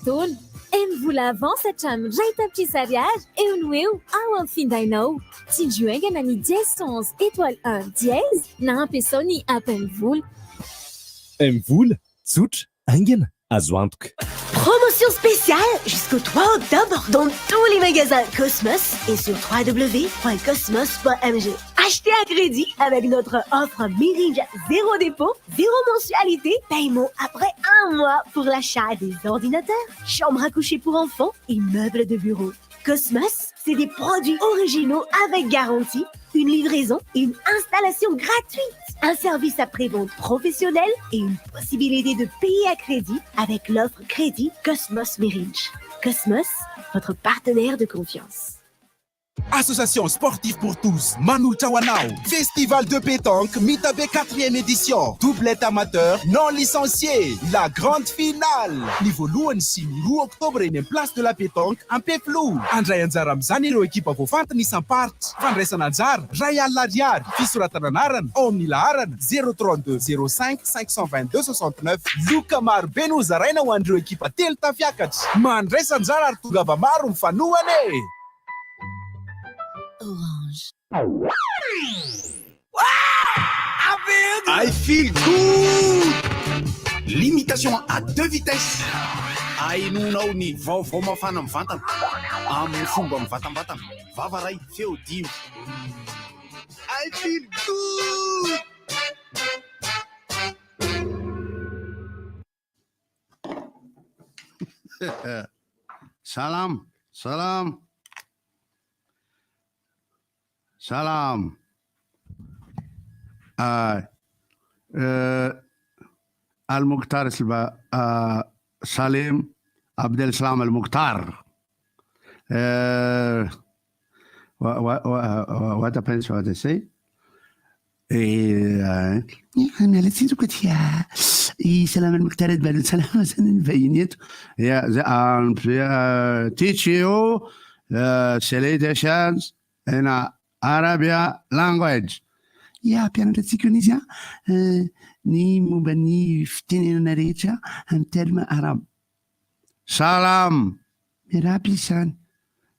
fotoana. MVola Avance hatramin'ny iray tapitrisa ariary eo no eo ao amin'ny findainao. Tsindrio haingana ny dièse 111 étoile 1 dièse na ampiasao ny app MVola. MVola, tsotra, haingana, azo antoka. Promotion spéciale jusqu'au 3 octobre dans tous les magasins Cosmos et sur www.cosmos.mg. Achetez à crédit avec notre offre Mirindra zéro dépôt, zéro mensualité, paiement après un mois pour l'achat des ordinateurs, chambres à coucher pour enfants et meubles de bureau. Cosmos, c'est des produits originaux avec garantie, une livraison et une installation gratuite, un service après-vente professionnel et une possibilité de payer à crédit avec l'offre crédit Cosmos Mirindra. Cosmos, votre partenaire de confiance. Association Sportive pour tous, manolotra ho anao, Festival de pétanque Mitabe quatrième édition, doublette amateur non licencié, la grande finale, ny voalohany sy ny roa oktobra eny amin'ny Place de la pétanque Ampefiloha. Handray anjara amin'izany ireo ekipa voafantina isam-paritra. Fandraisana anjara, iray alina ariary. Fisoratana anarana, ao amin'ny laharana, zéro 32 05 522 69. Loka marobe no hozaraina ho an'ireo ekipa telo tafiakatra. Mandraisa anjara ary tongava maro mifanohana e! Orange. I feel good! Limitation à deux vitesses. Ahenoanao ny vaovao mafana mivantana amin'ny fomba mivantambatana. Vava ray, feo dimy. I feel good! Salam, salam, salam. Al-Mukhtar Salim Abdel Salam Al-Mukhtar. What happens what I say? Miala tsiny tompoko dia i Salam Al-Mukhtar Edbal Salam zany ny vahiny eto. Yeah, the teach you salutations in Arabia language. Ya, hampianatra antsika hono izy an, ny momba ny fitenenana rehetra amin'ny terme arabo. Salam! Miarahaba izy izany.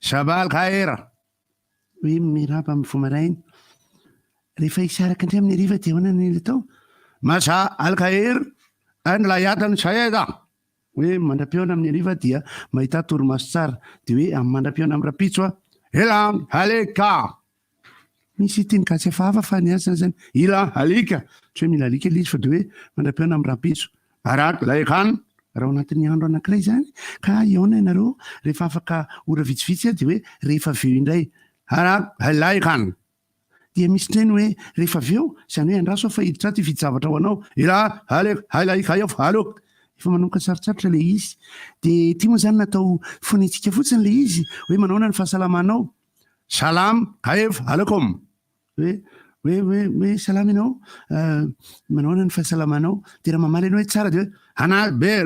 Sabah al-khair! Hoe miarahaba amin'ny vao maraina. Rehefa hisaraka indray amin'ny hariva dia ahoana ny atao? Masa al-khair and layatan saida! Hoe mandra-pihaona amin'ny hariva dia mahità torimaso tsara. Dia hoe amin'ny mandra-pihaona amin'ny rahampitso a. Ila alika! Misy teny gasy hafahafa fa ny azy zany zany ila alika! Tsy hoe mila alika ilay izy fa dia hoe mandra-pihaona amin'ny rahampitso. Arak laikan! Raha ao anatin'ny andro anankiray izany ka hihaona ianareo rehefa afaka ora vitsivitsy dia hoe rehefa avy eo indray. Arak laikan! Dia misy indray ny hoe rehefa avy eo, izany hoe andraso aho fa hiditra ato hividy zavatra ho anao. Ila alek hailaikayaf alok! Efa manomboka sarotsarotra ilay izy. Dia ity moa izany natao fonentsika fotsiny ilay izy hoe manahoana ny fahasalamanao. Salam kaif alekom! Hoe, hoe, hoe, hoe salama ianao, manao ahoana ny fahasalamanao? Dia raha mamaly ianao hoe tsara dia hoe ana be,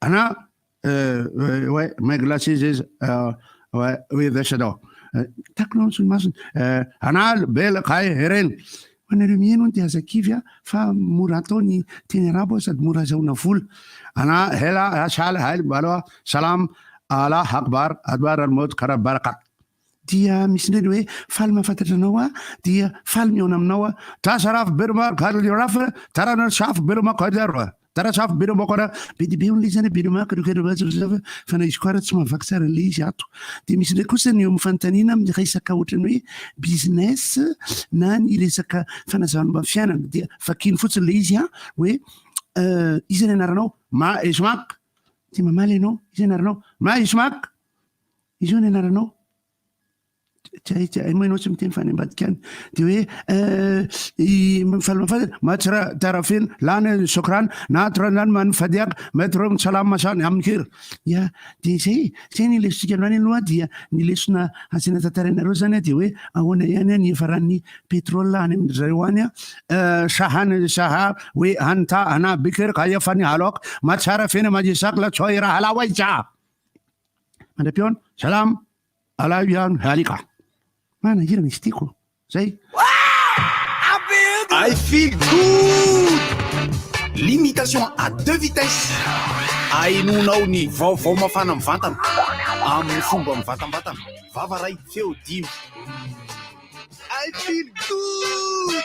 ana, ouais, my glasses is, ouais, with the shadow. Takona ny solomasony. Ana be kay hereny. Ho anareo mihaino hono dia aza kivy a, fa mora atao ny teny arabo sady mora azahoana vola. Ana hela asal hail baloa salam Allah akbar adbar al mot karab barakat. Dia misy indray ny hoe faly mahafantatra anao aho, dia faly mihaona aminao aho. Tasaraf birma kaliraf tarana saf birma kadarwa tarasaf birma kara be dia be hono ilay izy zany birma kadarwa fa na izy koa ara tsy mahavaky tsara an'ilay izy ato. Dia misy indray kosa ny eo amin'ny fanontaniana amin'ny resaka ohatran'ny hoe business na ny resaka fanazavana momba ny fiainana dia vakiany fotsiny ilay izy an hoe iza ny anaranao? Ma ismak. Dia mamaly ianao, iza ny anaranao? Ma ismak. Iza ny anaranao? Tsy hay, tsy hay moa ianao tsy miteny fa any ambadika any. Dia hoe i mifaly mahafantatra, matsra tarafin lany sokran natra lany man fadiak metro salam masany amkir. Ya, dia izay, izay ny lesontsika androany aloha dia ny lesona asiana tantarainareo izany dia hoe ahoana ihany ny hiafaran'ny pétrole any amin-dry zareo any. Shahan shaha hoe anta ana bikir kaya fani halok matsara fena majisak la tsoira halawaija. Mandra-pihaona, salam alaikum ihany alika. Manahirana izy tiako. Zay. I feel good! Limitation à deux vitesses. Ahenoanao ny vaovao mafana mivantana amin'ny fomba mivantambatana. Vava ray, feo dimy. I feel good!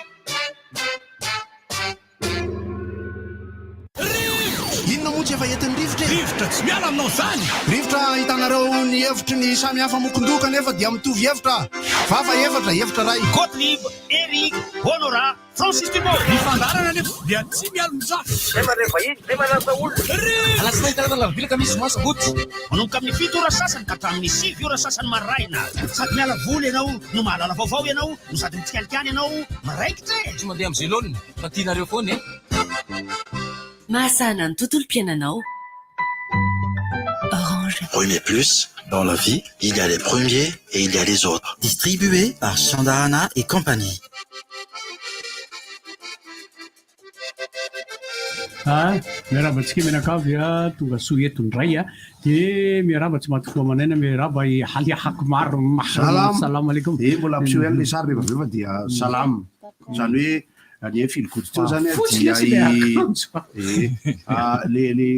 Inona moa tsy efa entin'ny rivotra e? Rivotra tsy miala aminao izany! Rivotra ahitanareo ny hevitry ny samy hafa mokon-doha kanefa dia mitovy hevitra. Vava efatra, hevitra iray. Gottlieb, Eric, Honorat, Francis Dumont. Ny fandaharana anefa dia tsy mialon-jafy. Zay mandray vahiny, zay manasa olona. Alatsinainy talata alarobia alakamisy zoma sabotsy. Manomboka amin'ny 7 ora sasany ka hatramin'ny 9 ora sasany maraina. Sady miala voly ianao no mahalala vaovao ianao no sady mitsikalikany ianao miraikitra e! Tsy mandeha amin'izay laoniny fa tianareo foana e! Mahasahana ny tontolom-piainanao. Orange. Premier Plus, dans la vie, il y a les premiers et il y a les autres. Distribué par Sandahana et compagnie. Ah, miarahaba antsika mianakavy a, tonga soa eto indray a. Dia miarahaba tsy maty fo aman'aina, miarahaba i Halia Hakumar Salam. Salam alaikum. Eh, mbola ampiseho ihany le sary rehefa avy eo fa dia salam. Izany hoe ny feel good teo zany Fotsy dia lesy le i akanjo. eh, ah, le le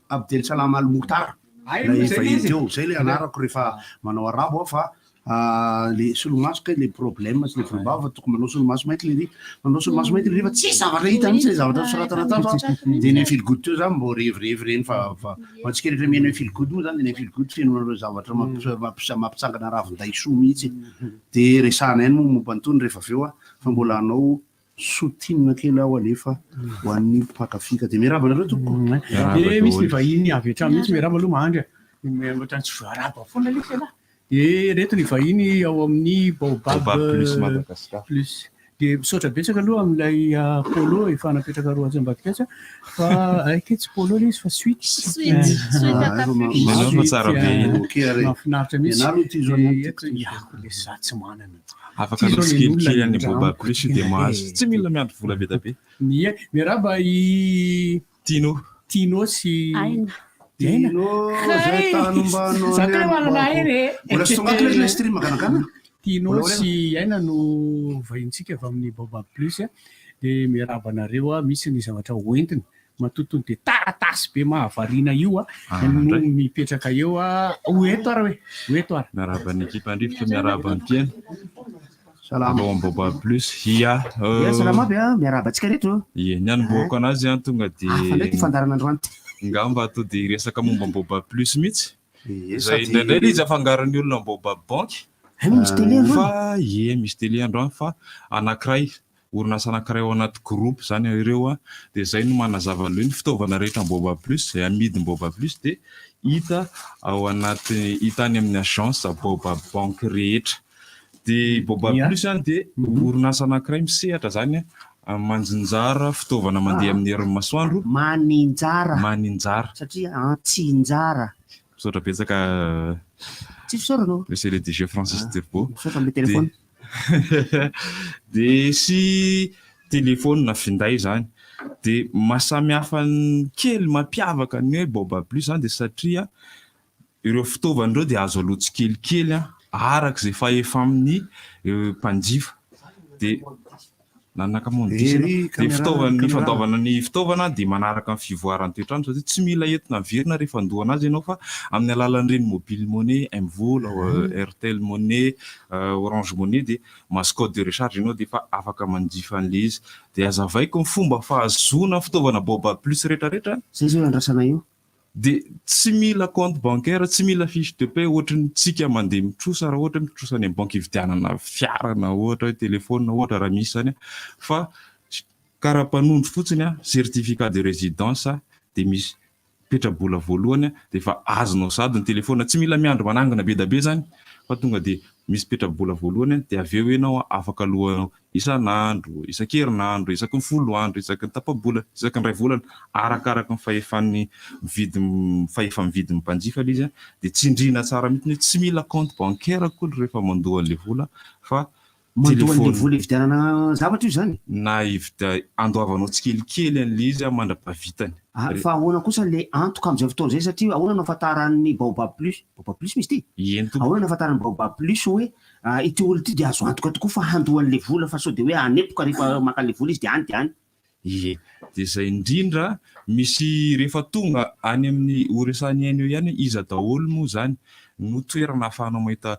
Abdel Salam Al Mukhtar Ay, ilay moa zay vahiny izy. teo. Zay le anarako rehefa manao arabo aho fa ah, le solomaso kay le problème sy le volombava fa tokony manao solomaso mainty le ry. Manao solomaso mainty le ry fa tsisy zavatra hita mihitsy le zavatra soratana tato. Dia ny feel good teo zany mbô revirevy reny fa fa ho antsika rehetra mihaino feel good moa zany dia ny feel good feno an'ireo zavatra mampitsangana ravin-daisoa mihitsy. Dia resahana ihany moa momba an'itony rehefa avy eo a, fa mbola hanao soutine kely aho alefa ho an'ny mpankafy ka dia miarahaba anareo tompoko. Dia misy ny vahiny avy hatrany mihitsy, miarahaba aloha Mahandry a. Ohatran'ny tsy voarahaba foana lesy ialahy. Dia ireto ny vahiny ao amin'ny Baobab Baobab Plus Madagascar. Plus. Dia misaotra betsaka aloha amin'ilay polo efa napetraka roa atsy ambadika atsy fa ay kay tsy polo ilay izy fa suite. Suite, suite à capuche. Ianao fa tsara be iny. Ok ary. Mahafinaritra mihitsy. Ianao aloha ity zao ny Dia eto iako le za tsy manana. Afaka Ty zao misy ny olona kelikely any nindramo Baobab Plus io dia tena mahazo. e. Tsy mila miandry vola be dia be. Ie, miarahaba i Tino. Tino sy Aina. Aina. Tino zay tanombanao Za koa manana aina e. Mbola tsy tonga ato ilay stream ganagana. Tino Mbola sy Aina no vahintsika avy amin'ny Baobab Plus dia miarahaba anareo a, misy ny zavatra hoentina matoa dia taratasy be mahavariana io a Ah, no indray. mipetraka eo a, ho eto ary hoe, ho eto ary. Miarahaba ny ekipa Andrivotra, miarahaba ny mpihaino. Salama. Avy ao amin'ny Baobab Plus. Ia. Ia, salama aby a, miarahaba antsika rehetra. Ie, ny anombohako anazy an tonga dia Hafa indray ity fandaharana androany ity. Ngamba to dia hiresaka momba ny Baobab Plus mihitsy. Ie, Izay sady indraindray ilay izy afangaron'ny olona ny Baobab Bank. Hay moa misy télé androany? Fa ie, misy télé androany fa anankiray, orinasa anankiray ao anaty groupe izany ireo an, dia izay no manazava an'ilay hoe ny fitaovana rehetra ny Baobab Plus, izay amidin'ny Baobab Plus dia hita ao anaty, hita any amin'ny agence Baobab Bank rehetra. Dia Baobab Ia. Plus izany dia orinasa anankiray misehatra izany an, manjinjara fitaovana mandeha amin'ny herin'ny masoandro. Maninjara. Maninjara. Satria antsinjara. Misaotra betsaka Tsy fisaorana ô. Monsieur le DG Francis Turbo. Misaotra amin'ilay téléphone. Dia sy téléphone na finday izany. Dia mahasamihafa ny kely mampiavaka ny hoe Baobab Plus izany dia satria ireo fitaovana ireo dia azo aloa tsikelikely araka izay fahefan'ny mpanjifa. Dia nanaka moa ny diso ianao. Ery Dia caméra, fitaovana, ny caméra. fandoavana ny fitaovana dia manaraka ny fivoaran'ny toetr'andro satria tsy mila entina averina rehefa handoa anazy ianao fa amin'ny alalan'ireny mobile money, MVola, Airtel money, Orange money dia mahazo code de recharge ianao dia efa afaka manjifa an'ilay izy. Dia hazavaiko ny fomba fahazoana fitaovana Baobab Plus rehetrarehetra. Zay zao iandrasana io. Dia tsy mila compte bancaire, tsy mila fiche de paie ohatry ny tsika mandeha mitrosa raha ohatra hoe mitrosa any amin'ny banky hividianana fiara na ohatra hoe téléphone ohatra raha misy izany fa karapanondro fotsiny, certificat de résidence dia misy petrabola voalohany dia efa azonao sahady ny téléphone, tsy mila miandry manangona be dia be izany fa tonga dia misy petrabola voalohany dia avy eo ianao afaka alohanao isan'andro, isan-kerinandro, isaky ny 10 andro, isaky ny tapa-bolana, isaky ny iray volana, arakaraka ny fahefan'ny mividy fahefa-mividin'ny mpanjifa ilay izy dia tsindriana tsara mihitsy hoe tsy mila compte bancaire akory rehefa mandoa an'ilay vola fa Mandoa an'ilay téléphone. vola hividianana zavatra io izany? Na hividia andoavanao tsikelikely an'ilay izy mandra-pahavitany. Ah, fa ahoana kosa ilay antoka amin'izay fotoana izay satria ahoana no ahafantaran'ny Baobab Plus, Baobab Plus misy ity? Eny tompoko. Ahoana no ahafantaran'ny Baobab Plus hoe ity olona ity dia azo antoka tokoa fa handoa an'ilay vola fa sao dia hoe hanepoka rehefa maka an'ilay vola izy dia any dia any. Ie, dia izay indrindra, misy rehefa tonga any amin'ny horesahan'i Aina eo ihany hoe iza daholo moa izany no toerana ahafahanao mahita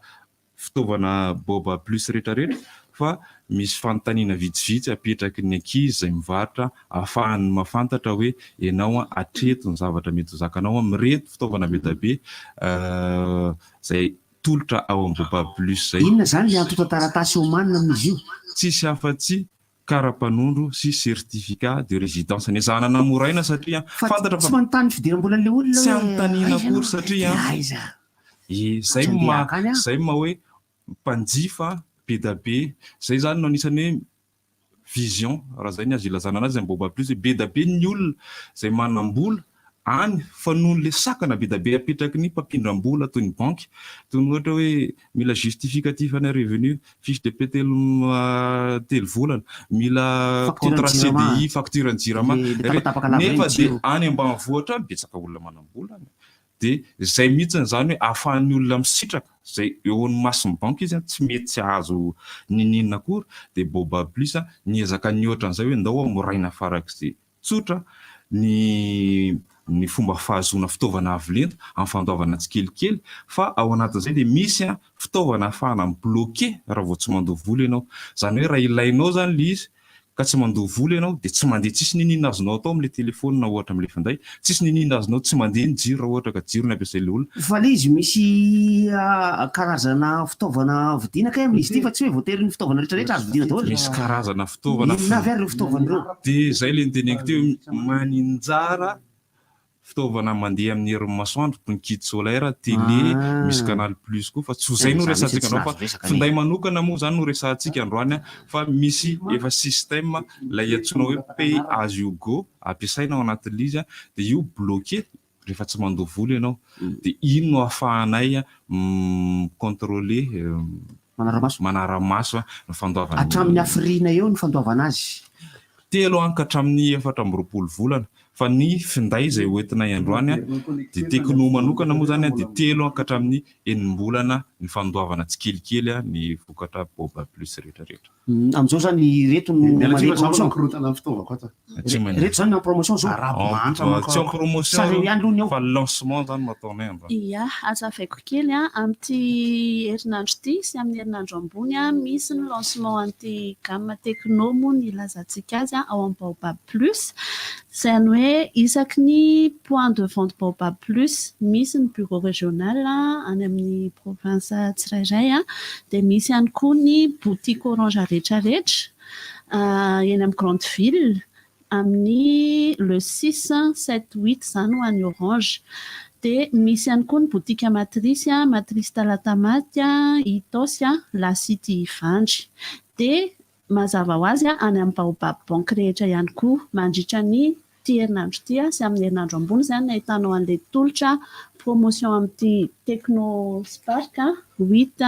fitaovana Baobab Plus rehetrarehetra fa misy fanontaniana vitsivitsy apetraky ny ankizy izay mivarotra ahafahany mahafantatra hoe ianao hatreto ny zavatra mety ho zakanao amin'ireto fitaovana be dia be izay tolotra ao amin'ny Baobab Plus izay. Inona izany ilay antontan-taratasy omanina amin'izy io? Tsisy afa-tsy kara-panondro sy certificat de résidence. Nezahana namoraina satria fantatra fa. Tsy manontany fidiram-bolan'ilay olona Tsy hoe anontaniana aiza akory ianao? satria. Dia aiza? Ie, zay Tsy no andeha maha, hakany aho. zay no maha hoe mpanjifa be da be, zay zany no anisan'ny hoe vision, raha zay ny azo ilazana anazy amin'ny Baobab Plus, hoe be da be ny olona zay manam-bola any fa noho le sakana be da be apetraky ny mpampindram-bola toy ny banky, toy ny ohatra hoe mila justificatif ana revenu, fiche de paie telo volana, mila contrat CDI, facture ny jirama, nefa dia any ambanivohitra any betsaka olona manam-bola any, dia izay mihitsy izany hoe ahafahan'ny olona misitraka izay eo amin'ny mason'ny banky izy tsy mety tsy hahazo n'inon'inona akory, dia Baobab Plus niezaka nihoatra an'izay hoe ndao hamoraina farak'izay Tsotra ny ny fomba fahazoana fitaovana avo lenta amin'ny fandoavana tsikelikely fa ao anatin'izay dia misy fitaovana ahafahana mi-bloquer raha vao tsy mandoa vola ianao. Izany hoe raha ilainao izany ilay izy ka tsy mandoa vola ianao dia tsy mandeha tsisy n'inon'inona azonao atao amin'ilay telefaonina ohatra amin'ilay finday, tsisy n'inon'inona azonao tsy mandeha ny jiro raha ohatra ka jiro no ampiasain'ilay olona. Fa ilay izy misy karazana fitaovana vidiana kay amin'izy ity fa tsy hoe voatery ny fitaovana rehetra rehetra azo vidiana daholo. Misy karazana fitaovana Inona avy ary ireo fitaovana ireo? Dia izay ilay noteneniko teo hoe maninjara fitaovana mandeha amin'ny herin'ny masoandro toy ny kit solaire, télé, misy canal plus koa fa tsy ho izay no resahantsika androany fa finday manokana moa izany no resahantsika androany fa misy efa système ilay antsoina hoe pay as you go ampiasaina ao anatin'ilay izy dia io bloqué rehefa tsy mandoa vola ianao dia iny no ahafahanay mi-contrôler, manara-maso ny fandoavana. Hatramin'ny hafiriana eo ny fandoavana azy? Telo an ka hatramin'ny 24 volana fa ny finday izay hoentinay androany dia Tecno manokana moa izany dia telo an ka hatramin'ny enim-bolana ny fandoavana tsikelikely ny vokatra Baobab Plus rehetra rehetra. Amin'izao zany ireto no Miala tsiny mandeha fa za promotion. manao korontana ny fitaovako ato. Tsy mandeha. Ireto zany en promotion zao. Arabo mahantra manko Tsy en aho. promotion Sa reo ihany aloha ny ao? fa lancement zany no ataonay androany. Ia, hazavaiko kely an, amin'ity herinandro ity sy amin'ny herinandro ambony an, misy ny lancement an'ity gamme Tecno moa ny ilazantsika azy an, ao amin'ny Baobab Plus. Izany hoe isaky ny point de vente Baobab Plus misy ny bureau régional any amin'ny province tsirairay dia misy ihany koa ny boutique Orange rehetrarehetra eny amin'ny grande ville amin'ny le six, sept, huit izany ho an'ny Orange. Dia misy ihany koa ny boutique Matrice, Matrice Talatamaty, Itaosy, La City Ivandry. Dia Mazava ho azy, any amin'ny Baobab Bank rehetra ihany koa. Mandritra ny ity herinandro ity sy amin'ny herinandro ambony izany no ahitanao an'ilay tolotra promotion amin'ity Tecno Spark huit,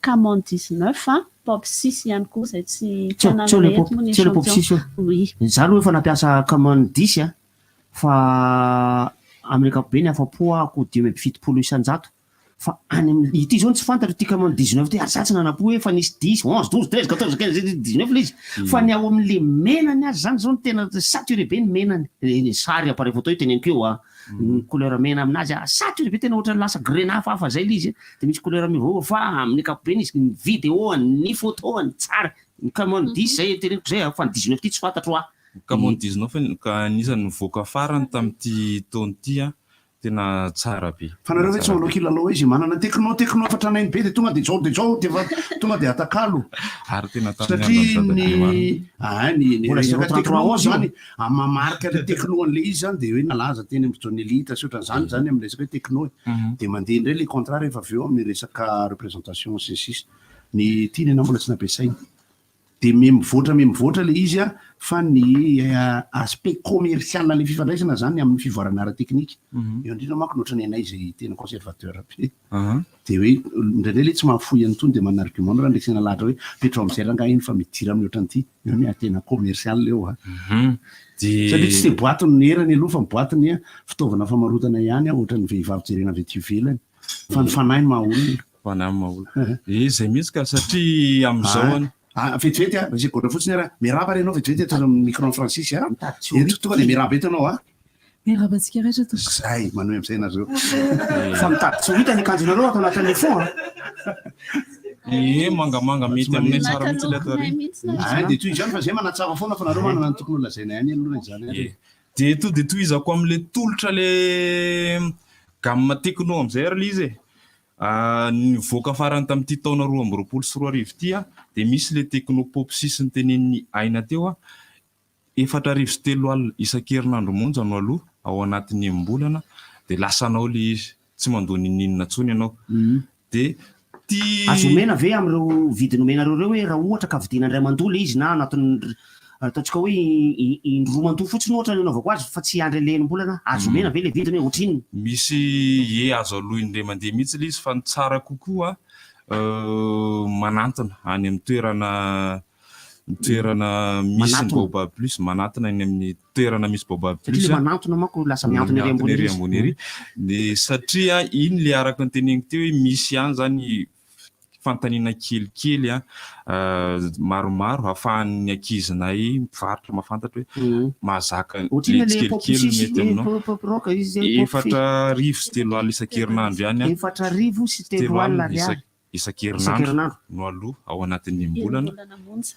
Camon 19, Pop six ihany koa izay tsy Tsy ao ananana ilay eto Pop, moa ny tsy ao ilay Pop échantillon. six io. Oui. Izaho aloha efa nampiasa Camon dix a, fa amin'ny ankapobeny afa-po aho 75%. Fa any amin'ny, ity zao no tsy fantatro ity Camon 19 ity ary za tsy nanam-po hoe efa nisy dix, onze, douze, treize, quatorze, quinze, dix neuf le izy. Fa ny ao amin'le menany aza zany zao no tena saturé be ny menany. Ny sary appareil photo io teneniko io a. Ny couleur mena aminazy a, saturé be tena ohatran'ny lasa grenat hafahafa zay le izy. Dia misy couleur miovaova fa amin'ny ankapobeny izy ny vidéo-ny, ny photo-ny tsara. Ny Camon dix zay teneniko zay a, fa ny 19 ity tsy fantatro a. Camon 19 ka anisan'ny nivoaka farany tamin'ity taona ity a. Tena tsara be. Fa nareo ve tsy manao kilalao hoe izay manana techno techno efa tranainy be dia tonga dia izao dia izao dia efa tonga dia atakalo. Ary tena tamin'ny Satria andron'i ny Dadabe marina. ah ny ny Mbola resaka zéro trente techno trois onze zany io. amin'ny maha marika ilay techno an'ilay izy zany dia hoe nalaza teny amin'ny Johnny Elite sy ohatran'izany zany amin'ny resaka hoe techno e. Dia mandeha indray ilay contrat rehefa avy eo amin'ny resaka représentation sy ny sisa. Ny tiany ianao mbola tsy nampiasaina. Dia miha mivoatra miha mivoatra ilay izy an, fa ny aspect commercial an'ilay fifandraisana izany amin'ny fivoarana ara-teknika. Eo indrindra manko no ohatran'ny anay izay tena conservateur be. Dia hoe indraindray ilay tsy mahafoy an'itony dia manana argument raha resena lahatra hoe petrao amin'izay rangahy iny fa midira amin'ny ohatran'ity. Eo ny tena commercial eo an. Satria tsy dia boite ny erany aloha fa ny boite ny fitaovana famarotana ihany an, ohatran'ny vehivavy jerena avy aty ivelany. Fa ny fanahy no maha olona. Fanahy no maha olona. Eh, izay mihitsy ka, satria amin'izao an. Ah, vetivety a, segondra fotsiny ara. Miarahaba re ianao vetivety eto amin'ny micro an'i Francis a. Eto tonga dia miarahaba eto ianao a. Miarahaba antsika rehetra tompoko. Zay, manohy amin'izay nareo. Fa mitady tsy ho hita ny akanjonareo ato anatin'ny fond a. Ie, mangamanga mety aminay tsara mihitsy ilay ato aoriana. Ah, dia toy izany fa zay manatsara foana fa nareo manana ny tokony ho lazaina ihany aloha na izany ary. Ie. Dia to dia tohizako amin'ilay tolotra ilay gamme Tecno amin'izay ary ilay izy e. Nivoaka farany tamin'ity taona 2022 ity dia misy ilay Tecno Pop 6 notenenin'i Aina teo, 3400 isan-kerinandro monja no aloa ao anatin'ny enim-bolana dia lasanao ilay izy, tsy mandoa n'inon'inona intsony ianao. Dia ity. Azo omena ve amin'ireo vidiny omenareo ireo hoe raha ohatra ka vidiana indray mandoa ilay izy na anatin'ny ataontsika hoe indroa mandoa fotsiny ohatra ny anaovako azy fa tsy hiandry an'ilay enim-bolana, azo omena ve ilay vidiny hoe ohatrinona? Misy ie azo aloa indray mandeha mihitsy ilay izy fa ny tsara kokoa manantona any amin'ny toerana ny toerana misy ny Manatona. Baobab Plus, manatona eny amin'ny toerana misy Baobab Satria Plus ilay manantona manko lasa mihantona ery ambony ery ery izy. ambony ery. Dia satria iny ilay araka ny teneniko teo hoe misy ihany izany fanontaniana kelikely maromaro ahafahan'ny ankizinay mpivarotra mahafantatra hoe mahazaka Ohatrinona ilay ilay pop tsikelikely six, mety eh, aminao. pop, pop rock izy izay, pop 3400 isan-kerinandro ihany an. 3400 ariary. Isan-kerinandro no aloa ao anatin'ny enim-bolana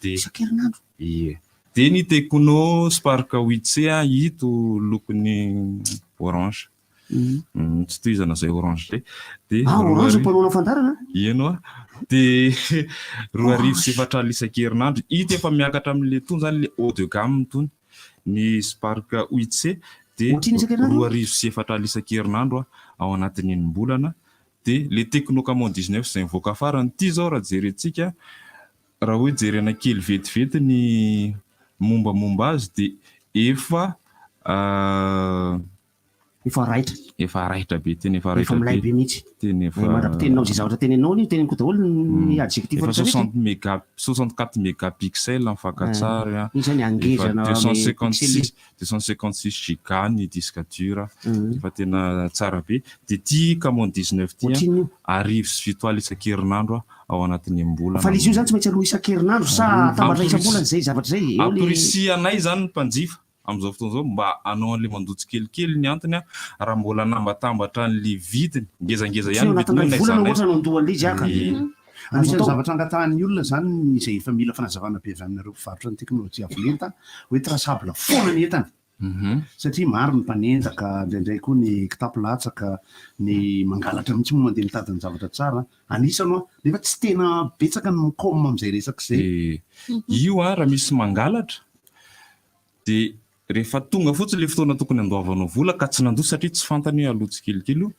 dia Isan-kerinandro? Ie. Dia ny Tecno Spark 8C ito lokony orange. Tsy tohizana izay orange izay. Dia Ah, orange mpanohana fandaharana? Eny hoa. Dia 2400 isan-kerinandro. Ito efa miakatra amin'ilay itony izany ilay haut de gamme itony. Ny Spark 8C dia Ohatrinona isan-kerinandro? 2400 isan-kerinandro ao anatin'ny enim-bolana. Dia le Tecno Camon 19 izay nivoaka farany ity izao raha jerentsika, raha hoe jerena kely vetivety ny mombamomba azy dia efa Efa raitra. Efa raitra be, tena efa Efa raitra milay be. be mihitsy. Tena efa. Eh, mandra-piteninao izay zavatra teneninao anie, teneniko daholo ny adjectif Efa rehetra rehetra. 60 méga, 64 mégapixels ny fakan-tsary an. Iny izany Efa hangezana 256, 256 giga ny disque dur, efa tena tsara be. Dia ity Camon 19 ity Ohatrinona io? 1700 isan-kerinandro ao anatin'ny enim-bolana. Fa ilay izy io izany tsy maintsy aloa isan-kerinandro sa atambatra isam-bolana izay zavatra izay? Eo le. Amporisihanay izany ny mpanjifa amin'izao fotoana izao mba hanao an'ilay mandoa tsikelikely ny antony raha mbola anambatambatra an'ilay vidiny, ngezangeza Tsy ihany ao ny vidiny anatin'ny na iray aiza volana na ohatra aiza. no andoa an'ilay izy aka. Ie. Azo Anisan'ny atao. zavatra angatahan'ny olona izany izay efa mila fanazavana be avy aminareo mpivarotra ny teknolojia avo lenta hoe traçable foana ny entana satria maro ny mpanendaka, indraindray koa ny kitapo latsaka, ny mangalatra mihitsy moa mandeha mitady ny zavatra tsara, anisany hoa, nefa tsy tena betsaka ny mi-com amin'izay resaka izay. Io an, raha misy mangalatra dia rehefa tonga fotsiny ilay fotoana tokony handoavanao vola ka tsy nandoa satria tsy fantany hoe aloha tsikelikely io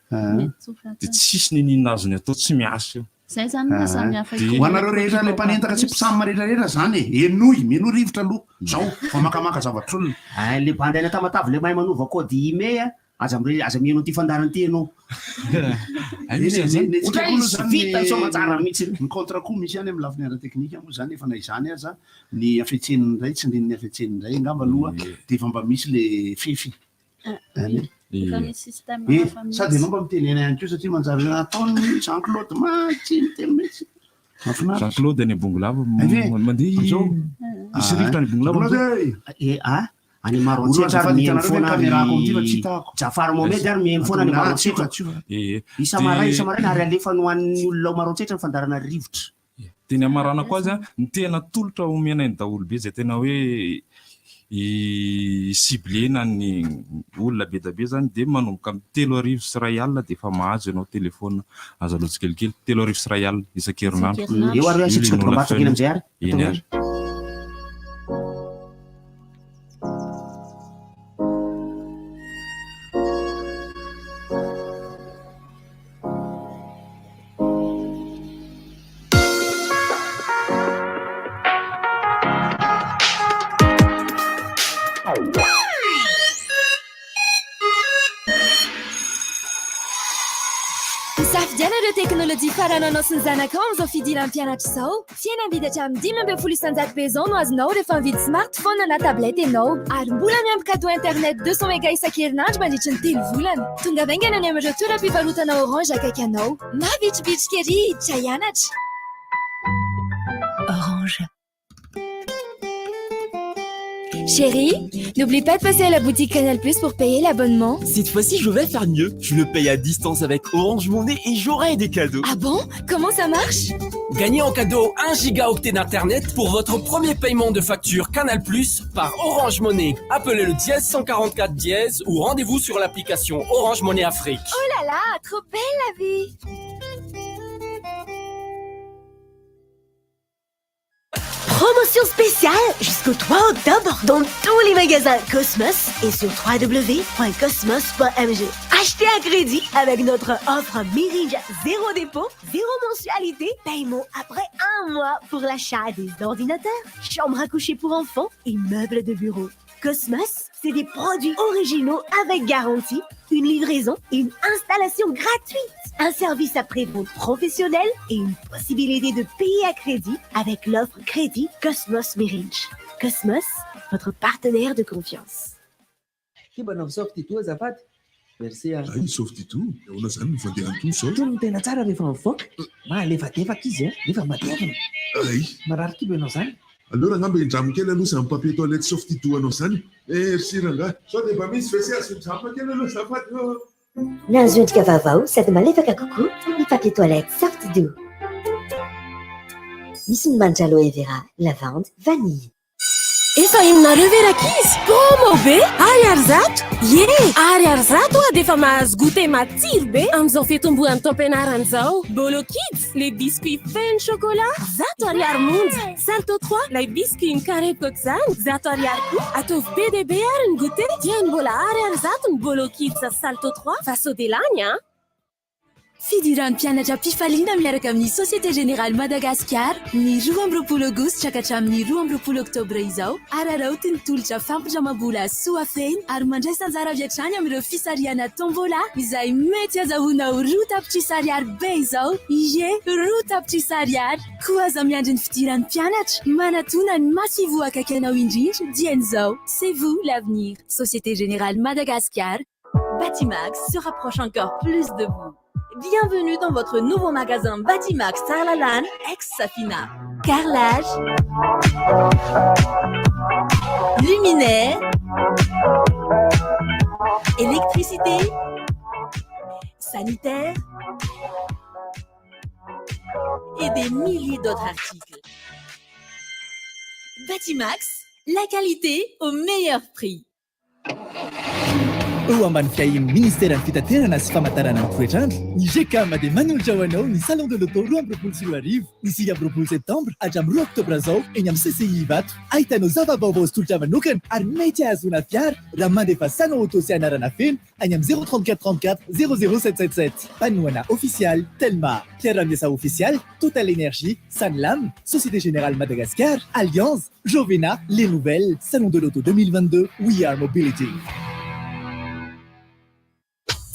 dia tsisy n'inon'inona azony atao, tsy miasa io. Zay zany no maha samy hafa Dia- ity Ho anareo rehetra ilay mpanendaka sy mpisam rehetra rehetra zany e, henoy, menoy rivotra aloha zao vao makamaka zavatr'olona. Ay le bandy any Tamatave le mahay manova code email a, aza mire- aza miheno an'ity fandaharana ity ianao. Ay, misy an'izany. Ny antsika Ohatray koa aloha izy zany vita ny- soamantsara mihitsy. Ny contre koa misy ihany amin'ny lafiny ara-teknika moa zany efa na izany aza ny hafetseny indray tsindrin'ny hafetseny indray angamba aloha dia efa mba misy le fefy. Any. Efa misy système Eh, hafa mihitsy. sady ianao mba mitenena ihany koa satria manjary hoe ataon'i Jean Claude mantsy miteny mihitsy. Mahafinaritra. Jean Claude any Bongolava Ay ve? mandeha Amizao. misy rivotra any Bongolava Jean Claude amizao. ey! Eh, ah, any Olo Maroantsetra ary azafady mihaino hitanareo ve foana ny caméra-ko amin'ity fa tsy ary hitako. Jafar Mohamed ary mihaino foana any Ah, Maroantsetra. tsioka, tsioka. Eh, eh. Isa-maraina, Dia- isa-maraina ary alefany ho an'ny olona ao Maroantsetra ny fandaharana rivotra. Dia ny hamaranako azy an, ny tena tolotra omenay ny daholobe izay tena hoe i-cibler-na ny olona be dia be izany dia manomboka amin'ny 2130 dia efa mahazo ianao telephone azo aloa tsikelikely, 3130 isan-kerinandro. Eo ary hoe asiantsika Io le dokam-barotra kely amin'izay ary. Eny ary. Misafidiana ireo teknolojia farany anao sy ny zanakao amin'izao fidiran'ny mpianatra izao. Fihenam-bidy hatramin'ny 15% be izao no azonao rehefa mividy smartphone na tablette ianao. Ary mbola miampy cadeau internet 200 méga isan-kerinandro mandritry ny telo volana. Tongava haingana any amin'ireo toeram-pivarotana Orange akaiky anao. Mavitribitrika ery hiditra hianatra! Orange. Chérie, n'oublie pas de passer à la boutique Canal Plus pour payer l'abonnement. Cette fois-ci, je vais faire mieux. Je le paye à distance avec Orange Money et j'aurai des cadeaux. Ah bon? Comment ça marche? Gagnez en cadeau 1 gigaoctet d'internet pour votre premier paiement de facture Canal Plus par Orange Money. Appelez le dièse 144 dièse ou rendez-vous sur l'application Orange Money Afrique. Oh là là, trop belle la vie! Promotion spéciale jusqu'au 3 octobre dans tous les magasins Cosmos et sur www.cosmos.mg. Achetez à crédit avec notre offre Mirija zéro dépôt, zéro mensualité, paiement après un mois pour l'achat des ordinateurs, chambre à coucher pour enfants et meubles de bureau. Cosmos, c'est des produits originaux avec garantie, une livraison et une installation gratuite, un service après-vente professionnel et une possibilité de payer à crédit avec l'offre crédit Cosmos Mirage. Cosmos, votre partenaire de confiance. Ty mba nanao soft-to azafady. Merci a. Ay, soft-to, ahoana zany ny fandehan'ito zao? Tony no tena tsara rehefa mivoaka. Mahalefadefaka izy a, nefa matevina. Ay. Marary kibo ianao zany. Aleo rangah mba hindramo kely aloha izany papier toilette soft-to anao zany. Merci rangah. Sao dia mba misy WC azo hindramina kely aloha azafady ô. Nahazo endrika vaovao sady malefaka kokoa ny papier toilette Soft-Do. Misy ny manitra aloe vera, lavande, vanille. Efa henonareo ve rankizy? Promo be! Ariary 100! Ie! Ariary 100 oa dia efa mahazo goûter matsiro be amin'izao fitomboan'ny taom-pianarana izao. Bolo Kids, les biscuits feno chocolat, 100 ariary monja. Salto 3, ilay biscuit mikarepoka ohatr'izany, 100 ariary koa. Ataovy be dia be ary ny goûter. Dia ny mbola ariary 100 ny Bolo Kids Salto 3 fa sao dia lany a! Fidiran'ny mpianatra mpifaliana miaraka amin'ny Société Générale Madagascar ny 22 aogositra ka hatramin'ny 22 oktobra izao. Araraoty ny tolotra fampindramam-bola soa feno ary mandraisa anjara avy hatrany amin'ireo fisarihana tombola izay mety azahoanao 2 tapitrisa ariary be izao. Ie, 2 tapitrisa ariary. Koa aza miandry ny fidiran'ny mpianatra, manatona ny masoivoho akaiky anao indrindra dieny izao. C'est vous l'avenir. Société Générale Madagascar. Batimax se rapproche encore plus de vous. Bienvenue dans votre nouveau magasin Batimax Tsaralalàna, ex-Safina. Carrelage, luminaire, électricité, sanitaire et des milliers d'autres articles. Batimax, la qualité au meilleur prix. Eo ambany fiahian'ny ministeran'ny fitaterana sy famantarana ny toetrandro, ny GCAM dia manolotra ho anao ny Salon de l'Auto 2022, ny 29 septembre hatramin'ny 2 oktobra zao eny amin'ny CCI Ivato. Ahitanao zava-baovao sy tolotra manokana ary mety hahazoana fiara raha mandefa salon auto sy anarana feno any amin'ny 034 34 00777. Mpanohana ofisialy Telma, mpiara-miasa ofisialy Total Énergie, Sanlam, Société Générale Madagascar, Alliance, Jovena, Les Nouvelles, Salon de l'Auto 2022, We Are Mobility.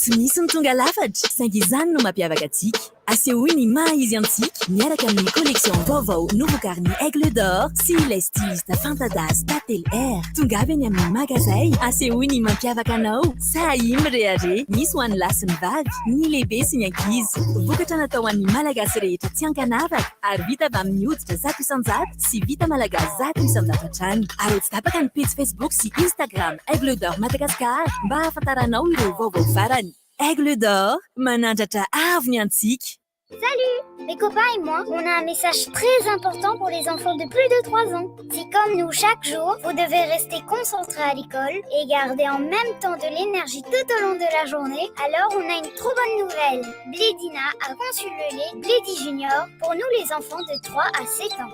Tsy misy ny tonga lafatra, saingy izany no mampiavaka antsika. Asehoy ny maha izy antsika miaraka amin'ny collection vaovao novokarin'ny Aigle d'Or sy ilay styliste fanta-daza Tatel Air. Tonga avy eny amin'ny magazay, asehoy ny mampiavaka anao. Sahy mirehareha, misy ho an'ny lahy sy ny vavy, ny lehibe sy ny ankizy. Vokatra natao ho an'ny Malagasy rehetra tsy ankanavaka ary vita avy amin'ny hoditra 100% sy vita malagasy 100% hatrany. Ary tsy tapaka ny page Facebook sy Instagram Aigle d'Or Madagascar mba hahafantaranao ireo vaovao farany. Aigle d'Or, manandratra avo ny antsika. Salut! Mes copains et moi, on a un message très important pour les enfants de plus de 3 ans. Si comme nous, chaque jour, vous devez rester concentré à l'école et garder en même temps de l'énergie tout au long de la journée, alors on a une trop bonne nouvelle. Blédina a conçu le lait Blédi Junior pour nous les enfants de 3 à 7 ans.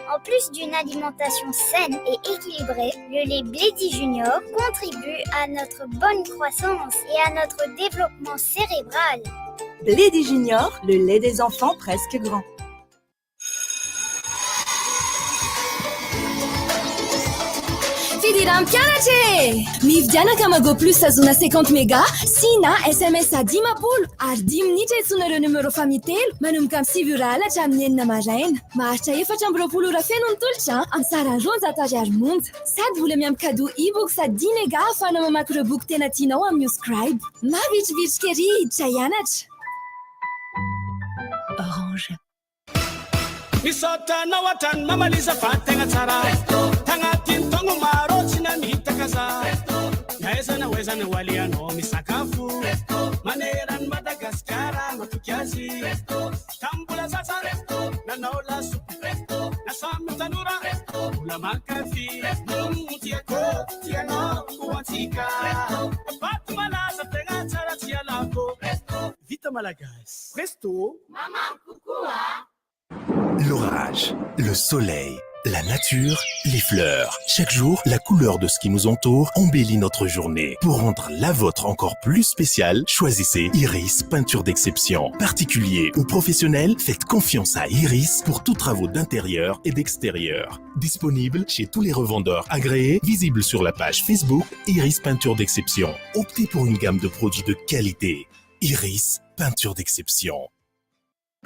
En plus d'une alimentation saine et équilibrée, le lait Blédi Junior contribue à notre bonne croissance et à notre développement cérébral. Blédi Junior, le lait des enfants presque grands. Fidiran'ny mpianatra e! Mividiana Kamago Plus ahazoana 50 méga sy na SMS a 50 ary 5 minitra iantsoana ireo numéro famille telo manomboka amin'ny 9 ora alina hatramin'ny 6 maraina. Maharitra 24 ora feno ny tolotra amin'ny sarany 200 ariary monja. Sady mbola miampy cadeau e-book sady 10 méga ahafahana mamaky ireo boky tena tianao amin'ny Scribe. Mavitrivitrika ery hiditra hianatra. Orange. Misaotra anao hatrany mamalisa fa tegna tsara. Tagnatin'ny taogno maro tsy namitaka za. N'aiza na aiza na ho alehanao misakafo. Maneran'i Madagasikara matoky azy. Tamin'ny mbola zaza nanao lasopy. Na samy tanora mbola mankafy. Tiako, tianao ho antsika. Vato malaza tegna tsara tsy alako. Vita malagasy. Resto. L'orage, le soleil, la nature, les fleurs. Chaque jour, la couleur de ce qui nous entoure embellit notre journée. Pour rendre la vôtre encore plus spéciale, choisissez Iris Peinture d'exception. Particulier ou professionnel, faites confiance à Iris pour tous travaux d'intérieur et d'extérieur. Disponible chez tous les revendeurs agréés, visible sur la page Facebook Iris Peinture d'exception. Optez pour une gamme de produits de qualité. Iris Peinture d'exception.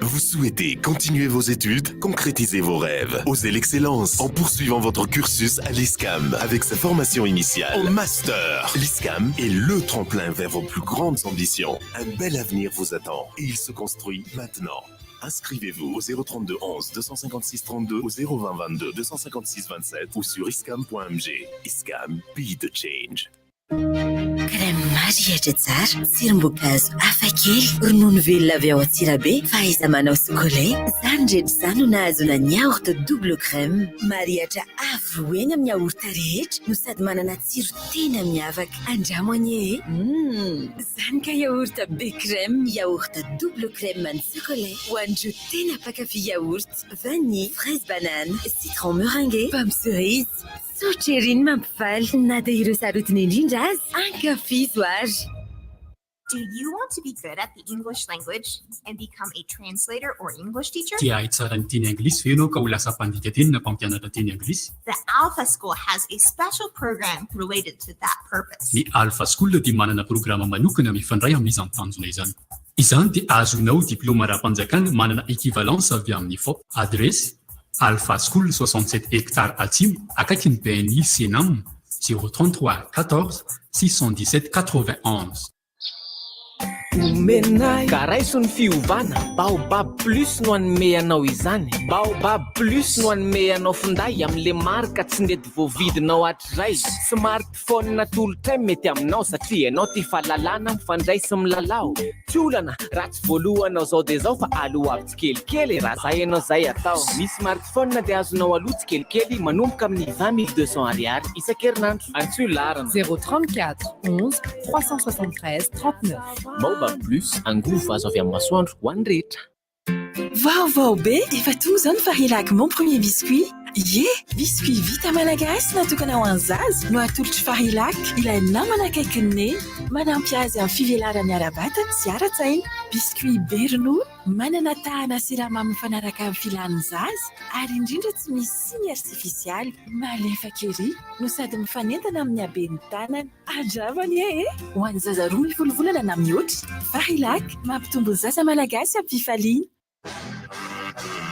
Vous souhaitez continuer vos études, concrétiser vos rêves, osez l'excellence en poursuivant votre cursus à l'ISCAM avec sa formation initiale au master. L'ISCAM est le tremplin vers vos plus grandes ambitions. Un bel avenir vous attend et il se construit maintenant. Inscrivez-vous au 032 11 256 32 au 020 22 256 27 ou sur iscam.mg. ISCAM, be the change. Crème marihitra tsara, tsirom-boankazo hafakely, ronono velona avy ao Antsirabe, fahaiza-manao sokolay. Izany rehetra izany no nahazoana ny yaourt double crème. Marihitra avo eny amin'ny yaourt rehetra no sady manana tsiro tena miavaka. Andramo anie e! Izany ka yaourt be crème, yaourt double crème ny sokolay ho an'ireo tena mpankafy yaourt, vanille, fraise banane, citron meringué, pomme cerise. Tsotra ery ny mampifaly na dia ireo sarotiny indrindra aza ankafizo ary. Do you want to be good at the English language and become a translator or English teacher? Te hahay tsara ny teny anglisy ve ianao ka ho lasa mpandika teny na mpampianatra teny anglisy? The Alpha School has a special program related to that purpose. Ny Alpha School dia manana programa manokana mifandray amin'izany tanjona izany. Izany dia ahazoanao diplaoma ara-panjakana manana équivalence avy amin'ny FOP. Adiresy, Alpha School 67 hectares Atsimo, akaikin'ny BNI Cenam, 033 14 617 91. Omenay ka raiso ny fiovana Baobab Plus no hanome anao izany Baobab Plus no hanome anao finday amin'le marika tsy nety voavidinao hatrizay Smartphone atolotray mety aminao satria ianao tia fahalalana mifandray sy milalao Tsy olana raha tsy voalohanao zao dia zao fa aloavy tsikelikely e raha zay ianao zay atao Ny smartphone dia azonao aloa tsikelikely manomboka amin'ny 20 200 ariary isan-kerinandro Antsoy laharana. 034 11 373 39. Baobab Plus, angovo azo avy amin'ny masoandro ho an'ny rehetra. Vaovao be! Efa tonga izao ny Farilac Mon Premier Biscuit. Ie! Biscuit vita malagasy natokana ho an'ny zaza no atolotr'i Farilac, ilay namana akaikin'i Neny. Manampy azy amin'ny fivelarany ara-batana sy ara-tsaina. Biscuit be ronono, manana tahana siramamy mifanaraka amin'ny filan'ny zaza ary indrindra tsy misy tsiny artifisialy. Malefaka ery no sady mifanentana amin'ny haben'ny tanana. Andramo anie e! Ho an'ny zaza 12 volana na mihoatra, Farilac, mampitombo ny zaza malagasy am-pifaliana.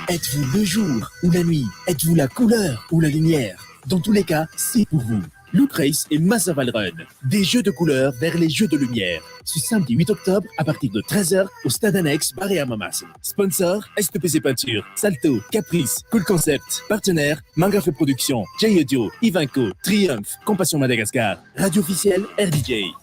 Êtes-vous le jour ou la nuit? Êtes-vous la couleur ou la lumière? Dans tous les cas, c'est pour vous. Look Race et Mazzaval Run. Des jeux de couleurs vers les jeux de lumière. Ce samedi 8 octobre à partir de 13h au stade annexe Barea Mahamasina. Sponsor STPC Peinture, Salto, Caprice, Cool Concept. Partenaire Mangafé Production, J Audio, Ivanco, Triumph, Compassion Madagascar. Radio officielle RDJ.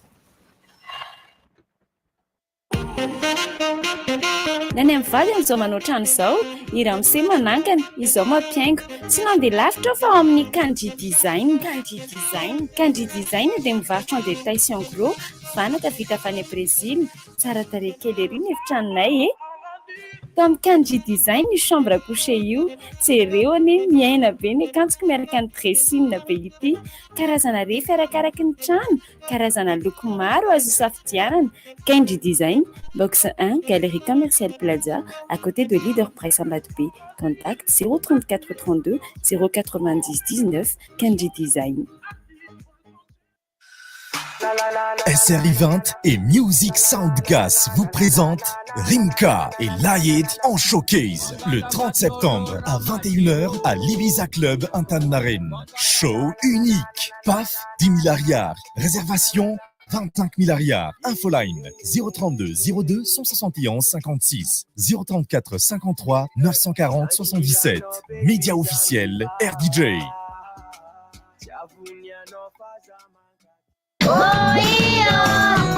Ny any amin'ny vady amin'izao manao trano izao, i ramose manangana, izao mampihaingo. Tsy nandeha lavitra aho fa ao amin'ny Kanji Design. Kanji Design. Kanji Design dia mivarotra en détail sy en gros, vanaka vita avy any Brezila. Tsara tarehy kely ery ny efitranonay e! Tao amin'ny Kanji Design io chambre à coucher io. Jereo anie, miaina be ny akanjoko miaraka ny dressing be ity. Karazana refy arakaraky ny trano. Karazana loko maro azo isafidianana. Kendry Design, box 1, Galerie Commerciale Plaza, à côté de Leader Price Ambatobe. Contact 034 32 090 19, Kendry Design. SR Event et Music Sound Gas vous présentent Rimka et Laïd en showcase le 30 septembre à 21h à l'Ibiza Club Antaninarenina. Show unique. Paf 10 000 ariary. Réservation 25 000 ariary. Infoline 032 02 171 56 034 53 940 77. Média officiel RDJ. Oh io,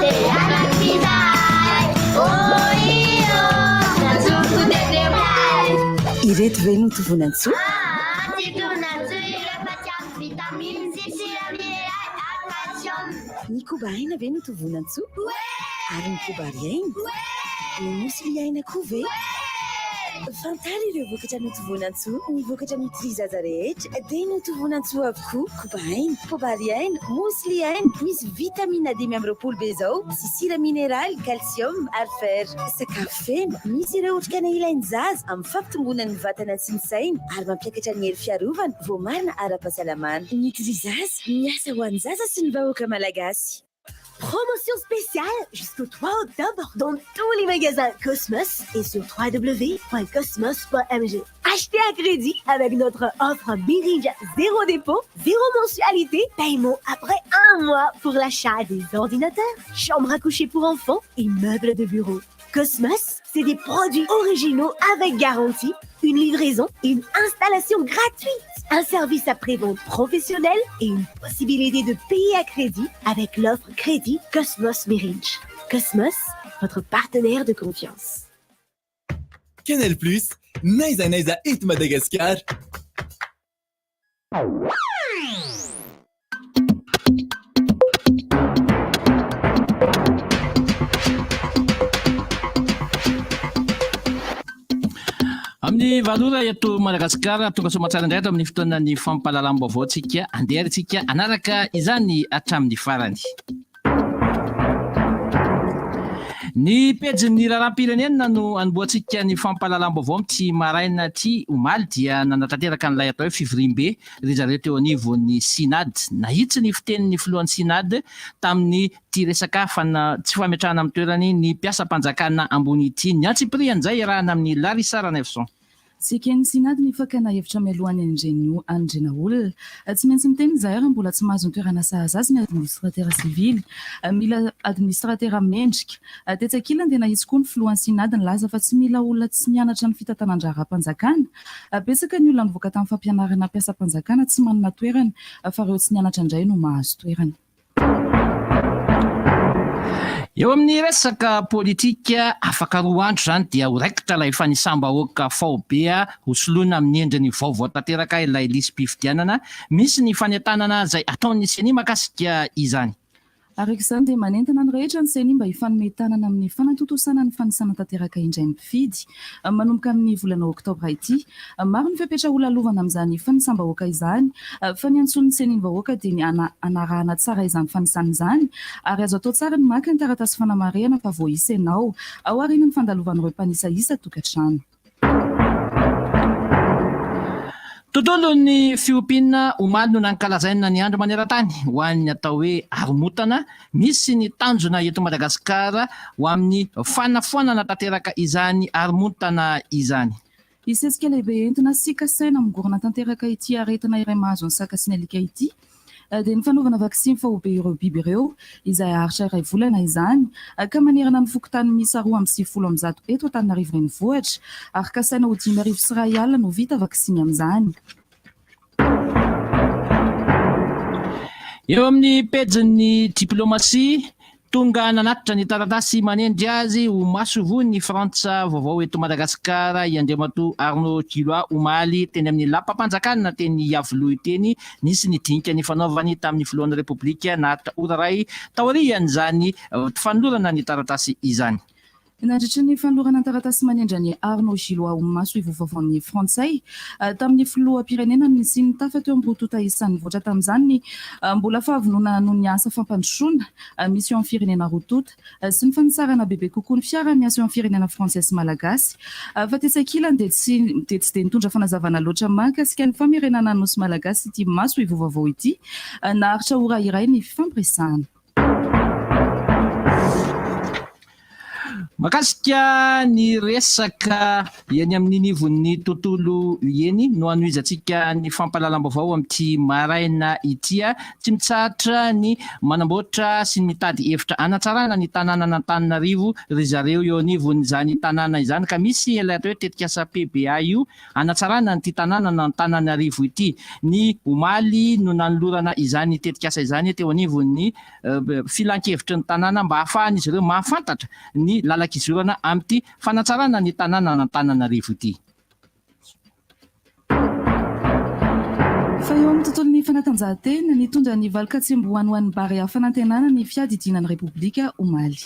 te hanak'y izahay. Oh io, natsoko dia dia milay. Ireto ve no tovonantsoa? Ah, tsy tovonantsoa ireo fa tsy ampy vitamine sy sira mineraly ary calcium. Ny koba aina ve no tovonantsoa? Ary ny koba ry aina? Ny nosy ry aina koa ve? Fantaro ireo vokatra notovonantsoa. Ny vokatra Nutri Zaza rehetra dia notovonantsoa avokoa. Koba aina, koba ry aina, mousse ry aina, misy vitamine 25 be izao sy sira mineraly, calcium ary fer. Sakafo feno, misy ireo otrikaina ilain'ny zaza amin'ny fampitomboana ny vatana sy ny saina ary mampiakatra ny hery fiarovana voamarina ara-pahasalamana. Nutri Zaza, miasa ho an'ny zaza sy ny vahoaka malagasy. Promotion spéciale jusqu'au 3 octobre dans tous les magasins Cosmos et sur www.cosmos.mg. Achetez à crédit avec notre offre Mirindra zéro dépôt, zéro mensualité, paiement après un mois pour l'achat des ordinateurs, chambre à coucher pour enfants et meubles de bureau. Cosmos, c'est des produits originaux avec garantie, une livraison et une installation gratuite, un service après-vente professionnel et une possibilité de payer à crédit avec l'offre crédit Cosmos Mirindra. Cosmos, votre partenaire de confiance. Canal Plus, n'aiza n'aiza eto Madagasikara. Amin'ny valora eto Madagasikara, tonga soamantsara indray ato amin'ny fotoanan'ny fampahalalam-baovao tsika. Andeha ary tsika hanaraka izany hatramin'ny farany. Ny pejin'ny raharaham-pirenena no anombohantsika ny fampahalalam-baovao amin'ity maraina ity. Omaly dia nanatanteraka an'ilay atao hoe fivoriambe ry zareo teo anivon'ny Synad. Nahitsy ny fitenin'ny filohan'ny Synad tamin'ity resaka tsy fametrahana amin'ny toerany ny mpiasam-panjakana ambony ity. Ny antsipiriany izay iarahana amin'i Larissa Ranaivoson. Tsy eken'ny Synad ny fakana hevitra mialoha ny hanendrena olona. Tsy maintsy miteny izahay raha mbola tsy mahazo ny toerana sahaza azy ny administratera sivily. Mila administratera mendrika. Tetsy ankilany dia nahitsy koa ny filohan'ny Synad nilaza fa tsy mila olona tsy mianatra ny fitantanan-draharaham-panjakana. Betsaka ny olona nivoaka tamin'ny fampianarana mpiasam-panjakana tsy manana toerana fa ireo tsy nianatra indray no mahazo toerana. Eo amin'ny resaka politika, afaka roa andro izany dia ho raikitra ilay fanisam-bahoaka faobe hosoloina amin'ny endriny vaovao tanteraka ilay lisi-pifidianana. Misy ny fanentanana izay ataon'ny Ceni mahakasika izany. Araka izany dia manentana ny rehetra ny Ceni mba hifanome tanana amin'ny fanatontosana ny fanisana tanteraka indray ny mpifidy manomboka amin'ny volana oktobra ity. Maro ny fepetra holalovana amin'izany fanisam-bahoaka izany fa ny antsoin'ny Ceni ny vahoaka dia ny hanarahana tsara izany fanisana izany ary azo atao tsara ny maka ny taratasy fanamarihana fa voaisa ianao ao aorian'ny fandalovan'ireo mpanisa isa tokantrano. Tontolon'ny fiompiana omaly no nankalazaina ny andro maneran-tany ho an'ny atao hoe haromotana. Misy ny tanjona eto Madagasikara ho amin'ny fanafoanana tanteraka izany haromotana izany. Hisy hetsika lehibe entina sy kasaina hamongorana tanteraka ity aretina iray mahazo ny saka sy ny alika ity dia ny fanaovana vaksiny faobe ireo biby ireo izay haharitra iray volana izany ka manerana ny fokontany miisa 192 eto Antananarivo Renivohitra ary kasaina ho 1051 no vita vaksiny amin'izany. Eo amin'ny pejin'ny diplomasia, tonga nanatitra ny taratasy manendry azy ho masoivohon'ny Frantsa vaovao eto Madagasikara i Andriamatoa Arnaud Guillois omaly teny amin'ny lapam-panjakana teny Iavoloha teny. Nisy ny dinika nifanaovany tamin'ny filohan'ny Repoblika naharitra ora iray taorian'izany fanolorana ny taratasy izany. Nandritra ny fanolorana ny taratasy manendry an'i Arnaud Gillois ho masoivoho vaovaon'ny Frantsay tamin'ny filoham-pirenena no nisian'ny tafa teo amin'ny roa tonta isan'ny nivoatra tamin'izany ny mbola fahavononana noho ny asa fampandrosoana misy eo amin'ny firenena roa tonta sy ny fanitsarana bebe kokoa ny fiaraha-miasa eo amin'ny firenena frantsay sy malagasy fa tetsy ankilany dia tsy dia tsy dia nitondra fanazavana loatra mahakasika ny famerenana ny nosy malagasy ity masoivoho vaovao ity naharitra ora iray ny fifampiresahana. Mahakasika ny resaka eny amin'ny nivon'ny tontolo eny no hanohizantsika ny fampahalalam-baovao amin'ity maraina ity. Tsy mitsahatra ny manamboatra sy ny mitady hevitra hanatsarana ny tanànan'Antananarivo ry zareo eo anivon'izany tanàna izany ka misy ilay atao hoe tetikasa PBA io hanatsarana an'ity tanànan'Antananarivo ity. Ny omaly no nanolorana izany tetikasa izany teo anivon'ny filankevitry ny tanàna mba hahafahan'izy ireo mahafantatra ny lalan-kizorana amin'ity fanatsarana ny tanànan'Antananarivo ity. Fa eo amin'ny tontolon'ny fanatanjahantena, nitondra ny valin-katsembohany ho an'ny Barea Fanantenana ny fiadidiana ny Repoblika omaly.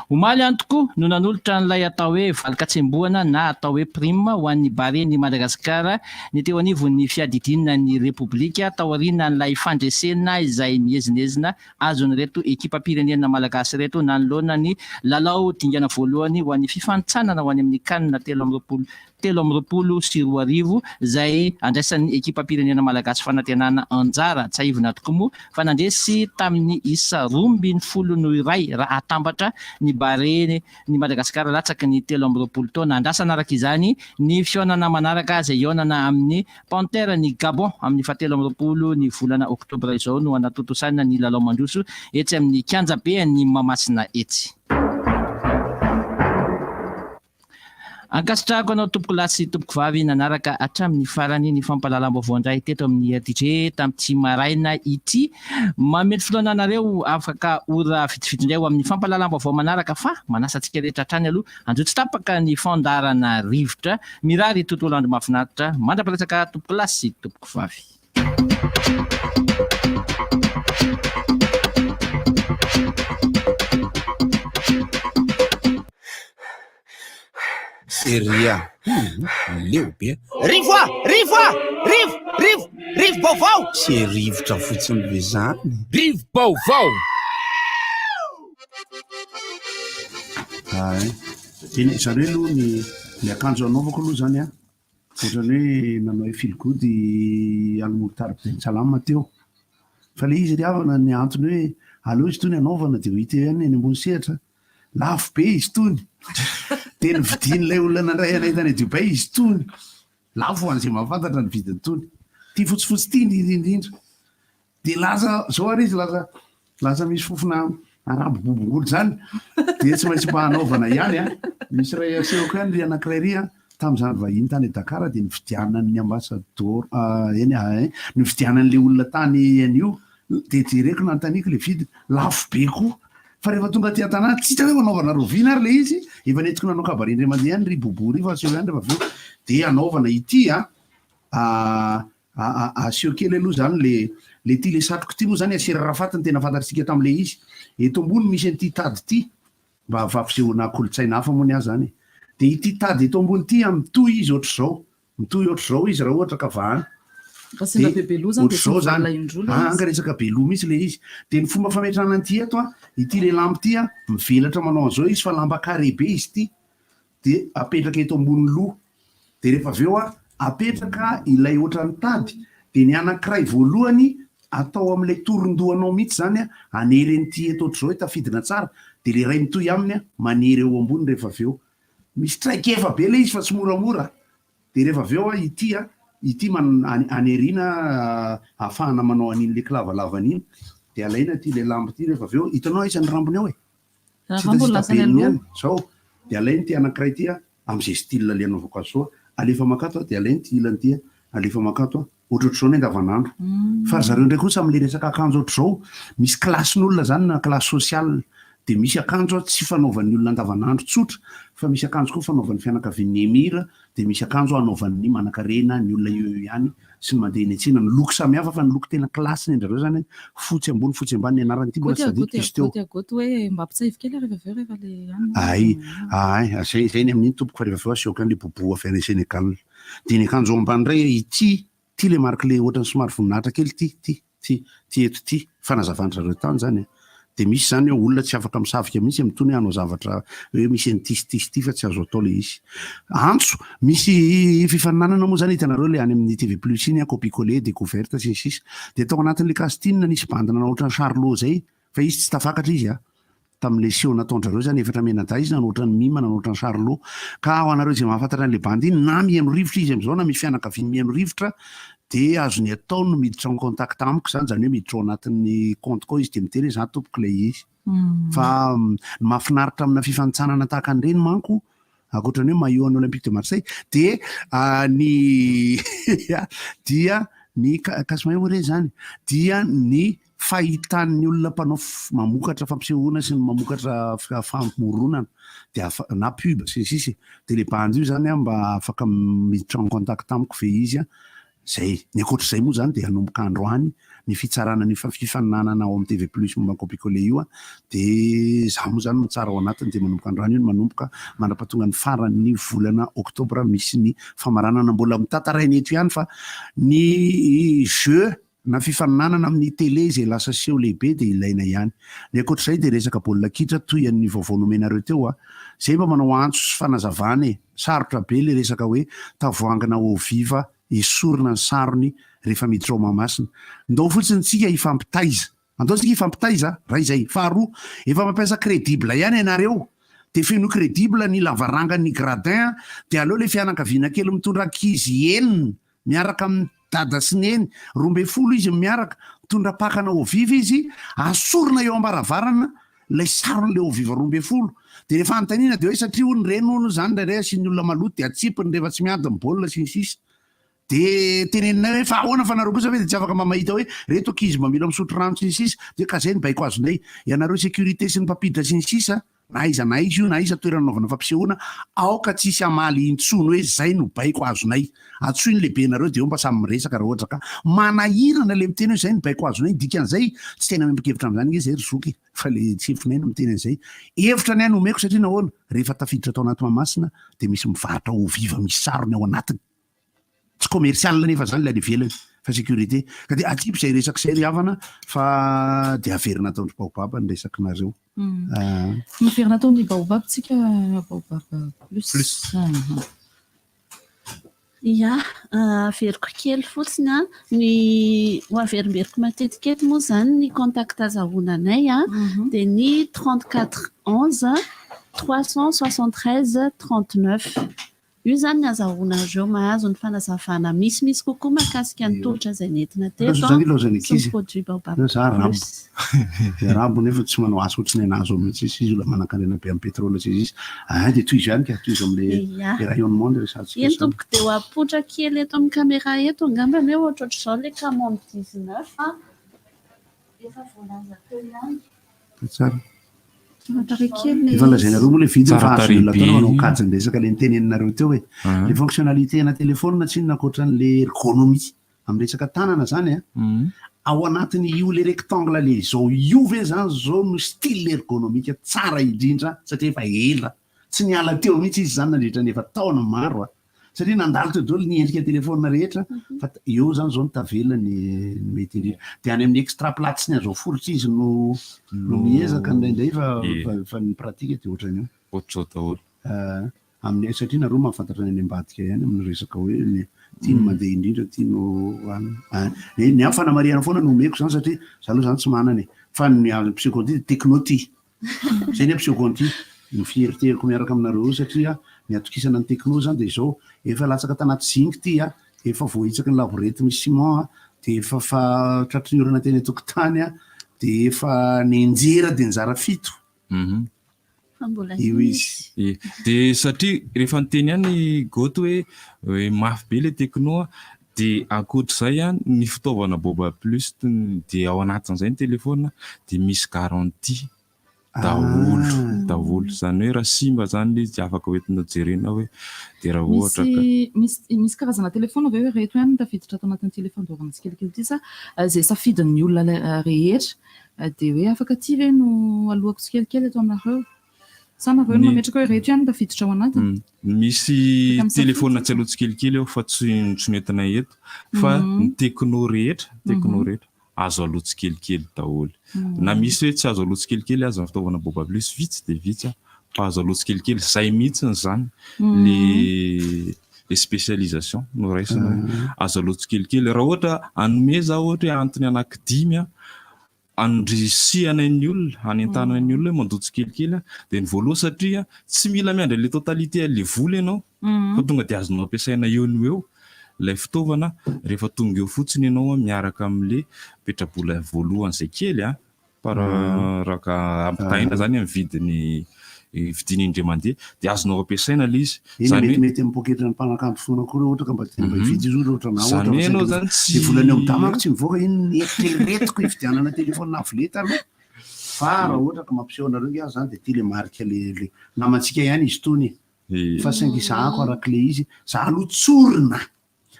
Omaly ihany tokoa no nanolotra an'ilay atao hoe valin-katsembohana na atao hoe prime ho an'ny Barean'i Madagasikara ny teo anivon'ny fiadidiana ny Repoblika taorianan'ilay fandresena izay miezinezina azon'ireto ekipam-pirenena malagasy ireto nanoloana ny lalao dingana voalohany ho an'ny fifanintsanana ho any amin'ny Can 2023 izay andraisan'ny ekipam-pirenena malagasy Fanantenana anjara. Tsiahivina tokoa moa fa nandresy tamin'ny isa 12-1 raha atambatra ny Barea ny Madagasikara latsaky ny 23 taona. Andrasana araka izany ny fihaonana manaraka izay hihaonana amin'ny Panthère ny Gabon amin'ny fahatelo amby 20 ny volana oktobra izao no hanatontosana ny lalao mandroso etsy amin'ny kianjaben'i Mahamasina etsy. Ankasitrahako anao tompoko lahy sy tompoko vavy nanaraka hatramin'ny farany ny fampahalalam-baovao indray teto amin'ny RDJ tamin'ity maraina ity. Mamely fotoana anareo afaka ora vitsivitsy indray ho amin'ny fampahalalam-baovao manaraka fa manasa antsika rehetra hatrany aloha handroa tsy tapaka ny fandaharana rivotra. Mirary tontolo andro mahafinaritra mandra-piresaka tompoko lahy sy tompoko vavy. Seria hum leo be. Rivo a! Rivo a! Rivo! Rivo! Rivo-baovao! Tsy rivotra fotsiny ve zany? Rivo-baovao! Ay, eny, izany hoe aloha ny ny akanjo anaovako aloha izany an, ohatran'ny hoe nanao feel good i Al Mokhtar Ben Salam teo. Fa ilay izy ry havana ny antony hoe aleo izy itony anaovana dia ho hita eo ihany eny ambony sehatra. Lafo be izy itony. Dia novidian'ilay olona nandray anay tany Dubaï izy itony. Lafo ho an'izay mahafantatra ny vidin'itony. Ity fotsifotsy ity indrindra indrindra. Dia lasa, izao ary izy lasa, lasa misy fofona arabo bobongolo izany. Dia tsy maintsy mba hanaovana ihany an. Misy iray asehoko ihany ry anankiray ry an. Tamin'izany vahiny tany Dakar dia nividianan'ny ambassador, eny eh, nividianan'ilay olona tany an'io Dia jereko nanontaniako ilay vidiny, lafo be koa. Fa rehefa tonga aty an-tanàna, tsy hita hoe hanaovana rahoviana ary ilay izy, efa nentiko nanao cabaret indray mandeha ihany ry Bobo ry fa aseho ihany rehefa avy eo. Dia hanaovana ity an, aseho kely aloha izany ilay, ilay ity ilay satroka ity moa izany Yasser Arafat no tena fantatsika tamin'ilay izy. Eto ambony misy an'ity tady ity, mba fampisehoana kolontsaina hafa moa ny ahy izany e. Dia ity tady eto ambony ity an, mitohy izy ohatr'izao. Mitohy ohatr'izao izy raha ohatra ka vahana. Raha sendra be beloha zany dia tsy Ohatr'izao zany. mivalona indroa ilay Anga izy. resaka beloha mihitsy ilay izy. Dia ny fomba fametrahana an'ity eto an, ity ilay lamba ity an, mivelatra manao an'izao izy fa lamba carré be izy ity. Dia apetraka eto ambony loha. Dia rehefa avy eo an, apetraka ilay ohatran'ny tady, dia ny anankiray voalohany atao amin'ilay toron-dohanao mihitsy izany an, hanery an'ity eto ohatr'izao hoe tafidina tsara, dia ilay iray mitohy aminy an, manery eo ambony rehefa avy eo. Misy traikefa be ilay izy fa tsy moramora. Dia rehefa avy eo an, ity an, ity man, any aoriana ahafahana manao an'iny ilay kilavalava iny. Dia alaina ity ilay lamba ity rehefa avy eo. Hitanao aiza ny rambony ao e? Raha Tsy rambony hitasita lasa any be iny aloha. ihany. Izao, dia alaina ity anankiray ity an, amin'izay style ilay anaovako azy izao an. Alefa mankato an, dia alaina ity ilany ity an, alefa mankato an. Ohatrohatr'izao ny andavanandro. Fa ry zareo indray kosa amin'ilay resaka akanjo ohatr'izao, misy kilasin'olona izany na classe sociale, dia misy akanjo tsy fanaovan'ny olona andavanandro tsotra, fa misy akanjo koa fanaovan'ny fianakavian'ny Emir, dia misy akanjo hanaovan'ny manankarena, ny olona eo eo ihany sy ny mandeha eny an-tsena. Ny loko samihafa fa ny loko tena classe ny an-dry zareo izany, fotsy ambony fotsy ambany ny anarany ity mbola tsy Goty a tadidiko goty a izy teo. goty a goty hoe mba ampitsahivy kely rehefa avy eo rehefa le anona. Ay, ay, izay izay ny amin'iny tompoko fa rehefa avy eo asehoko an'ilay bobo avy any Sénégal. Dia ny akanjo ambany indray ity, ity ilay marque ilay ohatran'ny somary voninahitra kely ity, ity, ity, ity eto ity, fanazavan-dry zareo tany izany an. Dia misy izany hoe olona tsy afaka misavika mihitsy amin'itony hoe hanao zavatra hoe misy an'ity sy ity sy ity fa tsy azo atao ilay izy. Antso, misy fifaninanana moa izany hitanareo ilay any amin'ny TV plus iny an, copie coller, découverte sy ny sisa. Dia tao anatin'ilay casting nisy bandy nanao ohatran'i Charlot izay fa izy tsy tafakatra izy an. Tamin'ilay seho nataon-dry zareo izany efatra mianadahy izy nanao ohatran'ny mime nanao ohatran'ny Charlot. Ka ho anareo izay mahafantatra an'ilay bandy iny na mihaino rivotra izy amin'izao na misy fianakaviany mihaino rivotra dia azony atao ny miditra en contact amiko izany, izany hoe miditra ao anatin'ny compte-ko izy dia miteny hoe za tompoko ilay izy. Fa ny mahafinaritra amina fifanintsanana tahaka an'ireny manko, ankoatra ny hoe maillot an'ny Olympique de Marseille, dia ny dia ny casse-maillot moa re izany, dia ny fahitan'ny olona mpanao mamokatra fampisehoana sy ny mamokatra famoronana dia na pub sy ny sisa e. Dia ilay bandy io izany mba afaka miditra en contact amiko ve izy an? Izay. Ny ankoatr'izay moa izany dia hanomboka androany ny fitsarana an'io fifaninanana ao amin'ny TV Plus momba ny Copie-coller io an, dia izaho moa izany mitsara ao anatiny dia manomboka androany io no manomboka mandra-pahatonga ny faran'ny volana oktobra misy ny famaranana mbola mitantaraina eto ihany fa ny jeu na fifaninanana amin'ny télé izay lasa seho lehibe dia ilaina ihany. Ny ankoatr'izay dia resaka baolina kitra toy an'ny vaovao nomenareo teo a! Izay mba manao antso sy fanazavana e! Sarotra be le resaka hoe tavoahangina eau vive esorina ny sarony rehefa miditra ao Mahamasina. Ndao fotsiny tsika hifampitaiza. Andao tsika hifampitaiza, ray izay. Faharoa, efa mampiasa credible ihany ianareo. Dia fenoy credible ny lavarangan'ny gradin dia aleo le fianakaviana kely mitondra ankizy enina miaraka amin'i dada sy neny, 12 izy miaraka, mitondra pakana eau vive izy, asorina eo am-baravarana ilay saron'ilay eau vive 12. Dia rehefa anontaniana dia hoe satria hono ireny hono izany indraindray asian'ny olona maloto dia atsipiny rehefa tsy miady ny baolina sy ny sisa. Dia teneninay hoe fa ahoana fa nareo kosa ve dia tsy afaka mba mahita hoe reto ankizy mba mila misotro rano sy ny sisa. Dia ka izay ny baiko azonay. Ianareo sécurité sy ny mpampiditra sy ny sisa Na aiza na aiza io na aiza toerana anaovana fampisehoana, aoka tsy hisy hamaly intsony hoe zay no baiko azonay. Antsoy ny lehibenareo dia eo mba samy miresaka raha ohatra ka manahirana le miteny hoe zay no baiko azonay, ny dikan'izay tsy tena miombon-kevitra amin'izany ange zay ry zoky fa le chefonay no miteny an'izay. Hevitra ny ahy no omeko satria nahoana? Rehefa tafiditra tao anaty Mahamasina dia misy mivarotra eau vive misy sarony ao anatiny. Tsy commercial anefa zany ilay any ivelany fa sécurité. Ka dia atsipy izay resaka izay ry havana fa dia averina ataon-dry Baobab ny resakinareo. Ah. Miverina ataon'ny Baobab tsika Baobab plus. Plus. Ya, averiko kely fotsiny an, ny ho averimberiko matetika eto moa izany ny contact azahoana anay an, dia ny 34 11 373 39. Io izany ny azahoanareo mahazo ny fanazavana misimisy kokoa mahakasika ny tolotra izay nentina teto Zany ilaozan'ny sy ny ankizy. produit Baobab Zao za Rambo. Plus. Dia Rambo nefa tsy manao asa ohatry ny anah zao mihitsy izy, izy olona manankarena be amin'ny pétrole sy ny sisa. Ah dia tohizo ihany ka, tohizo amin'ilay Ia. ilay rayonnement ilay resahantsika Eny izany. tompoko dia ho apoitra kely eto amin'ny caméra eto angambany hoe ohatrohatr'izao ilay Camon 19 a. Efa voalaza teo ihany. Tsara. Tsara tarehy kely ilay Efa lazainareo moa ilay vidiny Tsara fa tarehy azon'ny olona atao be. ny manao kajy ny resaka ilay noteneninareo teo e. Ilay fonctionnalité ana téléphone tsinona ankoatran'ilay ergonomie amin'ny resaka tanana izany an. Ao anatin'ny io ilay rectangle ilay izao io ve izany izao no style ergonomique tsara indrindra satria efa ela tsy niala teo mihitsy izy izany nandritra ny efa taona maro a. Satria nandalo teo daholo ny endrika telephone rehetra fa eo zany zao no tavela ny mety indrindra. Dia any amin'ny extra plat sy ny azo aforitra izy no no miezaka indraindray fa fa ny pratique dia ohatran'io. Ohatr'izao daholo. Amin'ny satria nareo mahafantatra ny any ambadika ihany amin'ny resaka hoe ny ty no mandeha indrindra ty no any. Ny ahy fanamarihana foana no omeko zany satria za aloha zany tsy manana e. Fa ny ampisehoako an'ity dia techno ty. Zay ny ampisehoako an'ity, ny fierté-ko miaraka aminareo eo satria ny atokisana ny techno zany dia izao, efa latsaka tanaty zinc ity a, efa voahitsaky ny laborety misy ciment a, dia efa fa tratry ny orana teny an-tokotany a, dia efa nianjera dia nizara fito. Fa mbola Io izy. Ie. Dia satria rehefa niteny ihany i Goto hoe hoe mafy be ilay techno a, dia ankoatr'izay an, ny fitaovana Baobab Plus dia ao anatin'izay ny telefaonina dia misy garantie daholo daholo. Izany hoe raha simba izany ilay izy dia afaka hoentina jerena hoe dia raha ohatra ka. Misy misy misy karazana telefaonina ve hoe ireto ihany no tafiditra ato anatin'ity ilay fandoavana tsikelikely ity sa izay safidin'ny olona rehetra dia hoe afaka ity ve no aloako tsikelikely eto aminareo? Sa nareo no mametraka hoe ireto ihany no tafiditra ao anatiny? Misy telefaonina tsy aloha tsikelikely ao fa tsy tsy noentinay eto fa ny techno rehetra techno rehetra azo aloha tsikelikely daholo. Na misy hoe tsy azo aloha tsikelikely aza ny fitaovana Baobab Plus vitsy dia vitsy fa azo aloha tsikelikely. Zay mihitsy izany le le spécialisation no raisina hoe azo aloha tsikelikely. Raha ohatra hanome za ohatra hoe antony anankidimy an. Andrisihana ny olona, hanentanana ny olona hoe mandoa tsikelikely dia ny voalohany satria tsy mila miandry an'ilay totalité an'ilay vola ianao fa tonga dia azonao ampiasaina eo no eo ilay fitaovana rehefa tonga eo fotsiny ianao miaraka amin'ilay petrabola voalohany izay kely an, par raha ampitahaina izany amin'ny vidiny vidiana indray mandeha dia azonao ampiasaina ilay izy. Eny Izany hoe metimety amin'ny poketran'ny mpanakanto foana koa raha ohatra ka mba te mba hividy izy ohatra na Izany ohatra hoe fa ianao saingy izany le tsy volana eo amin'ny damako tsy mivoaka iny ny eritreretiko hividianana téléphone avo lenta aloha fa raha ohatra ka mampiseho anareo nge aho zany dia ity le marika le le namantsika ihany izy itony e fa saingy zahako arak'le izy za aloha tsorina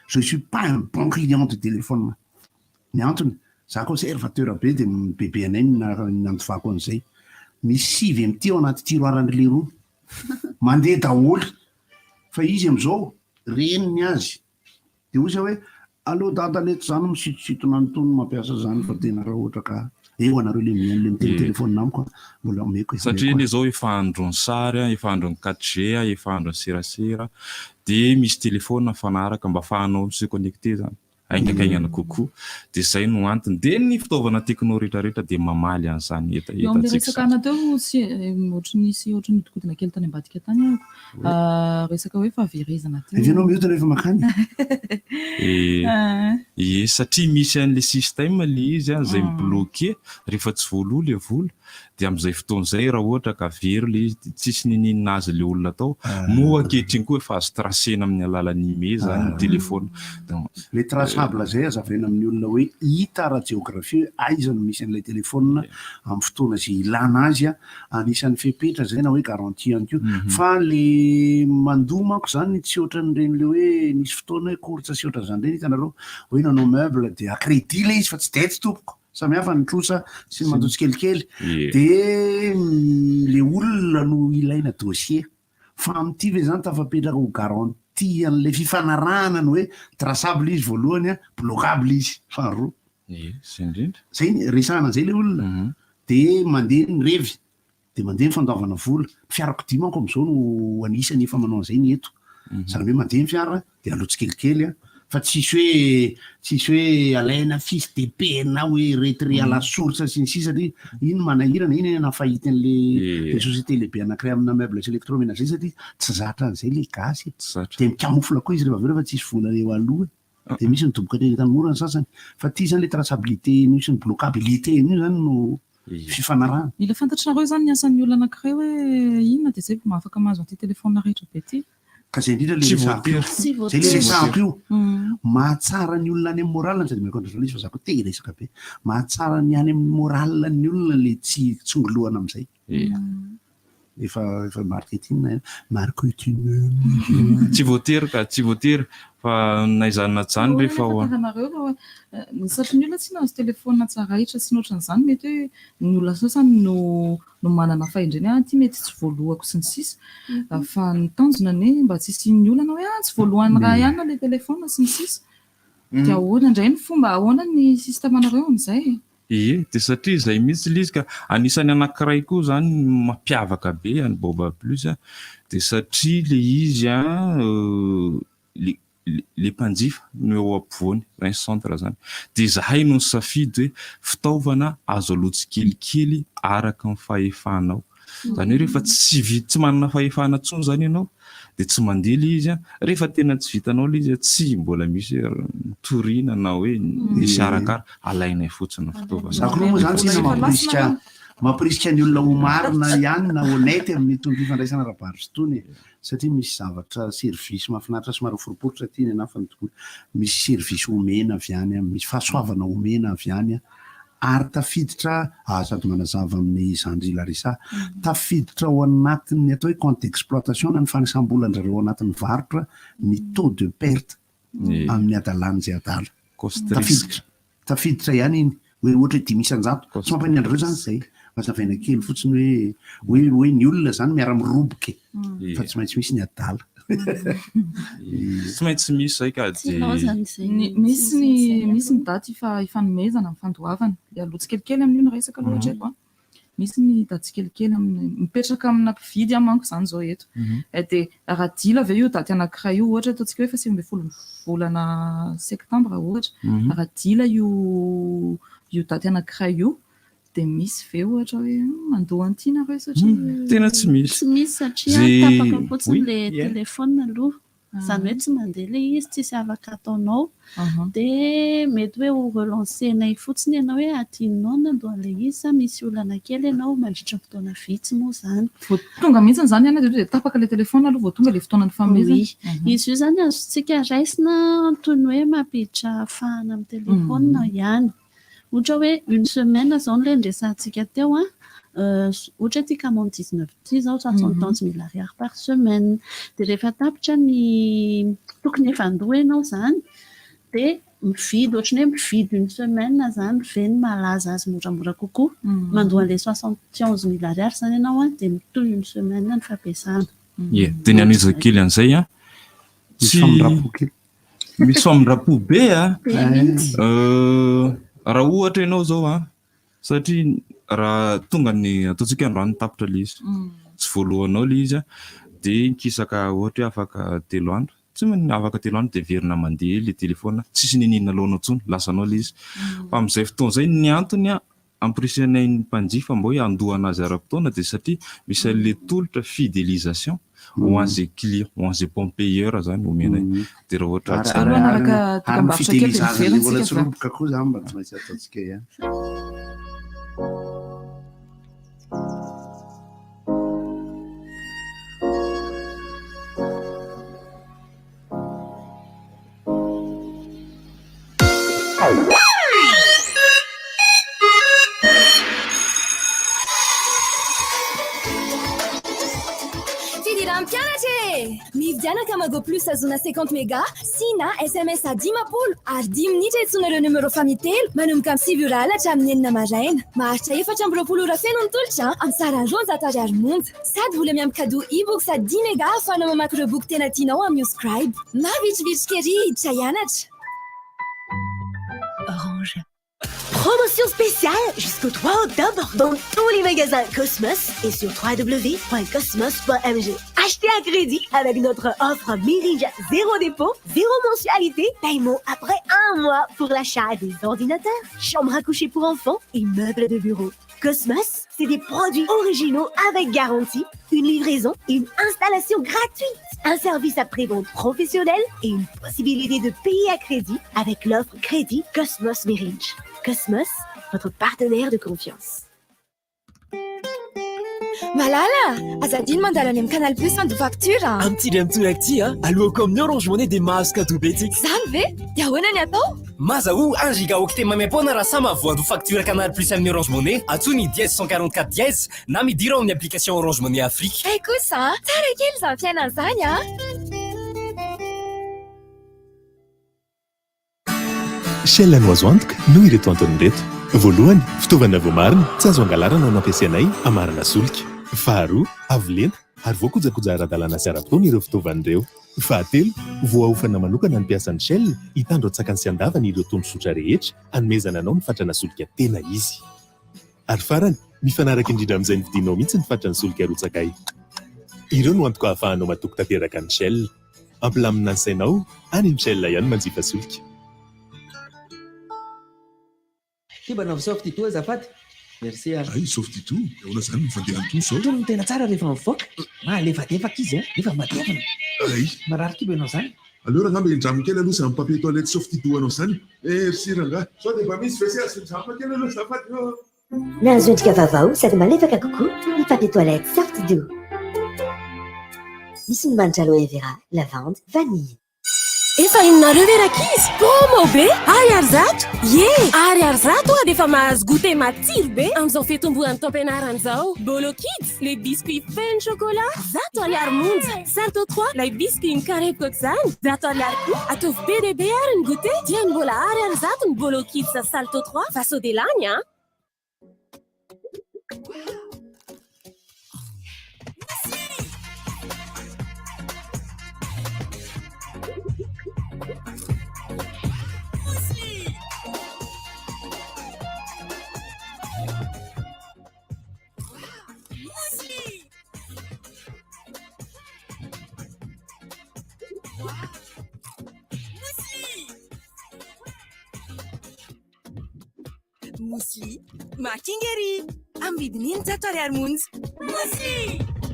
Je suis pas un bon client de téléphone. Ny antony, za conservateur be dia ny bebe anay no nandovako an'izay. Misy 9 MT ao anaty tiroir-n'i leroa. Mandeha daholo. Fa izy amin'izao, reny ny azy. Dia hoy za hoe, aleo dada leto za no misitositona an'itony mampiasa izany fa tena raha ohatra ka eo anareo le mihaino le miteny téléphone amiko a, mbola omeko e, Satria omeko anie a. zao efa andron'ny sary a, efa andron'ny 4G a, efa andron'ny serasera, dia misy téléphone mifanaraka mba afahanao mi se connecter zany haingakaingana kokoa, dia zay no antony, dia ny fitaovana techno retraretra dia mamaly an'izany Eo amin'ilay hetahetantsika resaka izany. ana teo tsy ohatry ny nisy ohatry ny nihodinkodina kely tany ambadika tany aho, resaka hoe fahaverezana teo. Avy ianao mihodina rehefa mankany? Ie, satria misy an'ilay système ilay izy an, izay mi-bloquer rehefa tsy voaloa ilay vola, dia amin'izay fotoana izay raha ohatra ka very ilay izy dia tsisy ninininona azy ilay olona tao, moa ankehitriny koa efa azo tracer-na amin'ny alalan'ny IMEI izany ny téléphone, donc. Ilay traçable izay hazavaina amin'ny olona hoe hita ara-jeografia hoe aiza no misy an'ilay téléphone amin'ny fotoana izay ilana azy an, Anisan'ny fepetra zay na hoe garantie ihany koa. Fa le mandoa manko zany tsy ohatran'ireny le hoe nisy fotoana hoe course sy ohatran'izany ireny hitanareo hoe nanao meuble de à crédit le izy fa tsy dette tompoko. Samy hafa ny trosa sy ny mandoa tsikelikely. De le olona no ilaina dossier. Fa amin'ity ve zany tafapetraka ho garantie an'ilay fifanarahana ny hoe traçable izy voalohany, bloquable izy faharoa. Ie, zay indrindra. Zay ny resahana an'izay ilay olona. Dia mandeha ny revy, dia mandeha ny fandoavana vola. Ny fiarakodia manko amin'izao no anisany efa manao an'izay ny eto. Izany hoe mandeha ny fiara dia aloha tsikelikely an, fa tsisy hoe tsisy hoe alaina fiche de paie na hoe retrait à la source sy ny sisa satria iny manahirana, iny anie nahafahity an'ilay société lehibe anankiray amina meubles électroménager satria tsy zatra an'izay ilay gasy e. Dia mi-camoufle koa izy rehefa avy eo rehefa tsisy vola eo aloha e. Dia misy midoboka teny an-tanimora ny sasany. Fa ity izany ilay traçabilité io sy ny bloquabilité io izany no fifanarahana. Mila fantatrareo izany ny asan'ny olona anankiray hoe inona dia izay vao afaka mahazo an'ity téléphone rehetra be ity. Ka izay indrindra ilay Tsy resahako io. voatery. Izay ilay resahako io. Mm. Mahatsara ny olona any amin'ny moral-ny, sady mihaino an'ilay izy fa za koa te hiresaka be. Mahatsara ny any amin'ny moral-n'ny olona ilay tsy tsongolohana amin'izay. Ia. Efa efa marketing eh, marketing. Tsy voatery ka, tsy voatery fa na izany na izany rehefa ao an. Fantatrareo fa ny satry ny olona tsy nahazo telephone tsaraitra sy ny ohatran'izany mety hoe ny olona sasany no no manana fahendrena hoe ah ity mety tsy voalohako sy ny sisa fa ny tanjona anie mba tsy hisian'ny olana hoe ah tsy voalohan'ny raha ihany ilay telephone sy ny sisa dia ahoana indray ny fomba ahoana ny système anareo amin'izay e? Ie, dia satria izay mihitsy ilay izy ka. Anisan'ny anankiray koa izany mampiavaka be an'i Baobab Plus dia satria ilay izy an, le le mpanjifa no eo ampovoany, izany hoe centre izany. Dia izahay no nisafidy hoe fitaovana azo aloa tsikelikely araka ny fahefanao. Izany hoe rehefa tsy vi- tsy manana fahefana intsony izany ianao dia tsy mandeha ilay izy an, rehefa tena tsy vitanao ilay izy an, tsy mbola misy hoe nitoriana na hoe nisy arakara, alainay fotsiny ny fitaovana. Za koa moa zany tsinona mampirisika mampirisika ny olona ho marina ihany na honnête amin'itony fifandraisana ara-barotra itony e, satria misy zavatra service mahafinaritra somary miforiporitra aty ny anahy fa ny tokoa misy service omena avy any, misy fahasoavana omena avy any ary tafiditra, ah sady manazava amin'i Zandry Larissa, tafiditra ao anatin'ny atao hoe compte d'exploitation na ny fanisam-bolan-dry zareo ao anatin'ny varotra ny taux de perte amin'ny adalan'izay adala. Tafiditra, tafiditra ihany iny, hoe ohatra hoe 5%, tsy mampaninona an-dry zareo izany izay, fa hazavaina kely fotsiny hoe, hoe, hoe ny olona izany miara-miroboka e, fa tsy maintsy misy ny adala. Tsy maintsy misy zay ka Tsy ilaozana izay Ny- Misy ny misy ny daty ifa- ifanomezana ny fandoavana. Dia aloha tsikelikely amin'io ny resaka aloha hatreto an. Misy ny daty tsikelikely amin'ny mipetraka amina mpividy aho manko izany izao eto. Eh, Dia raha dila ve io daty anankiray io ohatra ataontsika hoe faha 19 ny volana septambra ohatra. Raha dila io io daty anankiray io. dia misy ve ohatra hoe mandoa an'ity nareo satria. Tena tsy misy. Tsy misy satria Zay- tapaka fotsiny Oui, le yeah. téléphone aloha. Izany hoe tsy mandeha ilay izy, tsisy afaka ataonao. Dia mety hoe ho relancer-nay fotsiny ianao hoe adinonao ny nandoa an'ilay izy sa misy olana kely ianao mandritra ny fotoana vitsy moa izany. Vao tonga mihitsy izany ianao dia tapaka ilay téléphone aloha vao tonga ilay fotoana nifanomezana. Oui. Izy io izany azontsika raisina toy ny hoe mampiditra fahana amin'ny téléphone ihany. Ohatra hoe une semaine izao ilay niresahantsika teo an, ohatra hoe ity commande 19 ity izao 71 000 ariary par semaine. Dia rehefa tapitra ny tokony efa handoa ianao izany dia mividy ohatran'ny hoe mividy une semaine izany ve no mahalaza azy moramora kokoa. Mandoa an'ilay 71 000 ariary izany ianao an, dia mitohy une semaine ny fampiasana. Ie, dia ny hanohizako kely an'izay an, Misy tsy famindram-po kely. Misy famindram-po be a. Be mihitsy. Raha ohatra ianao izao an, satria raha tonga ny ataontsika androany tapitra ilay izy, tsy voalohanao ilay izy an, dia nikisaka ohatra hoe afaka 3 andro, tsy maninona afaka 3 andro dia averina mandeha ilay telefaonina, tsisy n'inon'inona alohanao intsony, lasanao ilay izy. Fa amin'izay fotoana izay ny antony an, ampirisihana ny mpanjifa mba hoe handoa anazy ara-potoana dia satria misy an'ilay tolotra fidélisation ho an'izay client, ho an'izay bon payeur izany omenay. Dia raha ohatra Ary tsy ary Manaraka ary ny dokam-barotra kely dia fidélisation miverina mbola isika tsy avy eo. roboka koa izany mba tsy maintsy ataontsika ihany. Fidirana mpianatra e! Mividiana Kamago Plus ahazoana 50 méga sy na SMS a 50 ary dimy minitra iantsoana ireo numéro famille telo manomboka amin'ny 9 ora alina hatramin'ny 6 maraina. Maharitra 24 ora feno ny tolotra amin'ny sarany 200 ariary monja. Sady mbola miampy cadeau e-books a 10 méga ahafahanao mamaky ireo boky tena tianao amin'ny YouScribe. Mavitrivitrika ery hiditra hianatra. Orange. Promotion spéciale jusqu'au 3 octobre dans tous les magasins Cosmos et sur www.cosmos.mg. Achetez à crédit avec notre offre Mirija zéro dépôt, zéro mensualité, paiement après un mois pour l'achat des ordinateurs, chambre à coucher pour enfants et meubles de bureau. Cosmos, c'est des produits originaux avec garantie, une livraison et une installation gratuite, un service après-vente professionnel et une possibilité de payer à crédit avec l'offre crédit Cosmos Mirage. Cosmos, votre partenaire de confiance. Malala, aza adino mandalo any amin'ny Canal Plus mandoa facture. Amin'ity indray mitoraka ity a, aloako amin'ny Orange Money dia mahazo cadeau be tsika. Izany ve? Dia ahoana ny atao? Mahazoa 1 gigaoctet maimaim-poana raha samy mahavoandoa facture Canal Plus amin'ny Orange Money. Antsoy ny dièse 144 dièse na midira ao amin'ny application Orange Money Afrique. Hay kosa a, tsara kely izany fiainana izany a. Shell no azo antoka noho ireto antony ireto. Voalohany, fitaovana voamarina, tsy azo angalarana no ampiasainay hamarana solika. Faharoa, avo lenta ary voakojakoja ara-dalàna sy ara-potoana ireo fitaovana ireo. Fahatelo, voaofana manokana ny mpiasan'ny Shell hitandro an-tsakany sy an-davany ireo tondrozotra rehetra hanomezana anao ny fatrana solika tena izy. Ary farany, mifanaraka indrindra amin'izay novidianao mihitsy ny fatran'ny solika arotsakay. Ireo no antoka ahafahanao matoky tanteraka ny Shell. Ampilamina ny sainao, any amin'ny Shell ihany manjifa solika. Ty mba anaovy soft-dito azafady. Merci a. Hay soft-dito, de ahoana zany ny fandehan'ny tony zao? Tony no tena tsara rehefa mivoaka. Mahalefadefaka izy a, nefa matevina. Hay. Marary kibo ianao zany. Aleo rangah mba indramiko kely aloha izany papier toilette soft-dito anao zany. Merci rangah. Sao de mba misy WC azo indramina kely aloha azafady ô. Nahazo endrika vaovao sady malefaka kokoa ny papier toilette Soft-Doux. Misy ny manitra aloe vera, lavande, vanille. Efa henonareo ve rankizy? Promo be! Ariary 100! Ie! Ariary 100 tonga dia efa mahazo goûter matsiro be amin'izao fitomboan'ny taom-pianarana izao. Bolo Kids, le biscuit feno chocolat, 100 ariary monja. Salto 3, ilay biscuit mikarepoka ohatr'izany, 100 ariary koa. Ataovy be dia be ary ny goûter dia mbola ariary 100 ny Bolo Kids Salto 3 fa sao dia lany an! Mousli. Makinga ery! Amin'ny vidiny 600 ariary monja.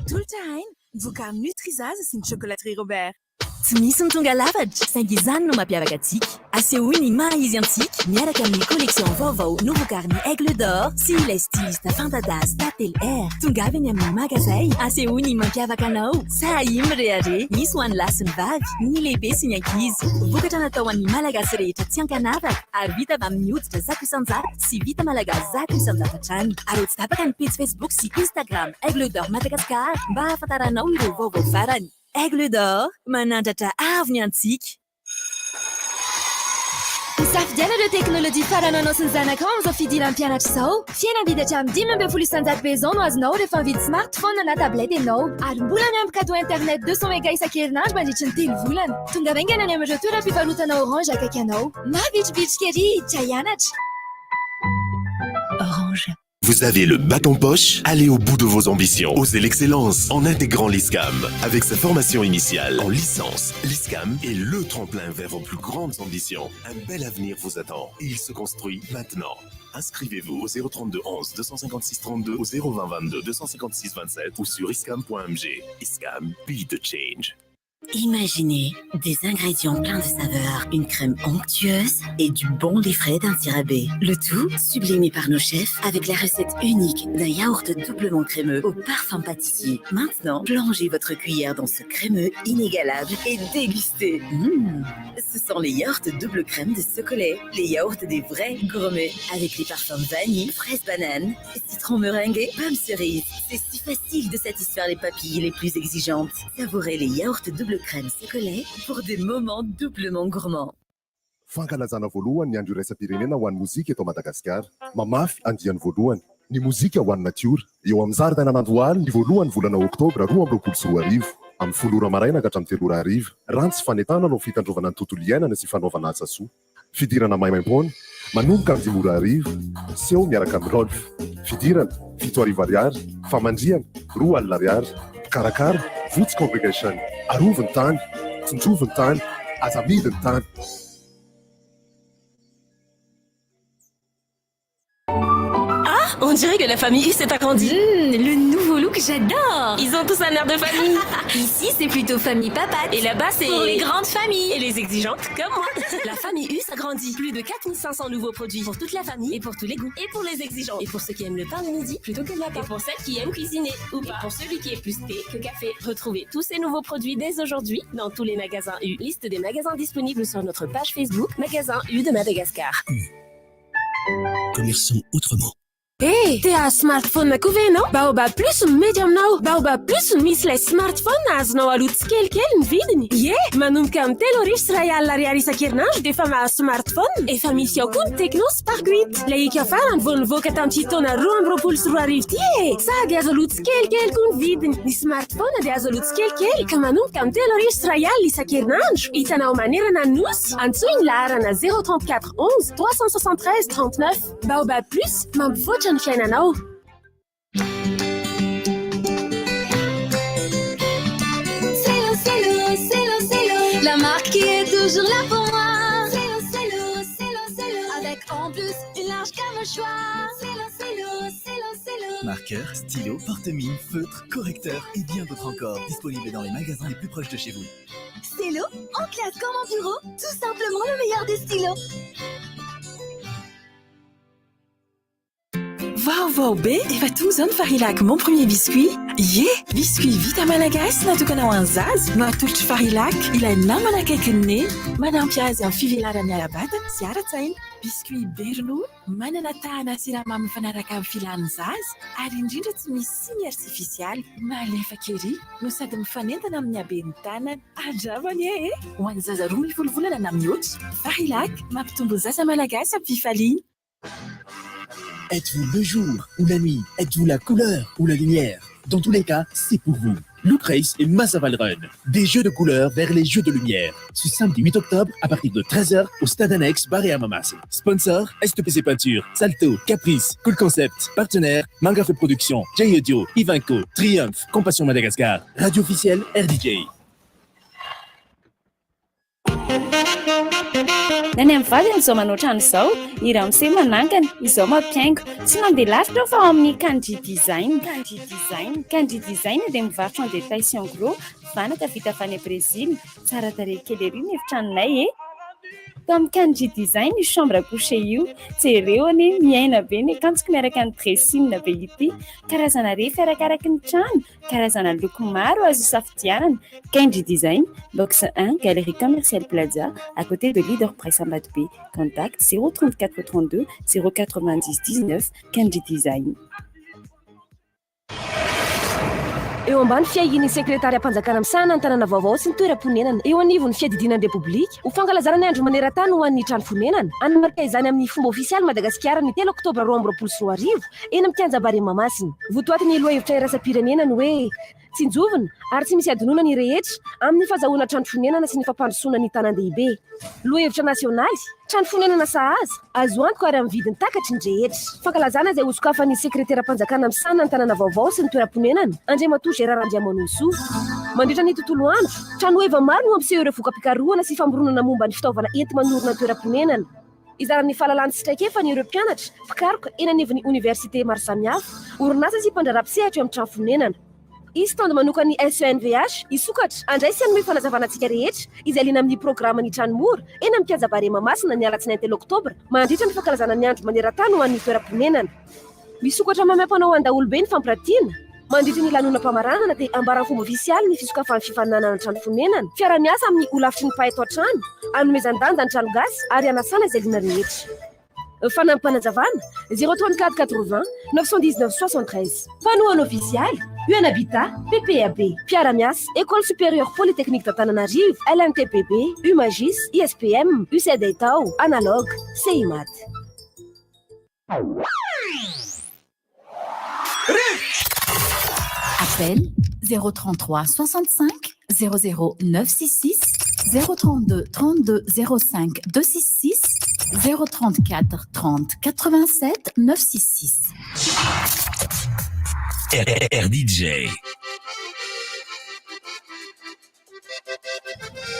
Tolotra aina, vokarin'ny Nutrizaza sy ny Chocolaterie Robert. Tsy misy ny tonga lafatra, saingy izany no mampiavaka antsika. Asehoy ny maha izy antsika miaraka amin'ny collection vaovao novokarin'ny Aigle d'Or sy ilay styliste fanta-daza Tantely R. Tongava eny amin'ny magazay, asehoy ny mampiavaka anao. Sahia mirehareha, misy ho an'ny lahy sy ny vavy, ny lehibe sy ny ankizy. Vokatra natao ho an'ny Malagasy rehetra tsy ankanavaka ary vita avy amin'ny hoditra 100% sy vita malagasy 100% hatrany. Araho tsy tapaka ny pejy Facebook sy Instagram Aigle d'Or Madagascar mba hahafantaranao ireo vaovao farany. Aigle d'or, manandratra avo ny antsika. Misafidiana ireo teknolojia farany ho anao sy ny zanakao amin'izao fidiran'ny mpianatra izao. Fihenam-bidy hatramin'ny 15% be izao no azonao rehefa mividy smartphone na tablette ianao. Ary mbola miampy cadeau internet 200 méga isan-kerinandro mandritry ny telo volana. Tongava haingana any amin'ireo toeram-pivarotana Orange akaiky anao. Mavitribitrika ery hiditra hianatra! Orange. Vous avez le bac en poche? Allez au bout de vos ambitions. Osez l'excellence en intégrant l'ISCAM. Avec sa formation initiale en licence, l'ISCAM est le tremplin vers vos plus grandes ambitions. Un bel avenir vous attend et il se construit maintenant. Inscrivez-vous au 032 11 256 32 au 020 22 256 27 ou sur iscam.mg. ISCAM, be the change. Imaginez des ingrédients pleins de saveurs, une crème onctueuse et du bon lait frais d'Antsirabe. Le tout sublimé par nos chefs avec la recette unique d'un yaourt doublement crémeux au parfum pâtissier. Maintenant, plongez votre cuillère dans ce crémeux inégalable et dégustez. Mmh. Ce sont les yaourts double crème de Socolait, les yaourts des vrais gourmets avec les parfums vanille, fraise banane, citron meringue et pomme cerise. C'est si facile de satisfaire les papilles les plus exigeantes. Savourez les yaourts double crème Socolait pour des moments doublement gourmands. Fankalazana voalohany ny andro iraisam-pirenena ho an'ny mozika eto Madagasikara. Mamafy andiany voalohany. Ny mozika ho an'ny natiora. Eo amin'ny zaridainan'Andohalo ny voalohan'ny volana oktobra 2022. Amin'ny 10 ora maraina ka hatramin'ny 3 ora hariva. Rantsy fanentanana ho fitandrovana ny tontolo iainana sy fanaovana asa soa. Fidirana maimaimpoana, manomboka amin'ny 5 ora hariva. Seho miaraka amin'i Rolf. Fidirana, 7000 ariary. Famandrihana, 20 alina ariary. Mpikarakara, Votsy Congregation. Arovy ny tany, tsinjovy ny tany, aza amidy ny tany. Ah, on dirait que la famille U s'est agrandie. Mmh, le nouveau look, j'adore. Ils ont tous un air de famille. Ici, c'est plutôt famille papate. Et là-bas, c'est pour les grandes familles. Et les exigeantes comme moi. La famille U s'agrandit. Plus de 4500 nouveaux produits pour toute la famille et pour tous les goûts. Et pour les exigeants. Et pour ceux qui aiment le pain de midi plutôt que le matin. Et pour celles qui aiment cuisiner ou pas. Et pour celui qui est plus thé que café. Retrouvez tous ces nouveaux produits dès aujourd'hui dans tous les magasins U. Liste des magasins disponibles sur notre page Facebook Magasin U de Madagascar. Commerçons autrement. Eh! Te hahazo smartphone koa ve ianao? Baobab Plus no mety aminao! Baobab Plus no misy ilay smartphone azonao aloa tsikelikely ny vidiny. Ie! Manomboka amin'ny 3100 ariary isan-kerinandro dia efa mahazo smartphone. Efa misy ao koa ny Tecno Spark 8. Ilay hika farany vao nivoaka tamin'ity taona 2022 ity e! Sady azo aloa tsikelikely koa ny vidiny. Ny smartphone dia azo aloa tsikelikely ka manomboka amin'ny 3100 isan-kerinandro. Hitanao manerana ny Nosy. Antsoy ny laharana 034 11 373 39. Baobab Plus, mampivoatra ny fiainanao. Cello, Cello, Cello, Cello, la marque qui est toujours là pour moi. Cello, Cello, Cello, Cello, avec en plus une large gamme au choix. Cello, Cello, Cello, Cello. Marqueur, stylo, porte-mine, feutre, correcteur et bien d'autres encore. Disponibles dans les magasins les plus proches de chez vous. Cello, en classe comme en bureau, tout simplement le meilleur des stylos. Vaovao be, efa tonga izao ny Farilac mon premier biscuit. Ie, biscuit vita malagasy natokana ho an'ny zaza no atolotr'i Farilac, ilay namana akaikin'i Neny. Manampy azy amin'ny fivelarany ara-batana sy ara-tsaina. Biscuit be ronono, manana tahana siramamy mifanaraka amin'ny filan'ny zaza ary indrindra tsy misy tsiny artifisialy. Malefaka ery no sady mifanentana amin'ny haben'ny tanana. Andramo anie e! Ho an'ny zaza 12 volana na mihoatra, Farilac, mampitombo ny zaza malagasy amin'ny fifaliana. Êtes-vous le jour ou la nuit? Êtes-vous la couleur ou la lumière? Dans tous les cas, c'est pour vous. Look Race et Mazzaval Run. Des jeux de couleurs vers les jeux de lumière. Ce samedi 8 octobre à partir de 13h au stade annexe Barea Mahamasina. Sponsor STPC Peinture, Salto, Caprice, Cool Concept. Partenaire Mangafe Production, J Audio, Ivanco, Triumph, Compassion Madagascar. Radio officielle RDJ. Na ny amin'ny vady amin'izao manao trano izao, ny ramose manangana, izao mampihaingo. Tsy mandeha lavitra aho fa ao amin'ny Kanji Design. Kanji Design. Kanji Design dia mivarotra en détail sy en gros, vanaka vita avy any Brezila. Tsara tarehy kely ery ny efitranonay e! Tao amin'ny Kanji Design io chambre à coucher io. Jereo anie, miaina be ny akanjoko miaraka ny dressing be ity. Karazana refy arakaraky ny trano. Karazana loko maro azo isafidianana, Kendry Design, box 1, Galerie Commerciale Plaza, à côté de Leader Press Ambatobe. Contact 034 32 090 19, Kendry Design. Eo ambany fiahian'ny Sekretariam-panjakana misahana ny tanàna vaovao sy ny toeram-ponenana eo anivon'ny Fiadidiana ny Repoblika, ho fankalazana ny Andro maneran-tany ho an'ny trano fonenana, hanamarika izany amin'ny fomba ofisialy Madagasikara ny telo oktobra 2022, eny amin'ny kianja Barea Mahamasina. Votoatin'ny lohahevitra iraisam-pirenena ny hoe Tsinjovina ary tsy misy adinoina ny rehetra amin'ny fazahoana trano fonenana sy ny fampandrosoana ny tanàn-dehibe. Lohahevitra nasionaly, trano fonenana sahaza, azo antoka ary amin'ny vidiny takatry ny rehetra. Fankalazana izay hosokafan'ny sekreteram-panjakana misahana ny tanàna vaovao sy ny toeram-ponenana, Andriamatoa Gérard Randriamanohisoa. Mandritra ny tontolo andro, tranoheva maro no hampiseho ireo voka-pikarohana sy famoronana momba ny fitaovana enti-manorina ny toeram-ponenana. Hizara ny fahalalany sy traikefany ireo mpianatra, mpikaroka eny anivon'ny oniversite maro samihafa, orinasa sy mpandraharaha mpisehatra eo amin'ny trano fonenana. Hisy stand manokan'ny SENVH hisokatra, handray sy hanome fanazavana antsika rehetra izay liana amin'ny programan'ny Trano Mora eny amin'ny Kianja Barea Mahamasina ny alatsinainy telo oktobra mandritra ny fankalazana ny andro maneran-tany ho an'ny toeram-ponenana. Misokatra maimaim-panao ho an-daholobe ny fampiratiana. Mandritra ny lanonam-pamaranana dia ambaran'ny fomba ofisialy ny fisokafan'ny fifaninanana trano fonenana, fiaraha-miasa amin'ny holafitry ny mpahay tao-trano, hanomezan-danja ny trano gasy ary hanasana izay liana rehetra. Fanampim-panazavana, 034 80 919 73. Mpanohana ofisialy, UN Habitat, PPAB. Mpiara-miasa, École Supérieure Polytechnique d'Antananarivo, LNTPB, UMAGIS, ISPM, UCED Aitao, Analog, Seimat. Appel 033 65 00 966 032 32 05 266 034 30 87 966. RDJ.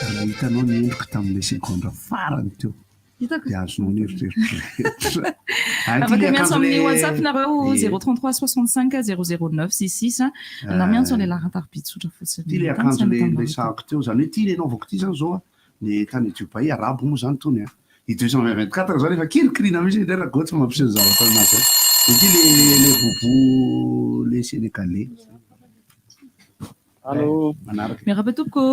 Raha hitanao ny endriko tamin'ilay segondra farany teo. Hitako. Dia azonao ny eritreritra rehetra. Afaka miantso amin'ny WhatsApp nareo 033 65 00 966 na miantso an'ilay laharan-tariby tsotra fotsiny. Ity ilay akanjo ilay niresahako teo, izany hoe ity ilay naovako ity izany izao an, ny tany Dubaï, arabo moa izany itony an, i 224 izany efa kirikiriana mihitsy indray raha Goa tsy mampiseho ny zavatra aminazy zay. Dia ity ilay ilay boubou ilay sénégalais. Allo. Manaraka. Miarahaba tompoko.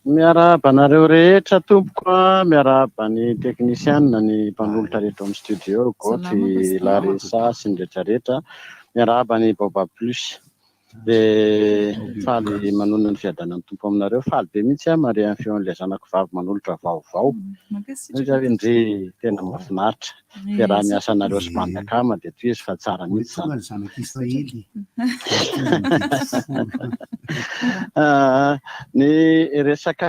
Miarahaba anareo rehetra tompoko a, miarahaba ny teknisianina, ny mpanolotra rehetra ao amin'ny studio, Goty, Larissa sy ny rehetra rehetra, miarahaba ny Baobab Plus. Dia faly manonona ny fiadanan'ny Tompo aminareo, faly be mihitsy aho mahare ny feon'ilay zanako vavy manolotra vaovao. Mankasitraka. Ndry, tena mahafinaritra. Fiaraha-miasanareo sy bandy akama dia tohizo fa tsara mihitsy izany. Tonga ny zanak'Israely. Ny resaka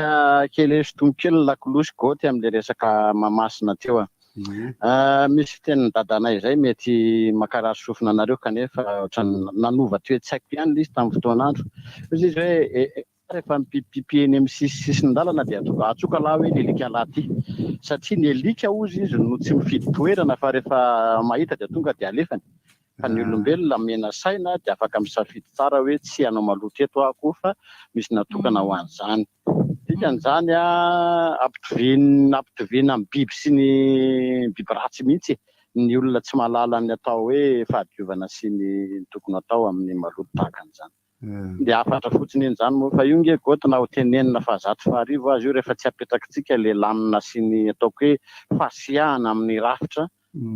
kely sintomy kely ny lakolosy goty amin'ilay resaka Mahamasina teo a. Misy fitenin'i dadanay izay mety mankarary sofina anareo kanefa ohatran'ny nanova toe-tsaiko ihany ilay izy tamin'ny fotoan'andro. Hoy izy hoe Rehefa mipipipy eny amin'ny sisisisin-dalana dia atsoka lahy hoe ny alika lahy ity. Satria ny alika hozy izy no tsy mifidy toerana fa rehefa mahita dia tonga dia alefany. Fa ny olombelona mena saina dia afaka misafidy tsara hoe tsy hanao maloto eto aho koa fa misy natokana ho an'izany. Dikan'izany ampitoviana ampitoviana amin'ny biby sy ny biby ratsy mihitsy ny olona tsy mahalala ny atao hoe fahadiovana sy ny tokony atao amin'ny maloto tahaka an'izany. Dia hafatra fotsiny iny izany moa fa io nge goty na ho tenenina fahazato faharivo aza io rehefa tsy apetrakitsika le lamina sy ny ataoko hoe fasiahana amin'ny rafitra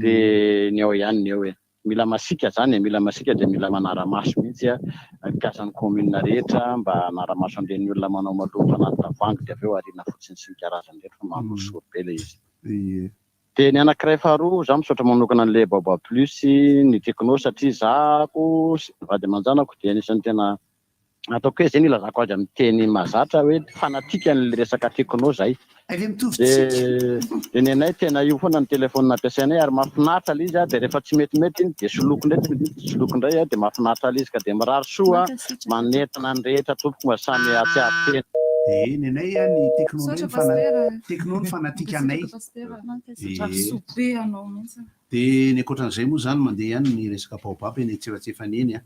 dia ny ao ihany ny eo e. Mila masiaka zany e, mila masiaka dia mila manara-maso mihitsy a, mpiasan'ny commune rehetra mba hanara-maso an'ireny olona manao maloto anaty tavoahangy dia avy eo ariana fotsiny sy ny karazany ireny fa maharosory be le izy. Dia ny anankiray faharoa, za misaotra manokana an'ilay Baobab Plus ny Tecno satria za ko sy ny vady aman-janako dia anisan'ny tena ataoko hoe zay no ilazako azy amin'ny teny mahazatra hoe fanatique an'ilay resaka Tecno zay. Ilay mitovy tsiky. Dia ny anay tena io foana ny téléphone ampiasainay ary mahafinaritra ilay izy dia rehefa tsy metimety iny dia soloiko indray, tsy metimety dia soloiko indray dia mahafinaritra ilay izy ka dia mirary soa manentana ny rehetra tompoko mba samy hahatsiaro tena. Eh, ny anay a ny techno Misaotra ny fana- Pasitera. techno ny fanatique anay. Mankasitraka, Pasitera. Eh. Soa be anao mihitsy. Dia ny ankoatran'izay moa izany mandeha ihany ny resaka baobab eny antsefatsefany eny a.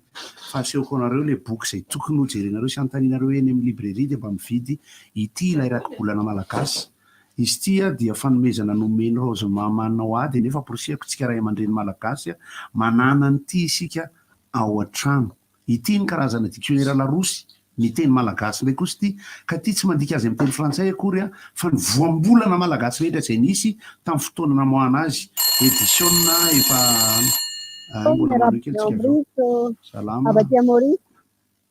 Fa asehoko anareo ilay boky izay tokony ho jerenareo sy anontanianareo eny amin'ny librairie dia mba mividy ity ilay rakibolana malagasy. Izy ity a dia fanomezana nomen'i Raozy mamanao ahy dia nefa amporisihako tsika ray aman-dreny malagasy a manana an'ity isika ao an-trano. Ity ny karazana dictionnaire Larousse, ny teny malagasy indray kosa ity, ka ity tsy mandika azy amin'ny teny frantsay akory an, fa ny voambolana malagasy rehetra izay nisy tamin'ny fotoana namoahana azy, edition efa ah, mbola Miarahaba manohy kely tsika avy eo. Salama. Avy aty Maurice.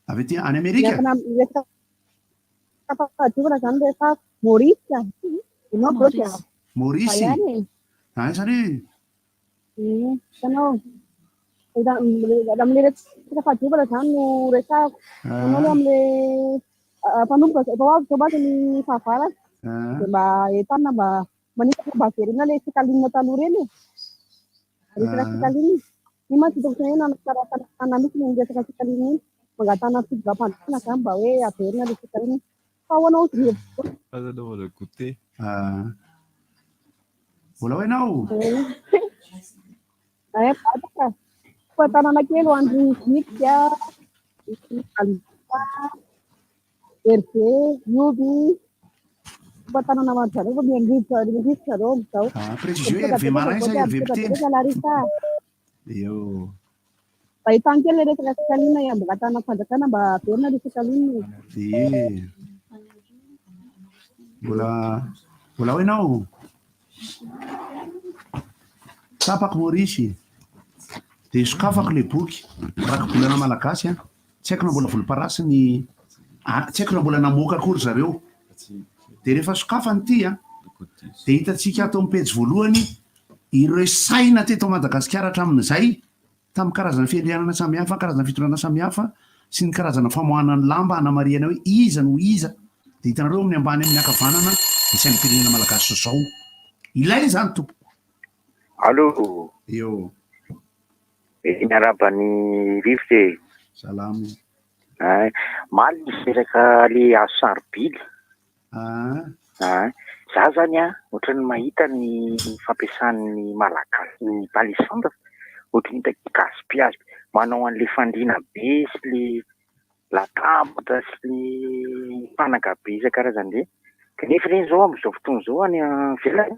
Avy aty any Amerika? Miankina amin'ny resaka fahadiovana izany rehefa Maurice. Ianao bro dia Maurice. Ihany e. Ah, salut. Hitanao, raha amin'ilay resaka fahadiovana izany no resahako. Hitanao aloha amin'ilay mpanomboka efa ho avy izao mantsy ny fahavaratra. Dia mba entanina mba manintona mba averina ilay fikalinina taloha ireny e. Resaka fikalinina. Iny mantsy hitako hoe nanatsara mihitsy ny resaka fikalinina iny. Mangatahana ny fitondram-panjakana izany mba hoe averina ilay fikalinina. Fa ahoana hozy ny hevitra? Aza anaovana goûter. Mbola ao ianao? Eh, betsaka. Fa tanàna kely ho an'ny Vitsika, Alba, Hervé, Ioby. Fa tanàna ho an-dry zareo fa miha-rivotra rivotra zareo amin'izao. Ah, précision Hervé Marin sa Hervé Mpitendry? Larissa. Eo. Mba hitany kely ilay resaka fikalina ambogatana fanjakana mba averina ilay fikalina. Ie. Mbola mbola ao ianao? Tapako Maurice. Dia sokafako ilay boky. Rakibolana malagasy an. Tsy haiko na mbola volomparasy ny ah, tsy haiko na mbola namoaka akory zareo. Dia rehefa sokafana ity an, dia hitantsika ato amin'ny pejy voalohany ireo saina teto Madagasikara hatramin'izay tamin'ny karazana fiandrianana samihafa, karazana fitondrana samihafa sy ny karazana famoahana ny lamba hanamarihana hoe iza no iza dia hitanareo amin'ny ambany amin'ny ankavanana ny sainam-pirenena malagasy zao. Ilaina izany tompoko. Allo. Eo. Eh, miarahaba ny rivotra e. Salama. Eh, maly nisy resaka le hazo sarobily. Ah. Ah, za zany an, ohatran'ny mahita ny fampiasan'ny Malagasy ny palissandre, ohatran'ny hita gaspillage, manao an'le fandriana be sy le latabatra sy le fanaka be isan-karazany ireny. Kanefa ireny izao amin'izao fotoana izao any ivelany,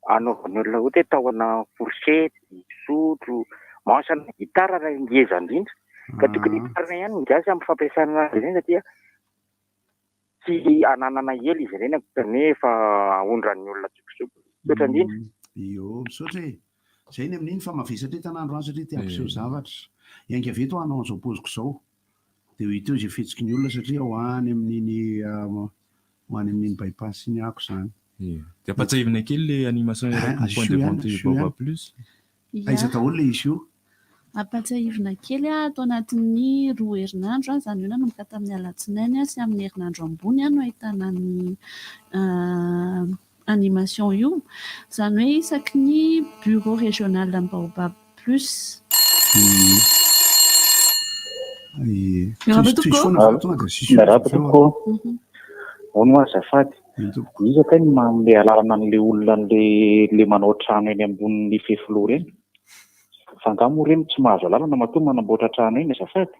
anaovan'ny olona ohatra hoe tahona fourchette, sotro, manche na gitara raha ngeza indrindra. Ka tokony hitarina ihany ny gasy amin'ny fampiasana azy ireny satria tsy ananana ela izy ireny ankoatra ny hoe efa aondran'ny olona an-tsokosoko. Misaotra indrindra. Io, misaotra e. Zay ny amin'iny fa mavesatra eto an'andro any satria te hampiseho zavatra. Hiainga avy eto aho hanao an'izao paoziko izao. Dia ho hita eo izay fihetsiky ny olona satria ho any amin'iny ho any amin'iny bypass iny ako izany. Ie. Dia ampatsiahivina kely le animation eraky ny point de vente Baobab Plus. Aiza daholo le izy io? Ampatsiahivina kely ato anatin'ny roa herinandro, izany hoe nanomboka tamin'ny alatsinainy sy amin'ny herinandro ambony no ahitana ny animation io. Izany hoe isaky ny bureau régional ny Baobab Plus. Miarahaba tompoko. Miarahaba tompoko. Hono hoa azafady. Iza kay no manome alalana an'le olona an'le le manao trano eny ambonin'ny fefiloha ireny? Fa angaha moa ireny tsy mahazo alalana matoa manamboatra trano eny azafady?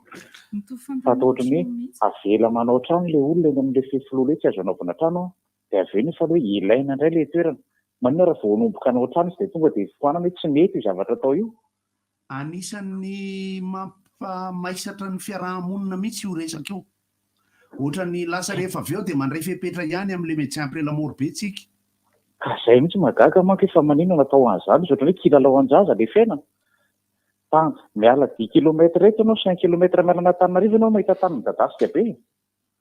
Fa atao ohatran'ny hoe avela manao trano le olona eny amin'le fefiloha le tsy azo anaovana trano an, dia avy eo nefa aloha ilaina indray le toerana. Maninona raha vao hanomboka hanao trano izy dia tonga dia foanana hoe tsy mety io zavatra atao io? Anisan'ny mampamaisatra ny fiaraha-monina mihitsy io resaka io. Ohatran'ny lasa rehefa avy eo dia mandray fepetra ihany amin'ilay médecin après la mort be tsika. Ka zay mihitsy mahagaga manko hoe fa maninona natao an'izany izy ohatran'ny hoe kilalao an-jaza le fiainana. Fa miala dix kilomètre eto ianao, cinq kilomètre miala an'Antananarivo ianao mahita tany midadasika be.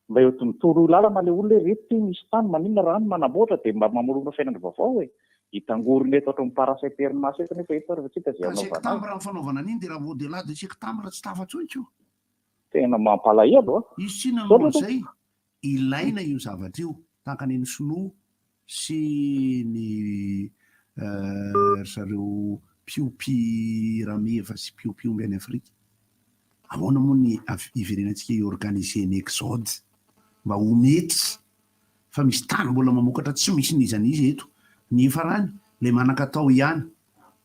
Mba eo mitoroy lalana le olona hoe reto ty misy tany maninona raha any manamboatra dia mba mamorona fiainana vaovao e. Hitangorona eto ohatran'ny parasy am-perinasa eto nefa eto ary efa tsy hita izay Ka hanaovana azy. septembre ny fanaovana an'iny dia raha vao au delà de septembre tsy tafa intsony ko. Tena mampalahelo a! Izy tsy nanao an'izay, ilaina io zavatra io, tahaka ny an'ny sinoa sy ny ry zareo mpiompy rameva sy mpiompy omby any Afrika. Ahoana moa ny hiverenantsika hi-organiser ny exode? mba ho mety fa misy tany mbola mamokatra tsy misy n'iza n'iza eto. Ny hifarany, ilay manan-katao ihany.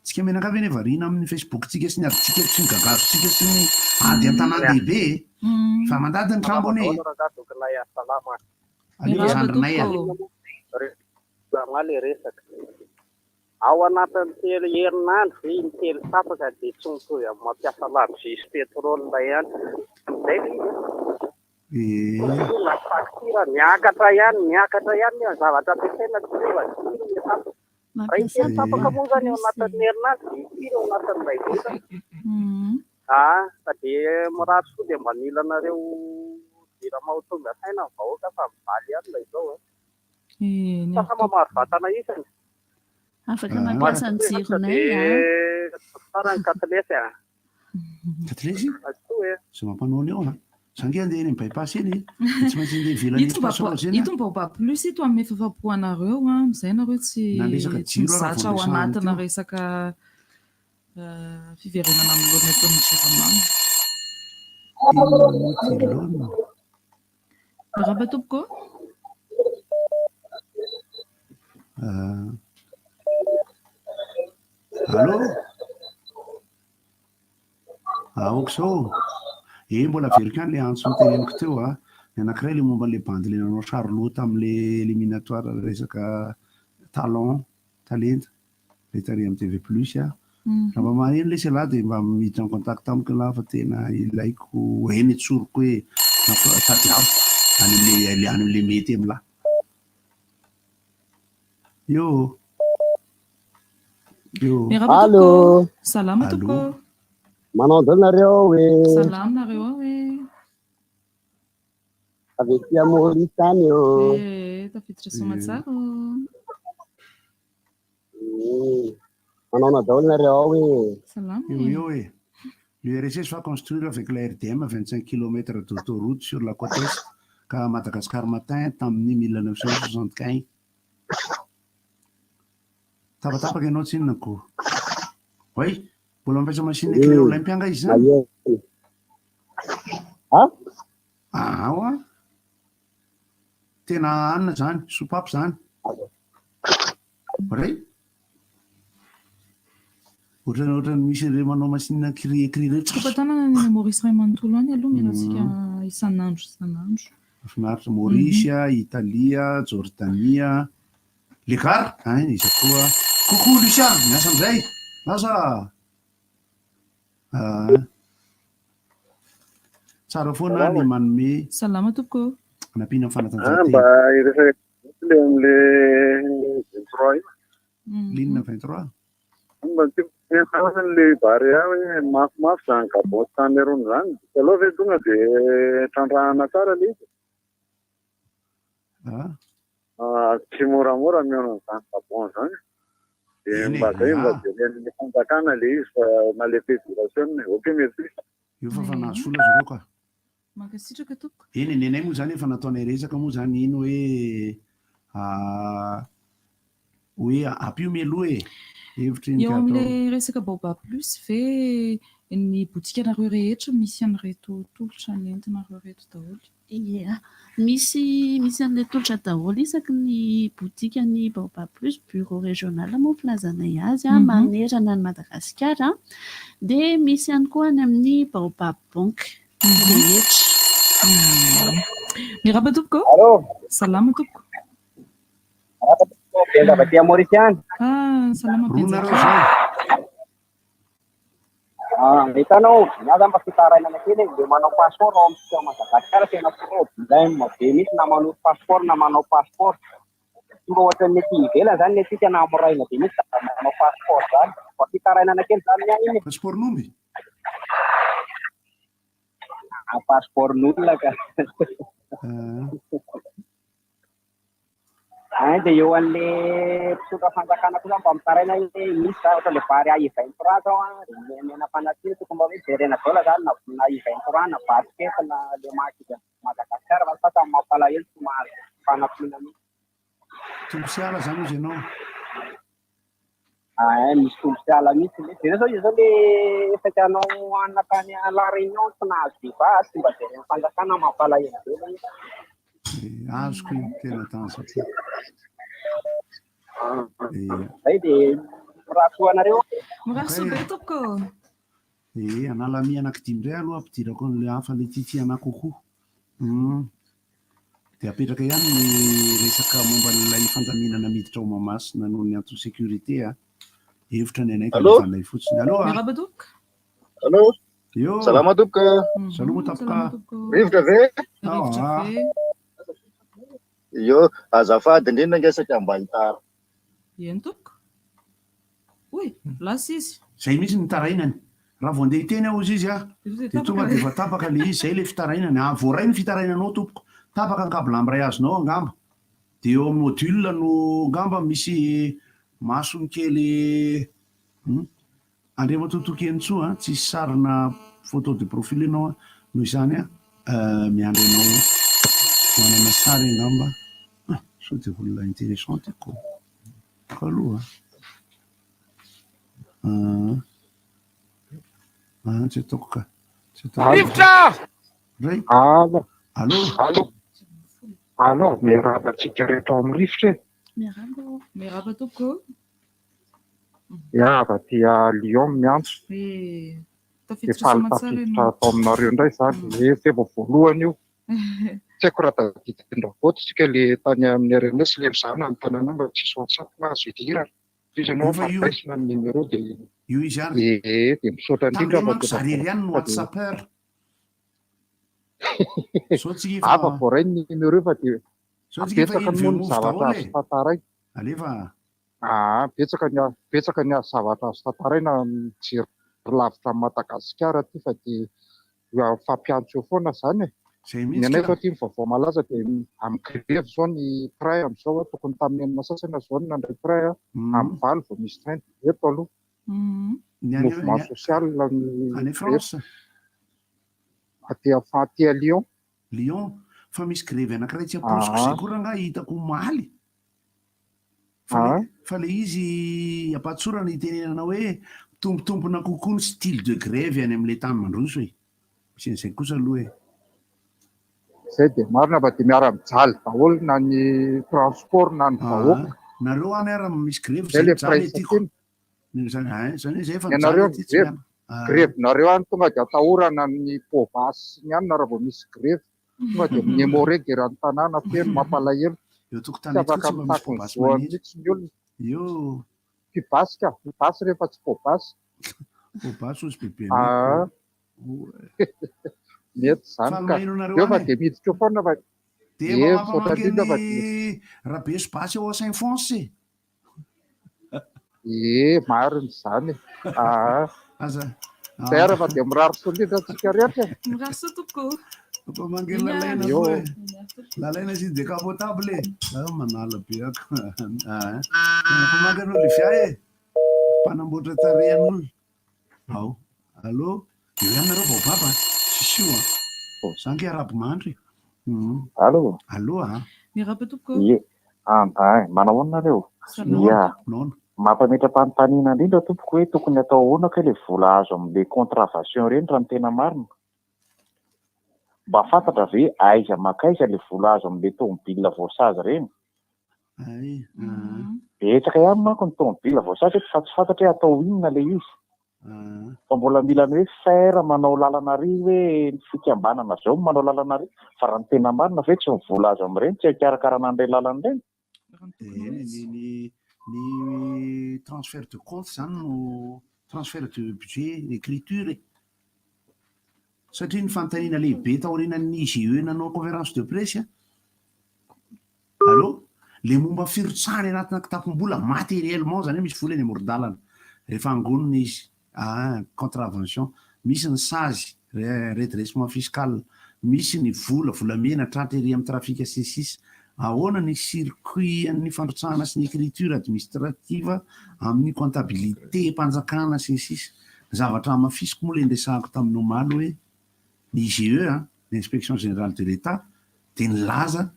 Tsika mianakavy anie variana amin'ny Facebook-tsika sy ny adintsika sy ny gagazontsika sy ny ady an-tanàn-dehibe e! Fa mandady ny trambo anie e! Aleo zandrinay a! Salama le resaka. Ao anatin'ny telo herinandro ve intelo tapaka dia tsy mitovy amin'ny mampiasa labozia sy pétrole ihany. Amin'izay ve izy Ee. Na facture miakatra ihany, miakatra ihany nefa ny zavatra ampiasaina tsy miova, jiro ny tapaka. Raha intelo tapaka moa izany ao anatin'ny herinandro dia impiry ao anatin'ny iray volana. Ah, fa dia mirary soa dia mba mila anareo jirama ho tonga saina ny vahoaka fa mivaly ihany ilay izao eh. Eny Fa ary maro vatana isany. Afaka mampiasa ny jironay a. Tsara ny katilesy a. Katilesy? Mazotoa e. Izay mampanao an'io an. Za ange andeha eny amin'ny bypass eny e. Dia tsy maintsy andeha ivelany Ito mba espace rose eny ito aho. mba Baobab plus ito hanome fafapo anareo an, amin'izay nareo tsy Na resaka tsy jiro ara mizatra vao ao resahana anatina teo. resaka fiverenana amin'ny laoniny ataon'ny Jirama. Inona moa ity laonina? Miarahaba tompoko ô. Ah. Allô? Aoka izao. Eh, mbola averiko ihany ilay antso noteneniko teo a. Ny anankiray ilay momba an'ilay bandy ilay nanao charlot tamin'ilay éliminatoire resaka talent, talenta, ilay tary amin'ny TV Plus a. Raha mba maheno lesy ialahy dia mba miditra en contact amiko ialahy fa tena ilaiko, eny tsoriko hoe tadiaviko any amin'ilay any amin'ilay mety amin'lah. Eo. Eo. Miarahaba Allô. tompoko. Salama tompoko. Manao daholo nareo ao e. Salama nareo ao e. Avy aty Maurice any ô. Eh, tafiditra soamatsara ô. Manaona daholo nareo ao e. Salama Eo e. eo e. L'URSS va construire avec la RDM 25 kilomètres d'autoroute sur la côte est ka Madagascar Matin tamin'ny 1975. Tapatapaka ianao tsinona ko. Oay, mbola mampiasa machine éclair Olympia nga izy zany? Ah? Ah, oa. Tena anina zany, soupape zany. Ray. Ohatrany ohatrany misy ireo manao machine cri cri ireo. Tsopa-tanana any any Maurice iray manontolo any aloha mila antsika isan'andro isan'andro. Mahafinaritra Maurice, Italia, Jordania, Le Gard, hein, iza koa. Coucou Lucia, miasa amizay. Lasa. Ah. Tsara foana ny manome. Salama tompoko. Anampiana ny Ah, fanatanjahantena. mba hiresaka le am'le 23 io. Ligne 23. Mba tiako tenenina le Barea hoe mafimafy zany Gabon sy Cameroun zany. Aloha ve tonga de trandrahana tsara le izy? Ah. Ah, tsy moramora mihaona an'izany Gabon zany. De Eny e, mba zay mba ah. jeren'ny fanjakana le izy fa na le fédération ok merci. Io fa fa nahazo vola zareo ka. Mankasitraka tompoko. Eny e, nenay moa zany efa nataonay resaka moa zany iny hoe hoe ampio mialoha e. Hevitra iny Eo ka atao. amin'ilay resaka Baobab Plus ve ny botikanareo rehetra misy an'ireto tolotra nentinareo ireto daholo? Ie, misy misy an'ilay tolotra daholo isaky ny botikan'ny Baobab Plus bureau régional moa filazanay azy a, manerana an'i Madagasikara. Dia misy ihany koa any amin'ny Baobab Bank rehetra. Miarahaba tompoko. Allô. Salama tompoko. Miarahaba tompoko, Benja avy aty Maurice ihany. Ah, salama Roa Benja. nareo zao. Ah, hitanao, ny ahy zany mba fitarainana kely e, le manao passeport ao amintsika ao Madagasikara tena problème be mihitsy na manoro passeport na manao passeport. Tonga ohatran'ny aty ivelany zany ny antsika na hamoraina be mihitsy da manao passeport zany. Mba fitarainana kely zany ny ahy iny e. Passeport-n'omby? Ah, passeport-n'olona ka. Ah. Hein, dia eo an'le mpitondra fanjakana koa zany mba mitaraina hoe misy zavatra le Barea I23 zao an, omena fanampiana tokony mba hoe jerena daholo zany na na I23 na basket na le maha ankizy an'i Madagasikara fa fa samy mampalahelo tsy mahazo fanampiana mihitsy. Tompo sy ala zany ozy ianao. Ah, misy tompo sy ala mihitsy le. Jereo zao izy zao le saika hanao hanina tany La Réunion tsy nahazo visa, tsy mba jeren'ny fanjakana mampalahelo be le izy. Azoko iny tena tanjaka. Zay dia mirary soa anareo. Mirary soa be tompoko. Ee, hanala mi anankidimy indray aloha hampidirako an'ilay hafa ilay tiatiana anà kokoa. Hum. Dia apetraka ihany ny resaka momba an'ilay fandaminana miditra ao Mahamasina noho ny antony sécurité a. Hevitra ny anay ka Allô? alefanay fotsiny. Allô a. Miarahaba tompoko. Allô? Eo. Salama tompoko. Salama tompoko. Rivotra ve? Rivotra ve? Io, azafady indrindra ange saika mba hitara. Eny tompoko. Oy, lasa izy. Zay mihitsy ny nitarainany. Raha vao andeha hiteny aho hozy izy ah, dia tonga dia efa tapaka ilay izy. Zay ilay fitarainany. Ah, voaray ny fitarainanao tompoko. Tapaka ny câble ambiray azonao angamba. Dia eo amin'ny module no angamba misy masony kely hum. Andriamatoa Tokianintsoa a, tsisy sarina photo de profil ianao a, noho izany a, miandry anao manana sary angamba, ah, sao dia olona interessant ty ko, ko aloha a, ah, tsy ataoko ka, tsy ataoko. Rivotra! Ray. Allo. Allo. Allo. Allo, miarahaba antsika rehetra ao amin'ny rivotra e. Miarahaba. Miarahaba tompoko. Ya, avy aty Lyon miantso. Eh, Dia tafiditra faly soamantsara tafiditra ianao. ato aminareo indray izany. Eh, zay vao voalohany io. Tsy haiko raha tadidin-dRavoto isika le tany amin'ny RNS le mizaha ny tanàna mba tsisy WhatsApp na azo idirana. Fa izy ianao Efa io. raisina ny numéro dia Io izy ary. Eh, dia misaotra indrindra Tamin'ireny fa manko dia za irery ihany no fa dia WhatsAppeur. Zao tsika efa Hafa voaray ny numéro fa dia Zao tsika efa betsaka moa ny Elvemove zavatra daholo azo e. tantaraina. Alefa. Aa, betsaka ny betsaka ny azo zavatra azo tantaraina mijery lavitra an'i Madagasikara aty fa dia mifampiantso eo foana izany e. Zay Ny mihitsy anay ka. izao aty ny vaovao malaza dia amin'ny grevy izao ny train amin'izao, tokony tamin'ny enina sasany aho izao no nandray train, amin'ny valo vao misy train dia eto aloha. Ny any Mouvement ny social ny any grevy. France. Aty aty à Lyon. Lyon, fa misy grevy anankiray tsy ampoiziko izay koa rangahy hitako omaly. Fa le, fa le izy ampahatsorana itenenana hoe mitombotombona kokoa ny style de grève any amin'ilay tany mandroso e. Misy an'izay kosa aloha e. Zay dia marina fa dia miara-mijaly daholo na ny transport na ny vahoaka. Nareo any ary misy grevy Zay zay le mijaly aty ko. firaisankina. Zany hein, zany hoe zay efa Ny mijaly anareo aty tsy grevy, miala. Ah. grevy-nareo any tonga dia atahorana ny poabasy sy ny anona raha vao misy grevy. Tonga dia mi-hémorragie eran'ny tanàna feno mampalahelo. Eo Tsy tokotany eto koa afaka tsy mba misy mitaky ny poabasy zoany maniry. mihitsy ny olona. Eo. Mpibasy ka, mpibasy rehefa tsy poabasy. Poabasy hozy bebe Ah. Mety izany Faly ka. maheno anareo Eo fa any e. dia miditra eo foana fa Dia Eh, mba misaotra mampamangy indrindra fa dia an'i Rabeso basy ao Saint-Fons e. Eh, marina izany e. Ah. Aza. Zay ary fa dia mirary soa indrindra antsika rehetra e. Mirary soa tompoko. Mampamangy an'i Lalaina Eo. koa e. Lalaina sy décapotable e. Ah, manala be ako. Ah. Mampamangy an'i Olivia e. Mpanamboatra tarehin'olona. Ao. Allô? Eo ihany nareo vao baba. Sisio a. Za ange arabo mandry. Allô? Allô a. Miarahaba tompoko. Ie, ah, manao ahoana nareo? Salama. Ia, mampametra-panontaniana indrindra tompoko hoe tokony atao ahoana kay ilay vola azo amin'ilay contravention ireny raha ny tena marina? Mba fantatra ve aiza mankaiza ilay vola azo amin'ilay tomobile voasazy ireny? Ay, ah. Betsaka ihany manko ny tomobile voasazy eto fa tsy fantatra hoe atao inona ilay izy. Fa mbola mila ny hoe faire manao lalana ary hoe ny fikambanana zao no manao lalana ary fa raha ny tena marina ve tsy ny vola azo amin'ireny tsy hikarakarana an'ireny lalana ireny? Eny, ny, ny, ny transfert de compte zany no transfert de budget, écriture e. Satria ny fanontaniana lehibe taorianan'ny IGE nanao conférence de presse, Allô? Le momba firotsahana anatina kitapom-bola matériellement zany hoe misy vola eny amoron-dalana rehefa angonina izy ah contravention, misy ny sazy redressement fiscal, misy ny vola, volamena tratra ery amin'ny trafic sy ny sisa Ahoana ny circuit an'ny fandrotsahana sy ny écriture administrative amin'ny comptabilité-mpanjakana sy ny sisa Ny zavatra hamafisiko moa le niresahako tamin'ny omaly hoe ny IGE an, ny Inspection Générale de l'Etat dia nilaza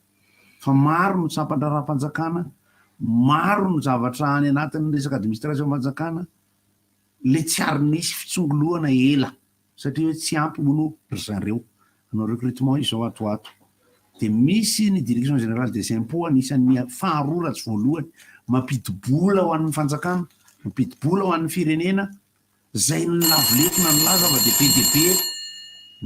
fa maro ny sampan-draharaham-panjakana, maro ny zavatra any anatin'ny resaka administration-panjakana le tsy ary nisy fitsongolohana ela satria hoe tsy ampy hono ry zareo hanao recrutement izy zao ato ho ato. Dia misy ny Direction Générale des Impôts anisan'ny faharoa raha tsy voalohany mampidi-bola ho an'ny fanjakana, mampidi-bola ho an'ny firenena, izay nilavo lefona nilaza fa dia be dia be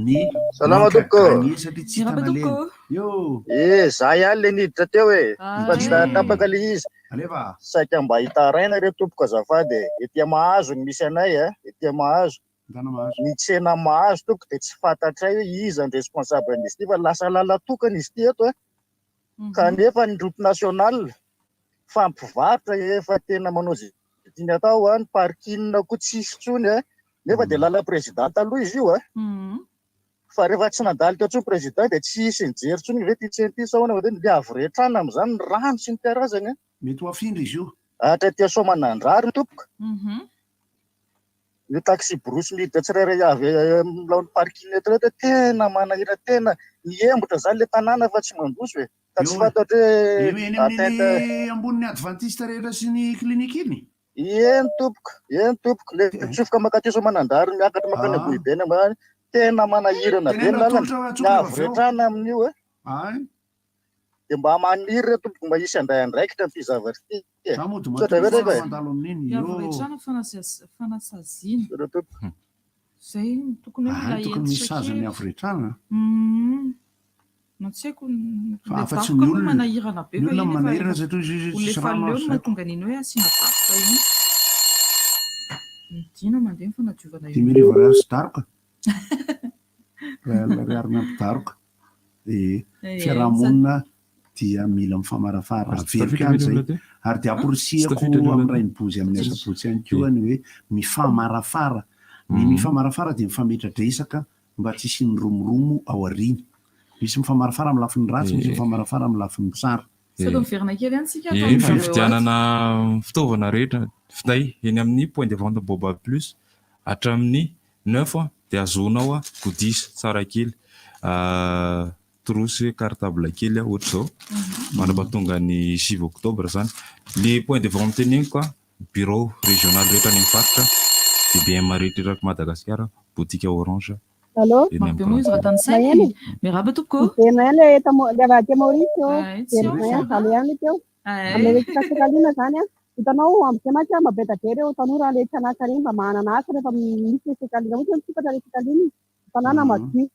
ny Salama manque à tompoko. gagner satria tsy hita Miarahaba nalehany. tompoko. Eo! Eh, za ihany le niditra teo e, fa tsy tapaka le izy. Alefa. Saika mba hitaraina re tompoko azafady e. Ety Mahazo no misy anay e, ety Mahazo. Ny tsena Mahazo tompoko dia tsy fantatray hoe iza ny responsable an'izy ity fa lasa lalan-tokana izy ity eto e. Kanefa ny route nationale fa mpivarotra efa tena manao izay tiany atao a, ny parking koa tsisy intsony e. Nefa dia lalan'ny président taloha izy io e. Fa rehefa tsy nandalo teo intsony président dia tsy hisy nijery intsony ve ity tsena ity sa ahoana fa dia miavoretrana amin'izany ny rano sy ny karazany e. Mety ho afindra izy io. Hatraty Soamanandrariny tompoko. Io taxi-brousse miditra tsirairay avy amin'ny laon'ny parking eto ireto tena manahira tena mihembotra izany ilay tanàna fa tsy mandroso e. Ka tsy fantatro hoe Eo eny amin'iny ambonin'ny advantista rehetra sy ny clinique iny? Eny tompoko, eny tompoko, le mitsofoka mankaty Soamanandrariny miakatra mankany Ambohibe any ambany, tena manahirana be ny lalana, ny havoretrana amin'io e. Dia mba maniry re tompoko mba hisy handray andraikitra amin'ity zavatra ity e. Za mody Misaotra matory betsaka foana e. mandalo amin'iny Ny io. havoretrana fanasaziana. Misaotra tompoko. Zay no tokony hoe mila Any tokony misy hentitra sazy ny kely. havoretrana. Na tsy haiko, Fa le afa-tsy daroka ny moa olona. manahirana be Ny fa olona iny efa manahirana efa satria izy izy olona tsisy efa rano leo azo no zay. mahatonga an'iny hoe asiana daroka iny. Midina mandeha ny fanadiovana eo. 5000 ariary sy daroka. Iray alina ariary miampy daroka. Ee, Ee, fiarahamonina dia mila mifamarafara. Ary tsy Averiko tafiditra ihany ve izay. ilay olona teo? Ary dia Tsy amporisihako tafiditra ilay amin'ny olona teo? Rainibozy amin'ny asabotsy ihany koa ny hoe mifamarafara. Ny mifamarafara dia mifametra-dresaka mba tsy hisian'ny romoromo ao aoriana. Misy mifamarafara amin'ny lafiny ratsy, misy mifamarafara amin'ny lafiny tsara. Sao dia miverina kely ihany isika Ee, ataon'ny zareo ato. fividianana fitaovana rehetra, finday eny amin'ny point de vente Baobab Plus hatramin'ny Neuf dia ahazoanao goodies tsara kely, trousse cartable kely ohatr'izao, mandra-pahatonga ny 9 octobre izany. Ny point de vente teneniko, bureau régional rehetra any amin'ny faritra, BBM rehetra eraky Madagasikara, boutique Orange Allô? eny Maro be moa izy raha tanisaina Maheno? e. Miarahaba tompoko. Miverina ihany le tamo- le avy aty Maurice ô. Ay, tsy Miverina ao ihany, fa. zalo ihany le teo. Ay. Amin'ilay resaka fikalina izany an, hitanao amin'izay mantsy an, mba be dia be ireo tanora ilay tsy an'asa ireny mba manana asa rehefa misy ilay fikalina. Ohatra hoe misokatra ilay fikalina, tanàna madio,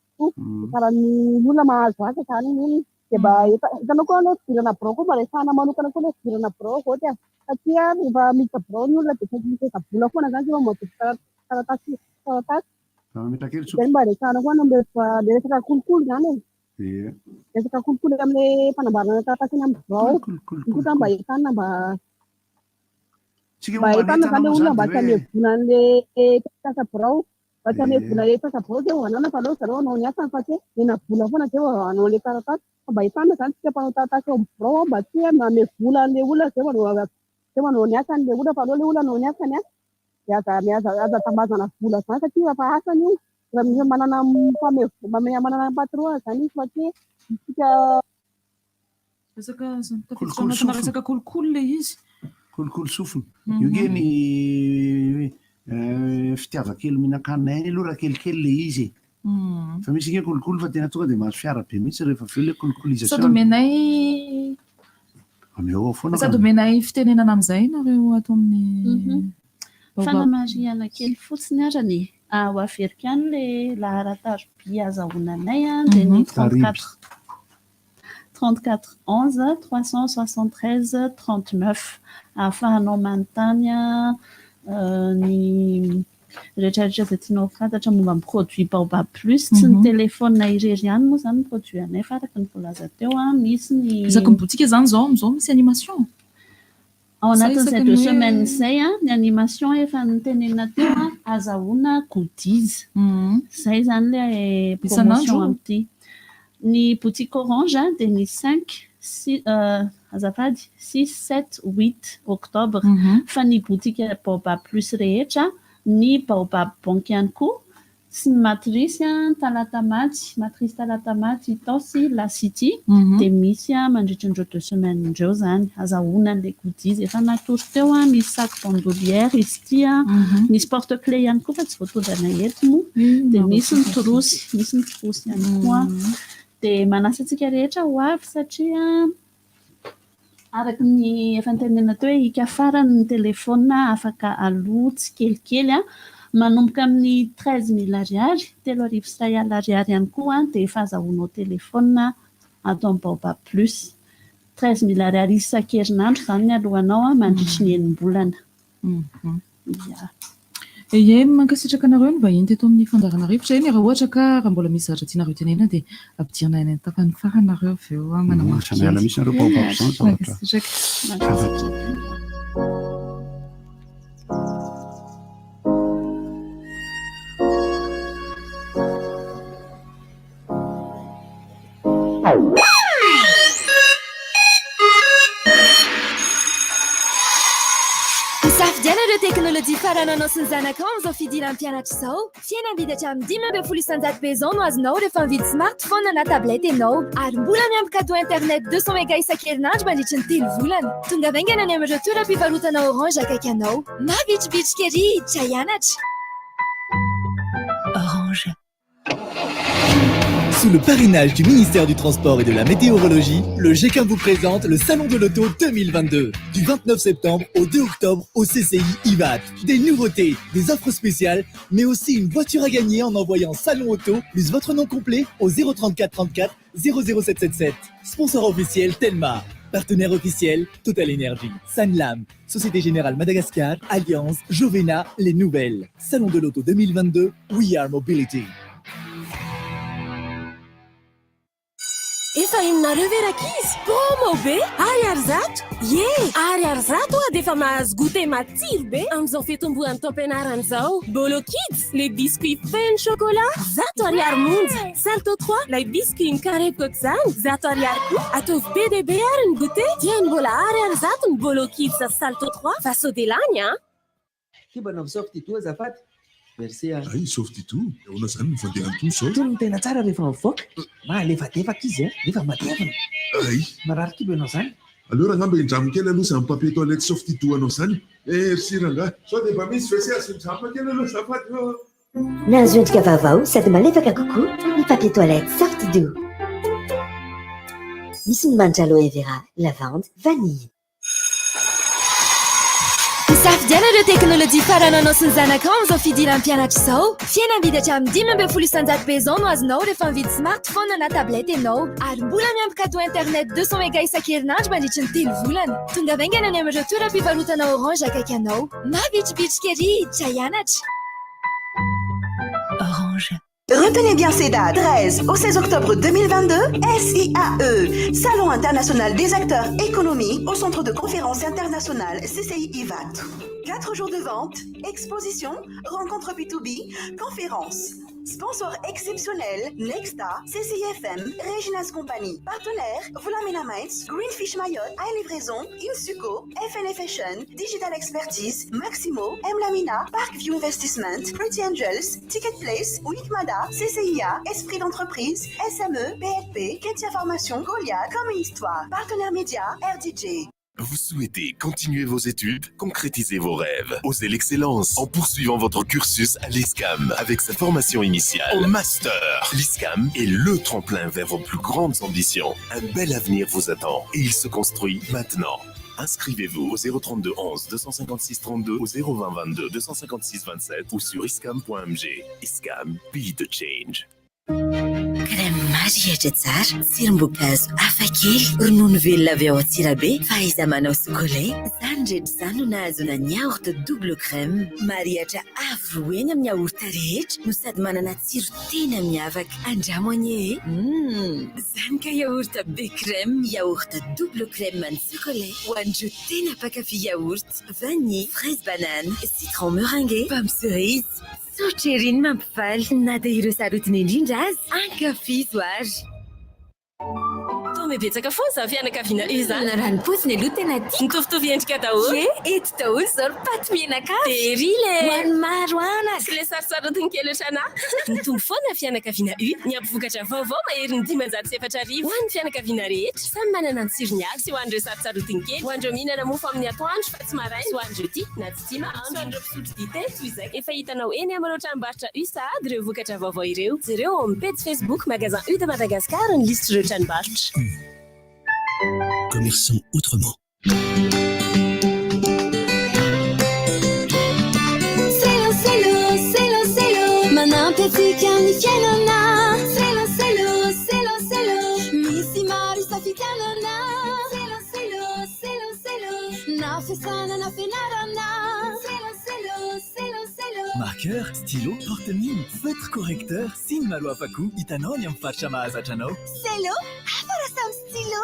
tsara ny olona mahazo asa izany iny. Dia mba efa hitanao koa aloha fidirana birao koa mba resahana manokana koa ilay fidirana birao Goty a. Satria rehefa miditra birao ny olona dia tsy maintsy mitondra vola foana izany izay vao mahazo taratasy taratasy. Izay no mba resahana koa any amin'ilay resaka kolikoly izany e. Ie. Resaka kolikoly amin'ilay fanamboarana taratasy eny amin'ny birao. Io koa zany mba entanina mba Tsika mba moa entanina manentana zany moa ilay olona zany mba dia tsy hoe hanome vola an'ilay mpiasa birao. Mba tsy hanome Ie. vola ilay mpiasa birao zay vao hanana fa aleo zareo hanao ny asany fa tsy hoe omena vola foana zay vao hanao an'ilay taratasy. Fa mba entanina zany tsika mpanao taratasy eo amin'ny birao mba tsy hoe manome vola an'ilay olona zay vao hanao zay vao hanao ny asany ilay olona fa aleo ilay olona hanao ny asany an. Dia aza aza aza tambazana vola zany satria efa asany io. Raha misy manana mpanome vola, manana patron zany izy fa tsy hoe isika. Resaka tafiditra Kolikoly anatina sofina. resaka kolikoly ilay izy. Kolikoly sofina. Io nge ny fitiavan-kely mihinan-kanina ihany aloha raha kelikely ilay izy e. Fa misy nge kolikoly fa tena tonga dia mahazo fiara be mihitsy rehefa avy eo ilay kolikolisation. Sady omenay Omeo ao foana Sady ka. omenay fitenenana amin'izay nareo ato amin'ny Baobab. Fanamarihana kely fotsiny arany e. Ho averiko ihany ilay laharan-tariby azahoana anay dia ny 34 34 11 373 39 ahafahanao manontany ny rehetra rehetra izay tianao ho fantatra momba ny produit Baobab Plus. Tsy ny telefaonina irery ihany moa izany ny produit anay fa araka ny voalaza teo misy ny Isaky ny boutique izany izao amin'izao misy animation? Ao Sa anatin'izay isaky ny deux hoe semaines izay ny animation efa notenenina teo azahoana goodies. Izay izany ilay Isan'andro? promotion amin'ity. Ny boutique Orange dia ny cinq, six, azafady, six, sept, huit octobre. Fa ny boutique Baobab Plus rehetra, ny Baobab Bank ihany koa sy ny matrice Talatamaty, matrice Talatamaty, Itaosy, La City, dia misy mandritra an'ireo deux semaines ireo izany. Azahoana an'ilay goodies efa natoro teo, misy sac bandoulière izy ity, misy porte clé ihany koa fa tsy voatondranay eto moa, dia misy ny trousse, misy ny trousse ihany koa. Dia manasa antsika rehetra ho avy satria araka ny efa notenenina teo hoe hika farany ny telefaonina afaka aloa tsikelikely manomboka amin'ny 13 000 ariary, 3100 ariary ihany koa dia efa azahoanao telefaonina ato amin'ny Baobab Plus. 13 000 ariary isan-kerinandro izany ny alohanao mandritry ny enim-bolana. Ia. Ie, mankasitraka anareo ny vahiny teto amin'ny fandaharana rivotra. Eny, raha ohatra ka raha mbola misy zavatra tianareo tenenina dia ampidirina any amin'ny tapany farany nareo avy eo manamafy Tsy miala mihitsy nareo Baobab izany zavatra. Mankasitraka. Zavatra. Misafidiana ireo teknolojia farany anao sy ny zanakao amin'izao fidiran'ny mpianatra izao. Fihenam-bidy hatramin'ny 15% be izao no azonao rehefa mividy smartphone na tablette ianao. Ary mbola miampy cadeau internet 200 méga isan-kerinandro mandritry ny telo volana. Tonga haingana any amin'ireo toeram-pivarotana Orange akaiky anao. Mavitribitrika ery hiditra hianatra. Orange. Sous le parrainage du ministère du Transport et de la Météorologie, le GECAM vous présente le Salon de l'Auto 2022. Du 29 septembre au 2 octobre au CCI Ivato. Des nouveautés, des offres spéciales, mais aussi une voiture à gagner en envoyant Salon Auto plus votre nom complet au 034 34 00777. Sponsor officiel Telma. Partenaire officiel Total Energy, Sanlam, Société Générale Madagascar, Alliance, Jovena, Les Nouvelles. Salon de l'Auto 2022, We Are Mobility. Efa henonareo ve rankizy? Promo be! Ariary 100! Ie! Ariary 100 oa dia efa mahazo goûter matsiro be amin'izao fitomboan'ny taom-pianarana izao. Bolo Kids, le biscuit feno chocolat, 100 ariary monja. Salto 3, lay biscuit mikarepoka izany, 100 ariary koa. Ataovy be dia be ary ny goûter, dia ny mbola 100 ariary ny Bolo Kids Salto 3 fa sao dia lany a! Kibana amin'ny Softidou azafady. Merci a. Ay, Softidou, ahoana izany ny fandehan'itony izao? Itony no tena tsara rehefa mivoaka. Mahalefadefaka izy a, nefa matevina. Ay. Marary kibo ianao izany. Aleo rangah mba hindramo kely aloha izany papier toilette Softidou anao izany. Merci rangah. Sao dia mba misy WC azo hindramina kely aloha azafady ô. Nahazo endrika vaovao sady malefaka kokoa ny papier toilette Softidou. Misy ny manitra aloe vera, lavande, vanille. Misafidiana ireo teknolojia farany anao sy ny zanakao amin'izao fidiran'ny mpianatra izao. Fihenam-bidy hatramin'ny 15% be izao no azonao rehefa mividy smartphone na tablette ianao. Ary mbola miampy cadeau internet 200 méga isan-kerinandro mandritry ny telo volana. Tonga haingana any amin'ireo toeram-pivarotana Orange akaiky anao. Mavitribitrika ery hiditra hianatra. Orange. Retenez bien ces dates. 13 au 16 octobre 2022, SIAE, Salon international des acteurs économiques au centre de conférence internationale CCI Ivato. 4 jours de vente, exposition, rencontres B2B, conférences. Sponsor exceptionnel, Nexta, CCIFM, Reginas Company. Partenaire, Volamena Mates, Greenfish Mayotte, iLivraison, Insuco, FNF Fashion, Digital Expertise, Maximo, M Lamina, Parkview Investment, Pretty Angels, Ticket Place, Wikmada, CCIA, Esprit d'entreprise, SME, PLP, Ketia Formation, Goliath, Comme une histoire. Partenaire média, RDJ. Vous souhaitez continuer vos études, concrétiser vos rêves, oser l'excellence en poursuivant votre cursus à l'ISCAM avec sa formation initiale au master. L'ISCAM est le tremplin vers vos plus grandes ambitions. Un bel avenir vous attend et il se construit maintenant. Inscrivez-vous au 032 11 256 32 au 020 22 256 27 ou sur iscam.mg. ISCAM, be the change. Crème marihitra tsara, tsirom-boankazo hafakely, ronono velona avy ao Antsirabe, fahaiza-manao sokolay. Izany rehetra izany no nahazoana ny yaourt double crème. Marihitra avo eny amin'ny yaourt rehetra no sady manana tsiro tena miavaka. Andramo anie e! Izany ka yaourt be crème, yaourt double crème ny sokolay. Ho an'ireo tena mpankafy yaourt, vanille, fraise banane, citron meringué, pomme cerise. Tsotra ery ny mampifaly na dia ireo sarotiny indrindra aza ankafizo ary. mibetsaka foana izany fianakaviana io izany. Raha ny paoziny aloha tena tiako. Mitovitovy endrika daholo. Ie, eto daholo izao ry paty mianakavy. Dia ery le. Ho an'ny maro anaka. Sy le sarotsarotin'ny kely ohatranà. Mitombo foana ny fianakaviana U. Niampy vokatra vaovao maherin'ny 4500. Ho an'ny fianakaviana rehetra. Samy manana ny tsirony avy. Sy ho an'ireo sarotsarotin'ny kely. Ho an'ireo mihinana mofo amin'ny atoandro fa tsy maraina. Sy ho an'ireo tia na tsy tia mahandro. Sy ho an'ireo mpisotro dite toy izay. Efa hitanao eny amin'ireo tranombarotra U sahady ireo vokatra vaovao ireo. Jereo ao amin'ny pejy Facebook Magasin U de Madagascar ny lisitr'ireo tranombarotra. Commerçons autrement. Selo, selo, selo, selo, manampy antsika amin'ny fiainana. Selo, selo, selo, selo, misy maro isafidianana. Selo, selo, selo, selo, na fiasana na fianarana. Selo, selo, selo, selo. Marqueur, stylo, porte-mine, feutre correcteur sy ny maro hafa koa hitanao any amin'ny faritra mahazatra anao. Selo, hafa raha samy stylo.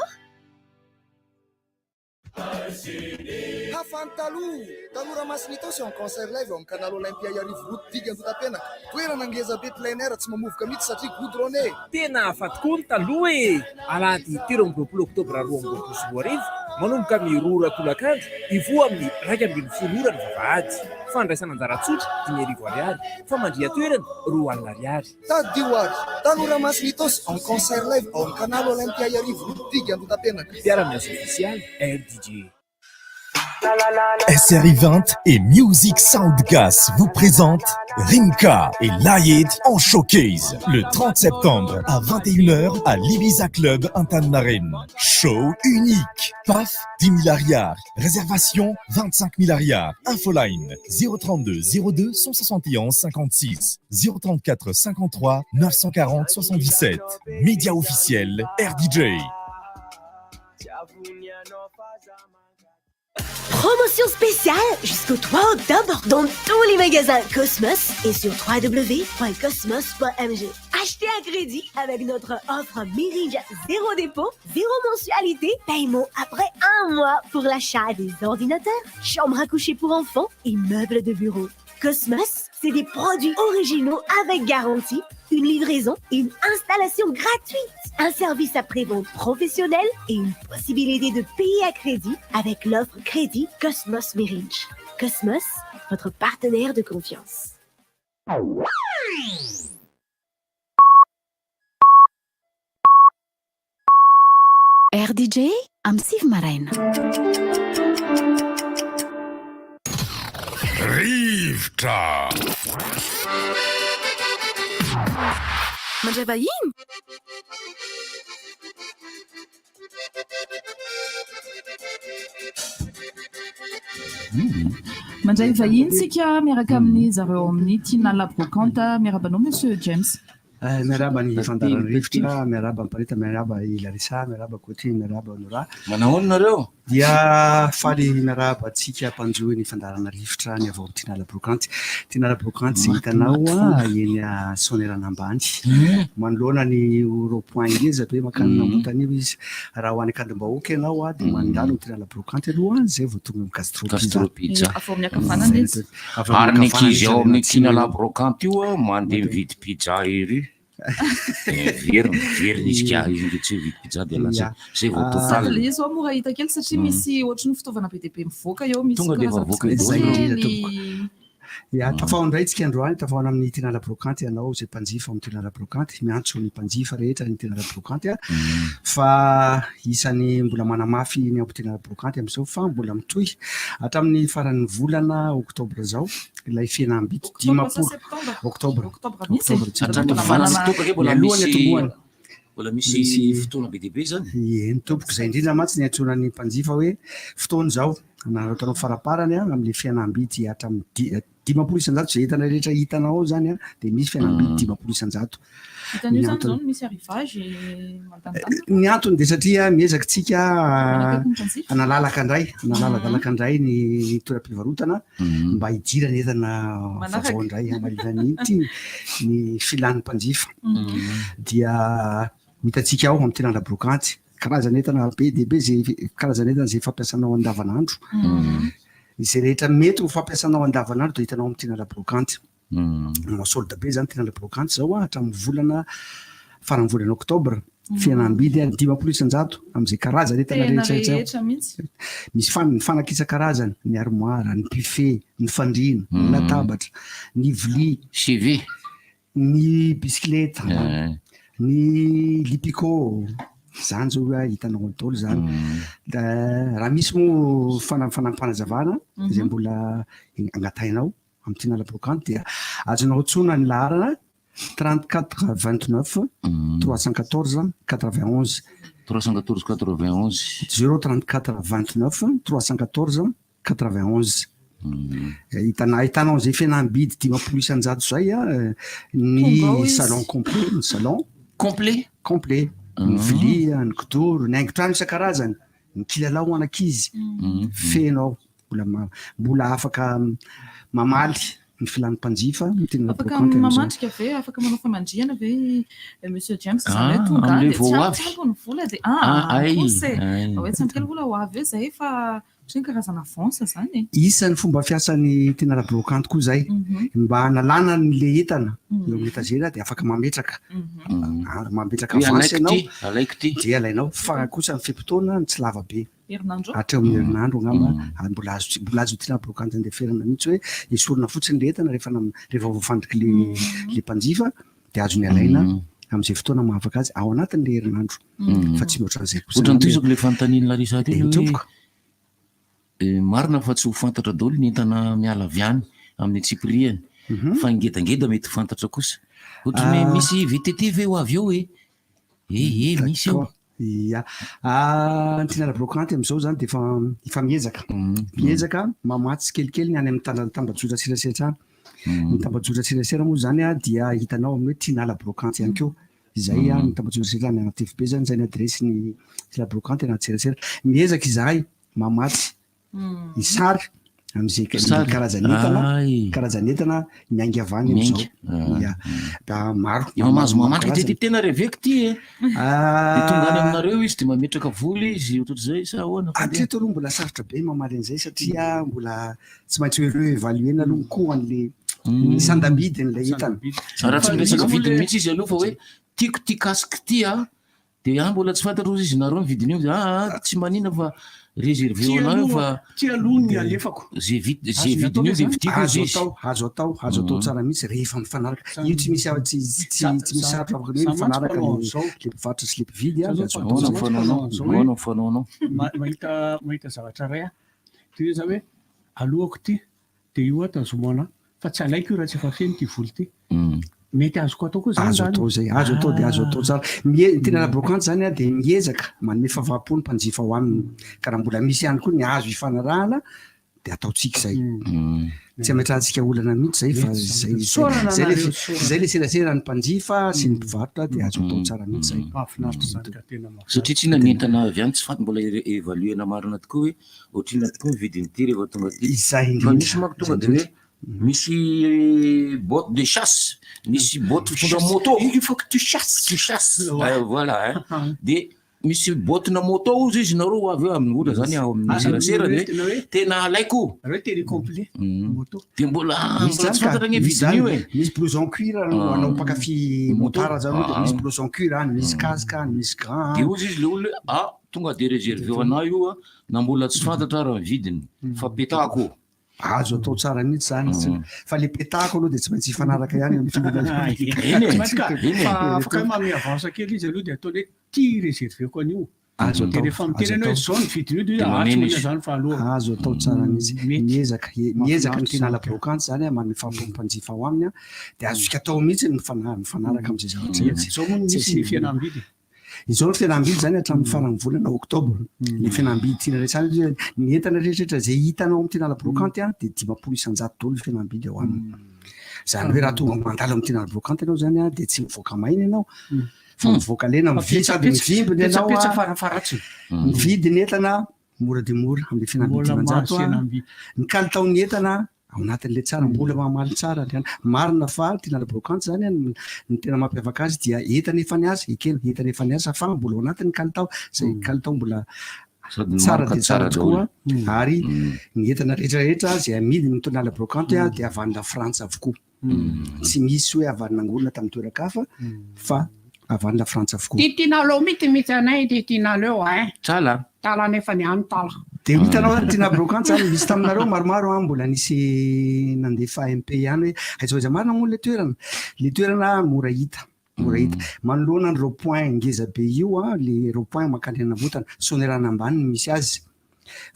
Hafa ny taloha! Tanora Masin'Itaosy en concert live ao amin'ny Canal Olympia Iarivo Route Digue Andohatapenaka. Toerana ngeza be plein air tsy mamovoka mihitsy satria goudronné. Tena hafa tokoa ny taloha e! Alahady 23 oktobra 2022, manomboka amin'ny 2 ora tolakandro, hivoha amin'ny 11 ora ny vavahady. Fandraisana anjara tsotra, 5000 ariary. Famandrihan-toerana, 20 ariary. Tadidio ary! Tanora Masin'Itaosy en concert live ao amin'ny Canal Olympia Iarivo Route Digue Andohatapenaka. Mpiara-miasa ofisialy, RDJ. SRI 20 et Music Sound Gas vous présentent Rimka et Laïd en showcase le 30 septembre à 21h à l'Ibiza Club Antaninarenina. Show unique. PAF 10 000 ariary. Réservation 25 000 ariary. Infoline 032 02 171 56 034 53 940 77. Média officiel RDJ. Promotion spéciale jusqu'au 3 octobre dans tous les magasins Cosmos et sur www.cosmos.mg. Achetez à crédit avec notre offre Mirija zéro dépôt, zéro mensualité, paiement après un mois pour l'achat des ordinateurs, chambres à coucher pour enfants et meubles de bureau. Cosmos, c'est des produits originaux avec garantie, une livraison et une installation gratuite, un service après-vente professionnel et une possibilité de payer à crédit avec l'offre crédit Cosmos Mirage. Cosmos, votre partenaire de confiance. RDJ amin'ny 9 maraina. Rivotra. Mandray vahiny? Mandray vahiny tsika miaraka amin'ny zareo ao amin'ny Tinala Brocante. Miarahaba anao Monsieur James. Miarahaba ny fandaharan'ny rivotra, miarahaba an'i Parita, miarahaba i Larissa, miarahaba Gauthier, miarahaba Nora. Manahoana nareo? Dia faly miarahaba antsika mpanjohy ny fandaharana rivotra ny avy ao amin'ny Tinala Brokanty. Tinala Brokanty izay hitanao eny Soanierana Ambany. Manoloana ny rond point ngeza be mankany Namontana io izy. Raha ho any Ankadimbahoaka ianao dia mandalo ny Tinala Brokanty aloha izay vao tonga amin'ny Gastro Pizza. Avy ao amin'ny ankavanana izy. Ary ny ankizy ao amin'ny Tinala Brokanty io mandeha mividy pizza ery. Dia miverina, miverina izy ka, izy nge tsy hoe mividy pizza dia lasa, zay vao total. Sady ilay izy zao mora hita kely satria misy ohatry ny fitaovana be dia be mivoaka eo, misy Tonga dia efa karazana avoaka eo bisikileta daholo. Izay indrindra kely. tompoko. Ya, tafaho indray tsika androany, tafahoana amin'ny Tinala Brokanty ianao izay mpanjifa ao amin'ny Tinala Brokanty, miantso ny mpanjifa rehetra ny Tinala Brokanty fa isan'ny mbola manamafy ny ao amin'ny Tinala Brokanty amin'izao fa mbola mitohy hatramin'ny faran'ny volana oktobra izao ilay fihenam-bidy 50 oktobra Oktobra mihitsy e. Oktobra tsy Hatramin'ny mbola faran'ny manana oktobra ve mbola mialohan'ny misy hatombohana. mbola misy fotoana be dia be izany? Eny tompoko, izay indrindra mantsy ny iantsoana ny mpanjifa hoe fotoana izao hanararaotanao faraparany amin'ilay fihenam-bidy hatramin'ny 50% izay entana rehetra hitanao ao izany dia misy fihenam-bidy 50%. Hitan'io Ny izany izao antony no misy arrivage mandanindany. Ny antony dia satria miezaka isika Manakaiky ny mpanjifa. hanalalaka indray, hanalaladalaka indray ny toeram-pivarotana mba hidirana entana Manaraka. vaovao indray hamarina ny ny filan'ny mpanjifa. Dia ho hitantsika ao amin'ny Tinala Brokanty karazana entana be dia be izay karazana entana izay fampiasanao andavanandro. Izay rehetra mety ho fampiasanao andavanandro dia hitanao amin'ny Tinala Brokanty. Manao solde be izany Tinala Brokanty izao hatramin'ny volana faran'ny volana oktobra. Fihenam-bidy 50% amin'izay karazana entana Tena rehetra rehetra. rehetra mihitsy. Misy fan- ny fanaka isan-karazany, ny armoire, ny buffet, ny fandriana, ny latabatra, ny vilia. CV. Ny bisikileta, ny lipico, izany zao hoe hitanao ao daholo izany. Da raha misy moa fana- fanampim-panazavana izay mbola angatahinao amin'ity Nala-Brocante dia azonao antsoina ny laharana 34 29 314 91. 314 91. 034 29 314 91. Ahitana ahitanao an'izay fihenam-bidy 50% izay a, ny Tonga ao izy. salon complet, ny salon. Complet? Complet. Ny vilia, ny kidoro, ny haingon-trano isan-karazany, ny kilalao ho an'ankizy. Feno ao. Mbola ma- mbola afaka mamaly ny filan'ny mpanjifa ny tena Afaka brocante amin'izao. mamandrika ve? Afaka manao famandrihana ve i Monsieur James? Izany hoe Ah, tonga amin'ilay dia tsy vao ampy avy. tsy ampy ny vola dia Ah, ah, ay, kosa e. ay. Fa hoe tsy ampy kely vola ho avy eo izay fa ohatran'ny karazana avance izany e. Isan'ny fomba fiasan'ny tena la brocante koa izay. Mba hanalana an'ilay entana eo amin'ny étagère dia afaka mametraka. Ah, mametraka Hoe avance alaiko ianao. ity, alaiko ity. Dia alainao. Fa kosa ny fe-potoana tsy lava be. Herinandro? Hatreo amin'ny herinandro angamba ary mbola azo mbola azo tiana brocante andeferana mihitsy hoe esorina fotsiny ilay entana rehefa nam- rehefa voafandriky le le mpanjifa dia azony alaina amin'izay fotoana mahafaka azy ao anatin'ilay herinandro fa tsy mihoatra an'izay kosa Ohatran'ny angamba tohizako ilay fanontanian'i Larissa teo Eny hoe tompoko. marina fa tsy ho fantatra daholo ny entana miala avy any amin'ny antsipiriany fa ny ngedangeda mety ho fantatra kosa. Ohatran'ny hoe misy VTT ve ho avy eo e? Eh eh misy eo. Ia. Ny Tinala Brocante amin'izao izany dia efa efa miezaka. Miezaka mamatsy tsikelikely ny any amin'ny tanda- tambajotra serasera any. Ny tambajotra serasera moa izany dia hitanao amin'ny hoe Tinala Brocante ihany koa. Izay ny tambajotra serasera any anaty FB izany, izay ny adiresin'ny Tinala Brocante anaty serasera. Miezaka izahay mamatsy ny sary amin'izay Sary. karazan'entana, Ay. karazan'entana miainga avy any amin'izao. Miainga. Ia. Da maro. Efa mahazo maro mamandrika ty karazany. ty tena reveko ty e. Dia tonga any aminareo izy dia mametraka vola izy ohatrohatr'izay sa ahoana fandeha? Hatreto aloha mbola sarotra be mamaly an'izay satria mbola tsy maintsy ho évaluer-na aloha ny coût an'le ny sandam-bidin'ilay entana. Raha tsy miresaka vidiny mihitsy izy aloha fa hoe tiako ty casque ty a, Dia ah mbola tsy fantatro ozy izy nareo ny vidin'io dia ah ah tsy manina fa reserveo Ty anareo aloha fa ty aloha ny alefako. Ze vid ze Azony atao vidin'io ve dia zany? vidiko Azo ozy izy. atao, azo atao, azo atao tsara mihitsy rehefa mifanaraka. Io tsy misy tsy tsy tsy misy sarotra afaka ny hoe Za mantsy mifanaraka mpanao ny an'izao. le mpivarotra sy le mpividy a, Za dia zao azo atao mpanao Ahoana ny tsara. fanaonao? an'izao hoe Ahoana ny fanaonao? ma- mahita mahita zavatra iray aho. Dia hoe za hoe aloako ity dia io aho tazomo anà fa tsy alaiko io raha tsy efa feno ity vola ity. Mety azoko atao koa zany Azo zany. atao zay, azo atao dia azo atao tsara. Mie- ny tena brocante zany a dia miezaka manome fahafaham-po ny mpanjifa ao aminy. Ka raha mbola misy ihany koa ny azo ifanarahana dia ataontsika izay. Tsy ametrahantsika olana mihitsy zay fa Mety zay zany. zay Isaorana zay le anareo, fi- isaorana. zay le serasera ny mpanjifa sy ny mpivarotra dia azo atao tsara mihitsy zay. Mahafinaritra zany ka tena mahafinaritra. Satria tsinona ny entana avy any tsy fantatra mbola évaluer-na marina tokoa hoe ohatrinona tokoa ny vidin'ity rehefa tonga aty. Izay Fa indrindra. misy manko tonga Izay dia hoe indrindra. misy botte de chasse, misy botte fitondra moto. Il faut que tu chasses. Tu chasses. Ah, voilà hein. Dia misy botte-na moto ozy izy nareo ho avy eo amin'ny ohatra zany ao amin'ny Ah, serasera hoe dia tena hoe tena alaiko. Hoe télé complet moto. Dia mbola Misy mbola zany tsy ka, fantatra anie misy zany, vidin'io e. misy blouson cuir Ah. anao mpankafy Moto. motard zany ohatra, Ah. misy blouson cuir any, misy casque any, misy gant Dia any. ozy izy le olona hoe ah tonga dia réserveo anah io a na mbola tsy fantatra ary ny vidiny fa petahako. Azo atao tsara mihitsy zany, tsy- fa le petahako aloha dia tsy maintsy hifanaraka ihany amin'ny filinana. Eny e, Tsy maintsy ka, eny e. fa afaka hoe manome avance kely izy aloha dia ataony hoe ty réserveko an'io. Azo Dia atao, rehefa azo miteny anao hoe atao. zao ny vidin'io dia Dia ah tsy maneno manina izy. zany fa aloha. Azo atao tsara mihitsy. Miezaka, e- miezaka ny Mahafinaritra tena zany la ka. brocante zany a, manome fahafahampo mpanjifa ao aminy a, dia azontsika atao mihitsy ny mifana- mifanaraka amin'izay zavatra izay. Izao moa no Tsy misy ny asiana- fihenam-bidy. Izao ny fihenam-bidy zany hatramin'ny faran'ny volana oktobra. Ny fihenam-bidy tiana resahana dia ny entana rehetrarehetra izay hitanao amin'ny tena la brocante a, dia 50% daholo ny fihenam-bidy ao aminy. Izany hoe raha tonga mandalo amin'ny tena la brocante ianao zany a, dia tsy mivoaka maina ianao fa mivoaka lena, mividy sady mivimbina ianao a. Petsapetsa farafaharatsiny. Mividy ny entana mora dia mora amin'ilay fihenam-bidy Mbola 500 mahazo a. fihenam-bidy. Ny kalitaon'ny entana ao anatin'ilay tsara mbola mamaly tsara ny ana. Marina fa tena la brocante zany a, ny ny tena mampiavaka azy dia entana efa niasa, ekena, entana efa niasa fa mbola ao anatin'ny kalitao, izay kalitao mbola Sady ny tsara marika dia tsara tsara tokoa daholo. ary ny entana rehetrarehetra izay amidy ny tena la brocante a dia avy any La Frantsa avokoa. Tsy misy hoe avy any nangorona tamin'ny toeran-kafa fa Avy any Lafrantsa avokoa. Ty tianareo mity misy anay ty tianareo ein. Tsala. Tala nefa ny any tala. Dia ho hitanao zany Tina Brocante zany, misy taminareo maromaro an, mbola nisy nandefa MP ihany hoe aiza ho aiza marina moa ilay toerana? Ilay toerana mora hita, mora hita. Manoloana ny rond point ngeza be io an, ilay rond point mankany Anavotana, Soanierana ambany no misy azy.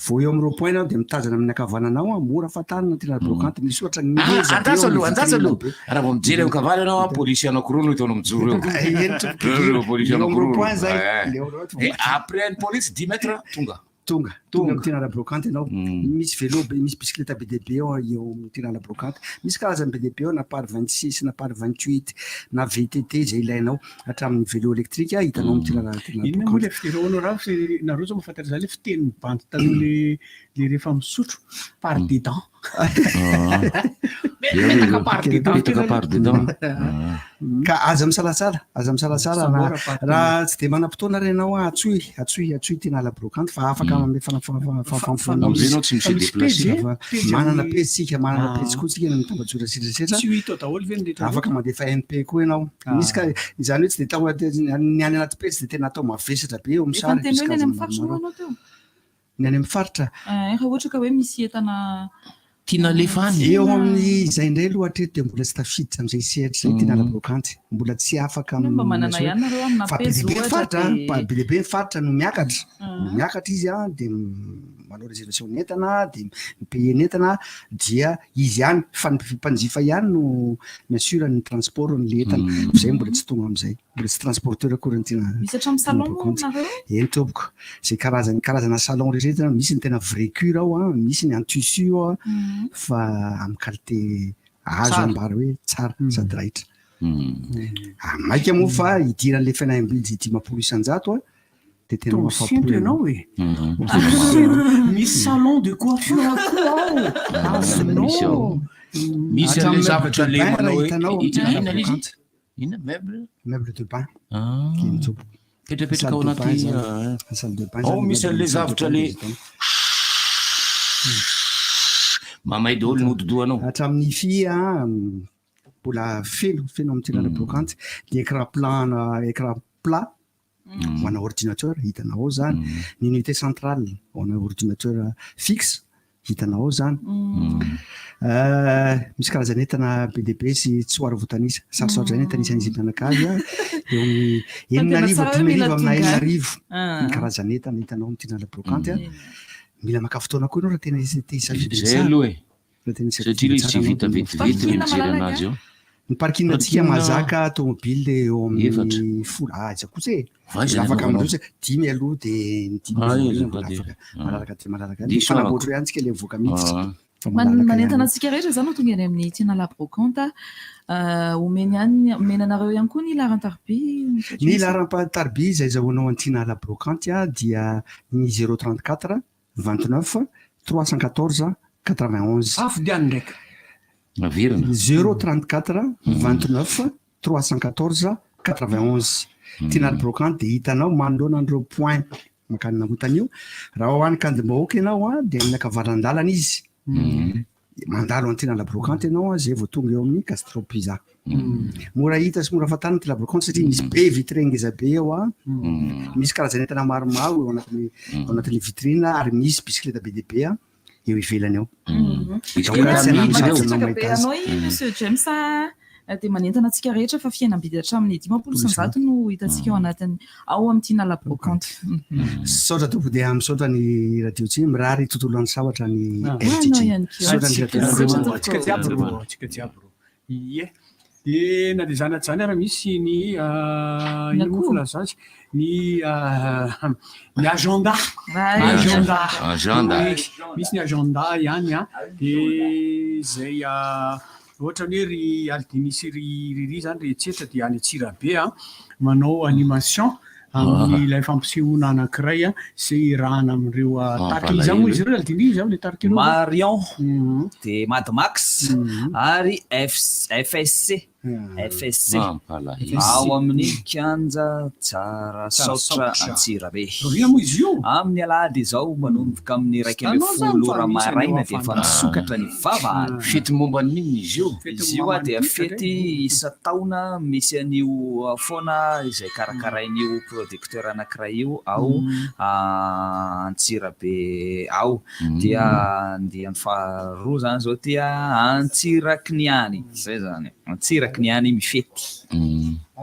Vao eo amin'ny rond point ianao dia mitazana amin'ny ankavananao an, mora fantarina Tina Brocante, misy ohatra ngeza be Andraso eo aloha, amin'ny andraso vitrine aloha. be. Raha vao mijery eo ankavanana ianao an, polisy anankiroa no hitanao mijoro eo. Eny tompoko, Ireo polisy eo amin'ny anankiroa rond point zay. ireo. Ilay eo amin'ny Eh, après ny polisy dix mètres, tonga. Tonga, tonga amin'ny Tinala Brocante ianao. Misy vélo be, misy bisikileta be dia be eo eo amin'ny Tinala Brocante. Misy karazany be dia be eo na par 26 na par 28 na VTT izay ilainao hatramin'ny vélo électrique hitanao amin'ny Tinala Tinala Inona moa Brocante. ilay fiteny honorable sy nareo zao mahafantatra izany ilay fitenin'ny bandy taloha le le rehefa misotro par dedans. Metaka par dedans. Petaka par dedans. Ka aza misalasala, aza misalasala raha raha tsy dia manam-potoana ary ianao an, antsoy, antsoy, antsoy Tinala Brocante fa afaka manome fanafahafahampoana Amin'izay ianao tsy mi-se déplacer. Manana pejy tsika, manana pejy koa tsika ny tambajotra rehetra. Tsy ho hita ao daholo ve ny rehetra Afaka mandefa MP koa ianao. Misy ka izany hoe tsy dia tao ny any anaty pejy dia tena atao mavesatra be eo amin'ny Efa sary. niteny Misy hoe ny any karazany amin'ny faritra moa maromaro. ianao teo? Ny any amin'ny faritra. Eh, raha ohatra ka hoe misy entana Tiana alefa any. Eo amin'ny izay indray aloha hatreto dia mbola tsy tafiditra amin'izay sehatra izay Tinala Brocante. Mbola tsy afaka Mba amin'ny manana ihany nareo amina fa be pejy dia be ny ohatra faritra an, dia fa be dia be ny faritra no miakatra. No miakatra izy an, dia manao réservation ny entana, dia mi-payer ny entana, dia izy ihany, fa ny mpanjifa ihany no mi-assure ny transport n'ilay entana. Fa izay mbola tsy tonga amin'izay. Mbola tsy transporteur akory ny tena Misy hatramin'ny salon moa Brocante. nareo? Eny tompoko. Izay karazany karazana salon rehetra rehetra, misy ny tena vrai cuir ao an, misy ny en tissu ao an, fa amin'ny qualité azo Tsara. ambara hoe tsara sady raitra. Ah, maika moa fa hidiran'ilay fihenam-bidy 50% an, dia tena Tonga mahafapo sento ianao. ianao e. Misy salon de coiffure koa ao. Misy ao. Azonao. Misy an'ilay Hatramin'ny zavatra meuble de le bain manao raha hoe hitanao amin'ny inona Tinala ilay izy? Brocante. Inona meuble? Meuble de bain. Ah. Eny tompoko. Petrapetraka ao Salle de bain anaty zany. ah, Salle de bain Ao zany, misy meuble an'ilay salle de zavatra bain le izy itony. mamay daholo ny hodi-dohanao. Hatramin'ny hi-fi an, mbola feno, feno amin'ny Tinala Brocante. Ny écran plat na écran plat ho ana ordinateur hitanao ao zany. Ny unité centrale ho ana ordinateur fixe hitanao ao zany. Misy karazana entana be dia be sy tsy ho ary voatanisa. Sarosarotra ihany tanisa an'izy mianakavy an. Eo amin'ny 6000, 5000 amina 6000 ny karazana entana hitanao amin'ny Tinala Brocante an. Mila maka fotoana koa ianao raha tena te hisafidy ny Zay tsara. aloha e. Raha tena hisafidy Satria ny ilay izy tsara tsy ianao vita dia mila vetivety fotoana. ny mijery anazy eo. Ny parking antsika Parking mahazaka tomobile eo Efatra. amin'ny folo. Ah, aiza kosa e. Fa aiza Mbola ny afaka anaovanao? mandroso e. Dimy aloha dia ny dimy Ah, aloha aiza mbola fa dia. afaka. Malalaka dia malalaka. Diso Dia arako. fanamboatra ihany tsika ilay mivoaka miditra. Ah. Fa malalaka ihany. Manentana antsika rehetra izany ho tonga eny amin'ny Tinala Brocante. Omeny ihany, omena anareo ihany koa ny laharan-tariby. Monsieur Ny James. laharan-tariby izay azahoanao an'i Tinala Brocante dia ny 034 29 314 91. Afidiano ndraiky. Averina. 034 29 314 91. Tinala Brocante dia hitanao manoloana an'ireo point mankany Namontana io. Raha ho any Ankadimbahoaka ianao an, dia amin'ny ankavanandalana izy. Mandalo an'i Tinala Brocante ianao an, izay vao tonga eo amin'ny Gastro Pizza. Mora hita sy mora fantarina Tinala Brocante satria misy be vitrine ngeza be eo an. Misy karazana entana maromaro eo anatin'ny ao anatin'ny vitrine ary misy bisikileta be dia be an eo ivelany eo. Donc, raha tsy hanano sarotra anao Mankasitraka be mahita azy. anao i Monsieur James a, dia manentana antsika rehetra fa fihenam-bidy hatramin'ny 50% no hitantsika ao anatin'ny ao amin'ny Tinala Brocante. Misaotra tompoko dia misaotra ny radio tsy mirary tontolo andro sambatra ny Ah. RTG. Anao ihany koa. Misaotra ny radio. Misaotra tompoko. Antsika jiaby ro, antsika jiaby ro. Ie. Dia na dia izany na tsy izany ary misy ny Ny ino moa akoho. filaza azy? Ny ny agenda. Ay. Agenda. Agenda. Misy ny agenda ihany an. Dia izay ohatra ny hoe ry Aldini sy ry Riri izany ry Etsetra dia any Antsirabe an, manao animation amin'ilay fampisehoana anankiray an, izay iarahana amin'ireo tarika. Iza moa izy ireo ry Aldini? Iza ilay tarika ireo? Marion, dia Mad Max ary FSC. FSC, Mampalahelo. ao amin'ny kianja Tsarasaotra Antsirabe. Rahoviana moa izy io? Amin'ny alahady izao manomboka amin'ny 11 ora maraina dia efa misokatra ny vavahady. Fety momba ny inona izy io? Izy io dia fety isan-taona misy an'io foana izay karakarain'io producteur anankiray io ao Antsirabe ao. Dia andiany faharoa izany izao ity Antsiraky ny any. Izay izany. Antsiraky ny any mifety.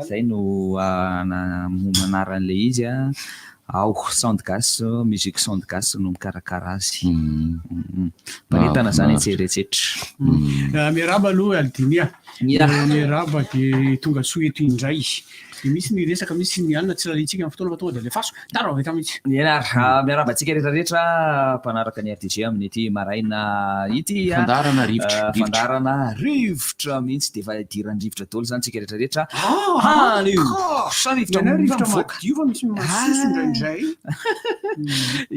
Izay no anaran'ilay izy ao. Sound Gasy, Musique Sound Gasy no mikarakara azy. Mpanentana izany etsy rehetra. Miarahaba aloha Aldinia. Miarahaba dia tonga soa eto indray. Dia misy ny resaka, misy ny alina tsy rariantsika ny fotoana fa tonga dia alefaso. Tara vao vita mihitsy. Eny ary, miarahaba antsika rehetra rehetra mpanaraka ny RDG amin'ity maraina ity. Fandaharana rivotra, rivotra. Fandaharana rivotra mihitsy dia efa idiran'ny rivotra daholo izany tsika rehetra rehetra. Hany io. Sa rivotra Ny anay rivotra mivoaka. madio fa misy masiso indraindray.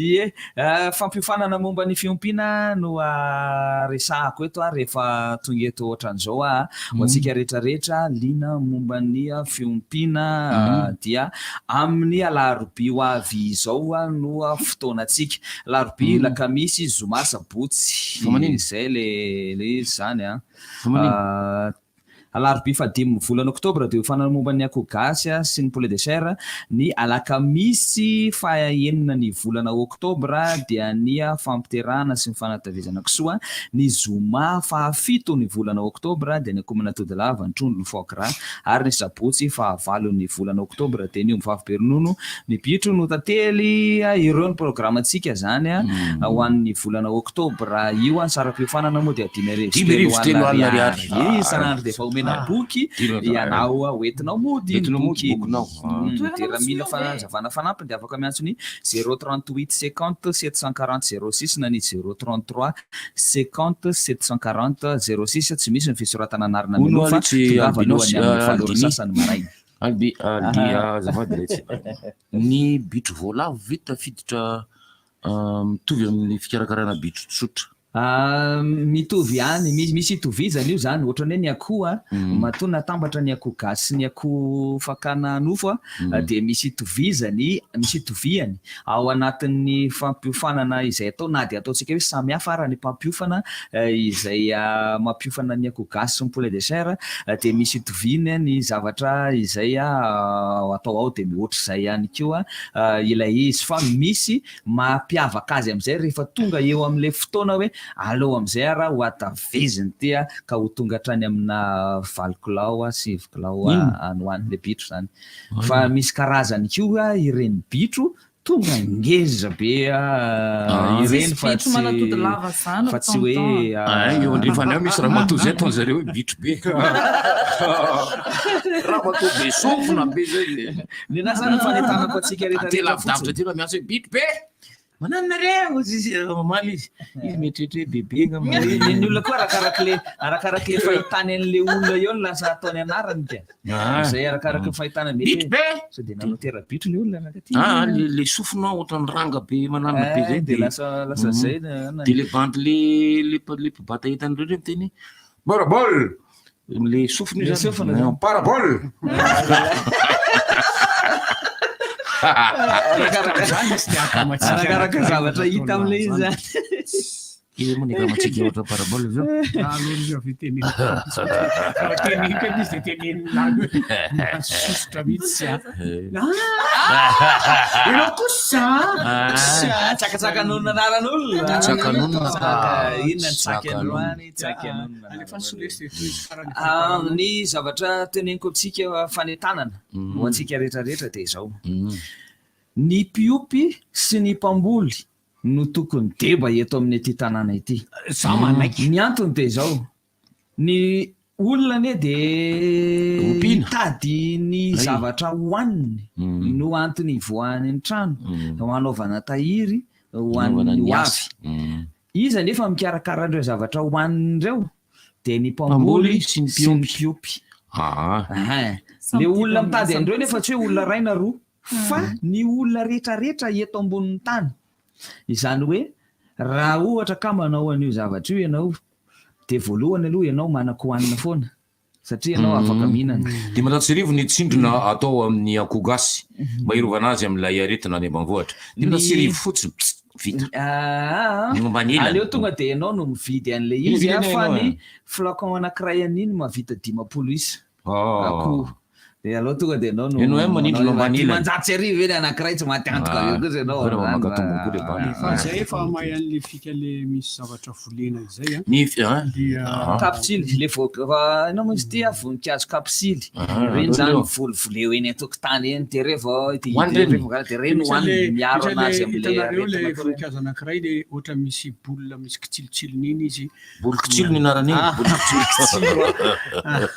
Ie, fampiofanana momba ny fiompiana no resahako eto rehefa tonga eto ohatran'izao aho. Ho antsika rehetra rehetra liana momba ny fiompiana dia amin'ny alarobia ho avy izao no fotoanantsika. Alarobia, alakamisy, zoma, sabotsy. Izay le izy izany an. Alarobia fahadimy volana oktobra dia hiofanana momba ny akoho gasy sy ny poulet de chair. Ny alakamisy faha enina ny volana oktobra dia ny fampiterahana sy ny fanatavezana kisoa. Ny zoma fahafito ny volana oktobra dia ny akoho manatody lava, ny trondro, ny foie gras. Ary ny sabotsy fahavalo ny volana oktobra dia ny ombivavy be ronono, ny bitro no tantely. Ireo ny programantsika izany ho an'ny volana oktobra io. Ny saram-piofanana moa dia 350 alina ariary isan'andro dia efa omena boky ianao hoentinao mody iny boky iny. Dia raha mila fanazavana fanampiny dia afaka miantso ny 0 38 50 740 06 na ny 0 33 50 740 06. Tsy misy ny fisoratana anarana Hono mialoha fa ary tsy tongava albinos alohan'ny amin'ny 8 ora Aldini. sasany maraina. Albi Aldi azafady letsy. Ny bitro voalavo ve tafiditra mitovy amin'ny fikarakarana bitro tsotra? Mitovy ihany, misy misy itovizany io zany, ohatran'ny hoe ny akoho a, matoa natambatra ny akoho gasy sy ny akoho fakana nofo a, dia misy itovizany, misy itoviany ao anatin'ny fampiofanana izay atao na dia ataontsika hoe samy hafa ara ny mpampiofana izay mampiofana ny akoho gasy sy ny poulet de chair dia misy itoviany ny zavatra izay atao ao dia mihoatr'izay ihany koa ilay izy fa misy Mampiavaka azy amin'izay rehefa tonga eo amin'ilay fotoana hoe aleo amin'izay ara ho hataveziny ity ka ho tonga hatrany amina 8 kilao, 9 kilao any ho any ilay bitro izany. Fa misy karazany koa ireny bitro tonga ngeza be ireny fa bitro manatody lava zany fa tsy hoe Ay, eo andrefana eo misy ramatoa zay ataon'zareo hoe bitro be. Ramatoa be sofina be zay. Ny anahy zany ny fanentanako antsika rehetra Aty rehetra lavidavitra fotsiny. aty raha miantso hoe bitro be! Mananona nareo! Hozy izy mamaly izy. Izy mieritreritra hoe bebe angamba. Ny ny olona koa arakarak'le arakarak'le fahitany an'le olona eo no lasa ataony anarany ka. Ah. Izay arakaraky ny fahitana mety Bitro be! Sao dia nanao tera-bitro le olona rangahy ty. Ah, le le sofina ohatran'ny ranga be mananona be zay Eh, dia lasa lasa zay na- na- Dia le bandy le le le mpibata entana ireo miteny hoe parabole! Le sofina io Le zany. sofina zany. Parabole! Arakaraka zavatra hita amin'ilay izy zany. Iza moa ny akamantsika ohatra parabole zao? Aleo izy avy teneniko. Raha teneniko aloha izy dia teneniny lany hoe masosotra mihitsy a. Ah! Ianao kosa Ah, tsakatsakanonona anaran'olona. Tsakanonona. Tsaka- Inona ny tsaky androany? Tsaky anonona. Alefaso lesy dia tohizo farany. Ah, ny zavatra teneniko amintsika fanentanana ho antsika rehetra rehetra dia izao. Ny mpiompy sy ny mpamboly no tokony deba eto amin'ity tanàna ity. Za manaiky. Ny antony dia izao, ny olona anie dia Ompiana. mitady ny Ay. zavatra hohaniny no antony ivoahany ny trano, hanaovana tahiry ho Hanaovana an'ny ny ho avy. asa. Iza anefa mikarakara an'ireo zavatra hohaniny ireo? Dia ny Mpamboly mpamboly sy ny sy ny mpiompy. Ah. Ahin. Samy Le olona tia mitady miasa an'ireo nefa tsy hoe olona iray na roa fa Mm. ny olona rehetrarehetra eto ambonin'ny tany. Izany hoe raha ohatra ka manao an'io zavatra io ianao dia voalohany aloha ianao manan-kohanina foana. Satria ianao afaka mihinana. 1500 ny tsindrona atao amin'ny akoho gasy mba hiarovana azy amin'ilay aretina any ambanivohitra. 1500 fotsiny, pst, vita. Aa, Ny momba ny elany. aleo tonga dia ianao no mividy an'ilay Mividy izy an'ilay fa ianao, ny eh. flacon anankiray an'iny mahavita 50 isa. Ah. Akoho. Dia aleo tonga dia ianao no Ianao ihany manindrona manao ambany ilany. 1500 ve ny anankiray tsy maty antoka avy eo kosa ianao Aleo amin'izany maka fa- tombony koa le bandy. Fa zay efa mahay an'le fika le misy zavatra volena izay an. Ny fi- an? Dia Ah. Kapsily, le vo- fa inona moa izy ity an? Voninkazo kapsily. Ah, Ireny zany aleo. volivoleo eny an-tokotany eny, dia revô dia Hoanina ireny? revô dia ireny Misy hoanina an'le miaro misy an'le anazy amin'le hitanareo le aretina koa ireny. voninkazo anankiray le ohatra misy boule misy kitsilotsilony iny izy. Bolokitsilo ny anaran'iny, Ah, bolokitsilo. bolokitsilo ah.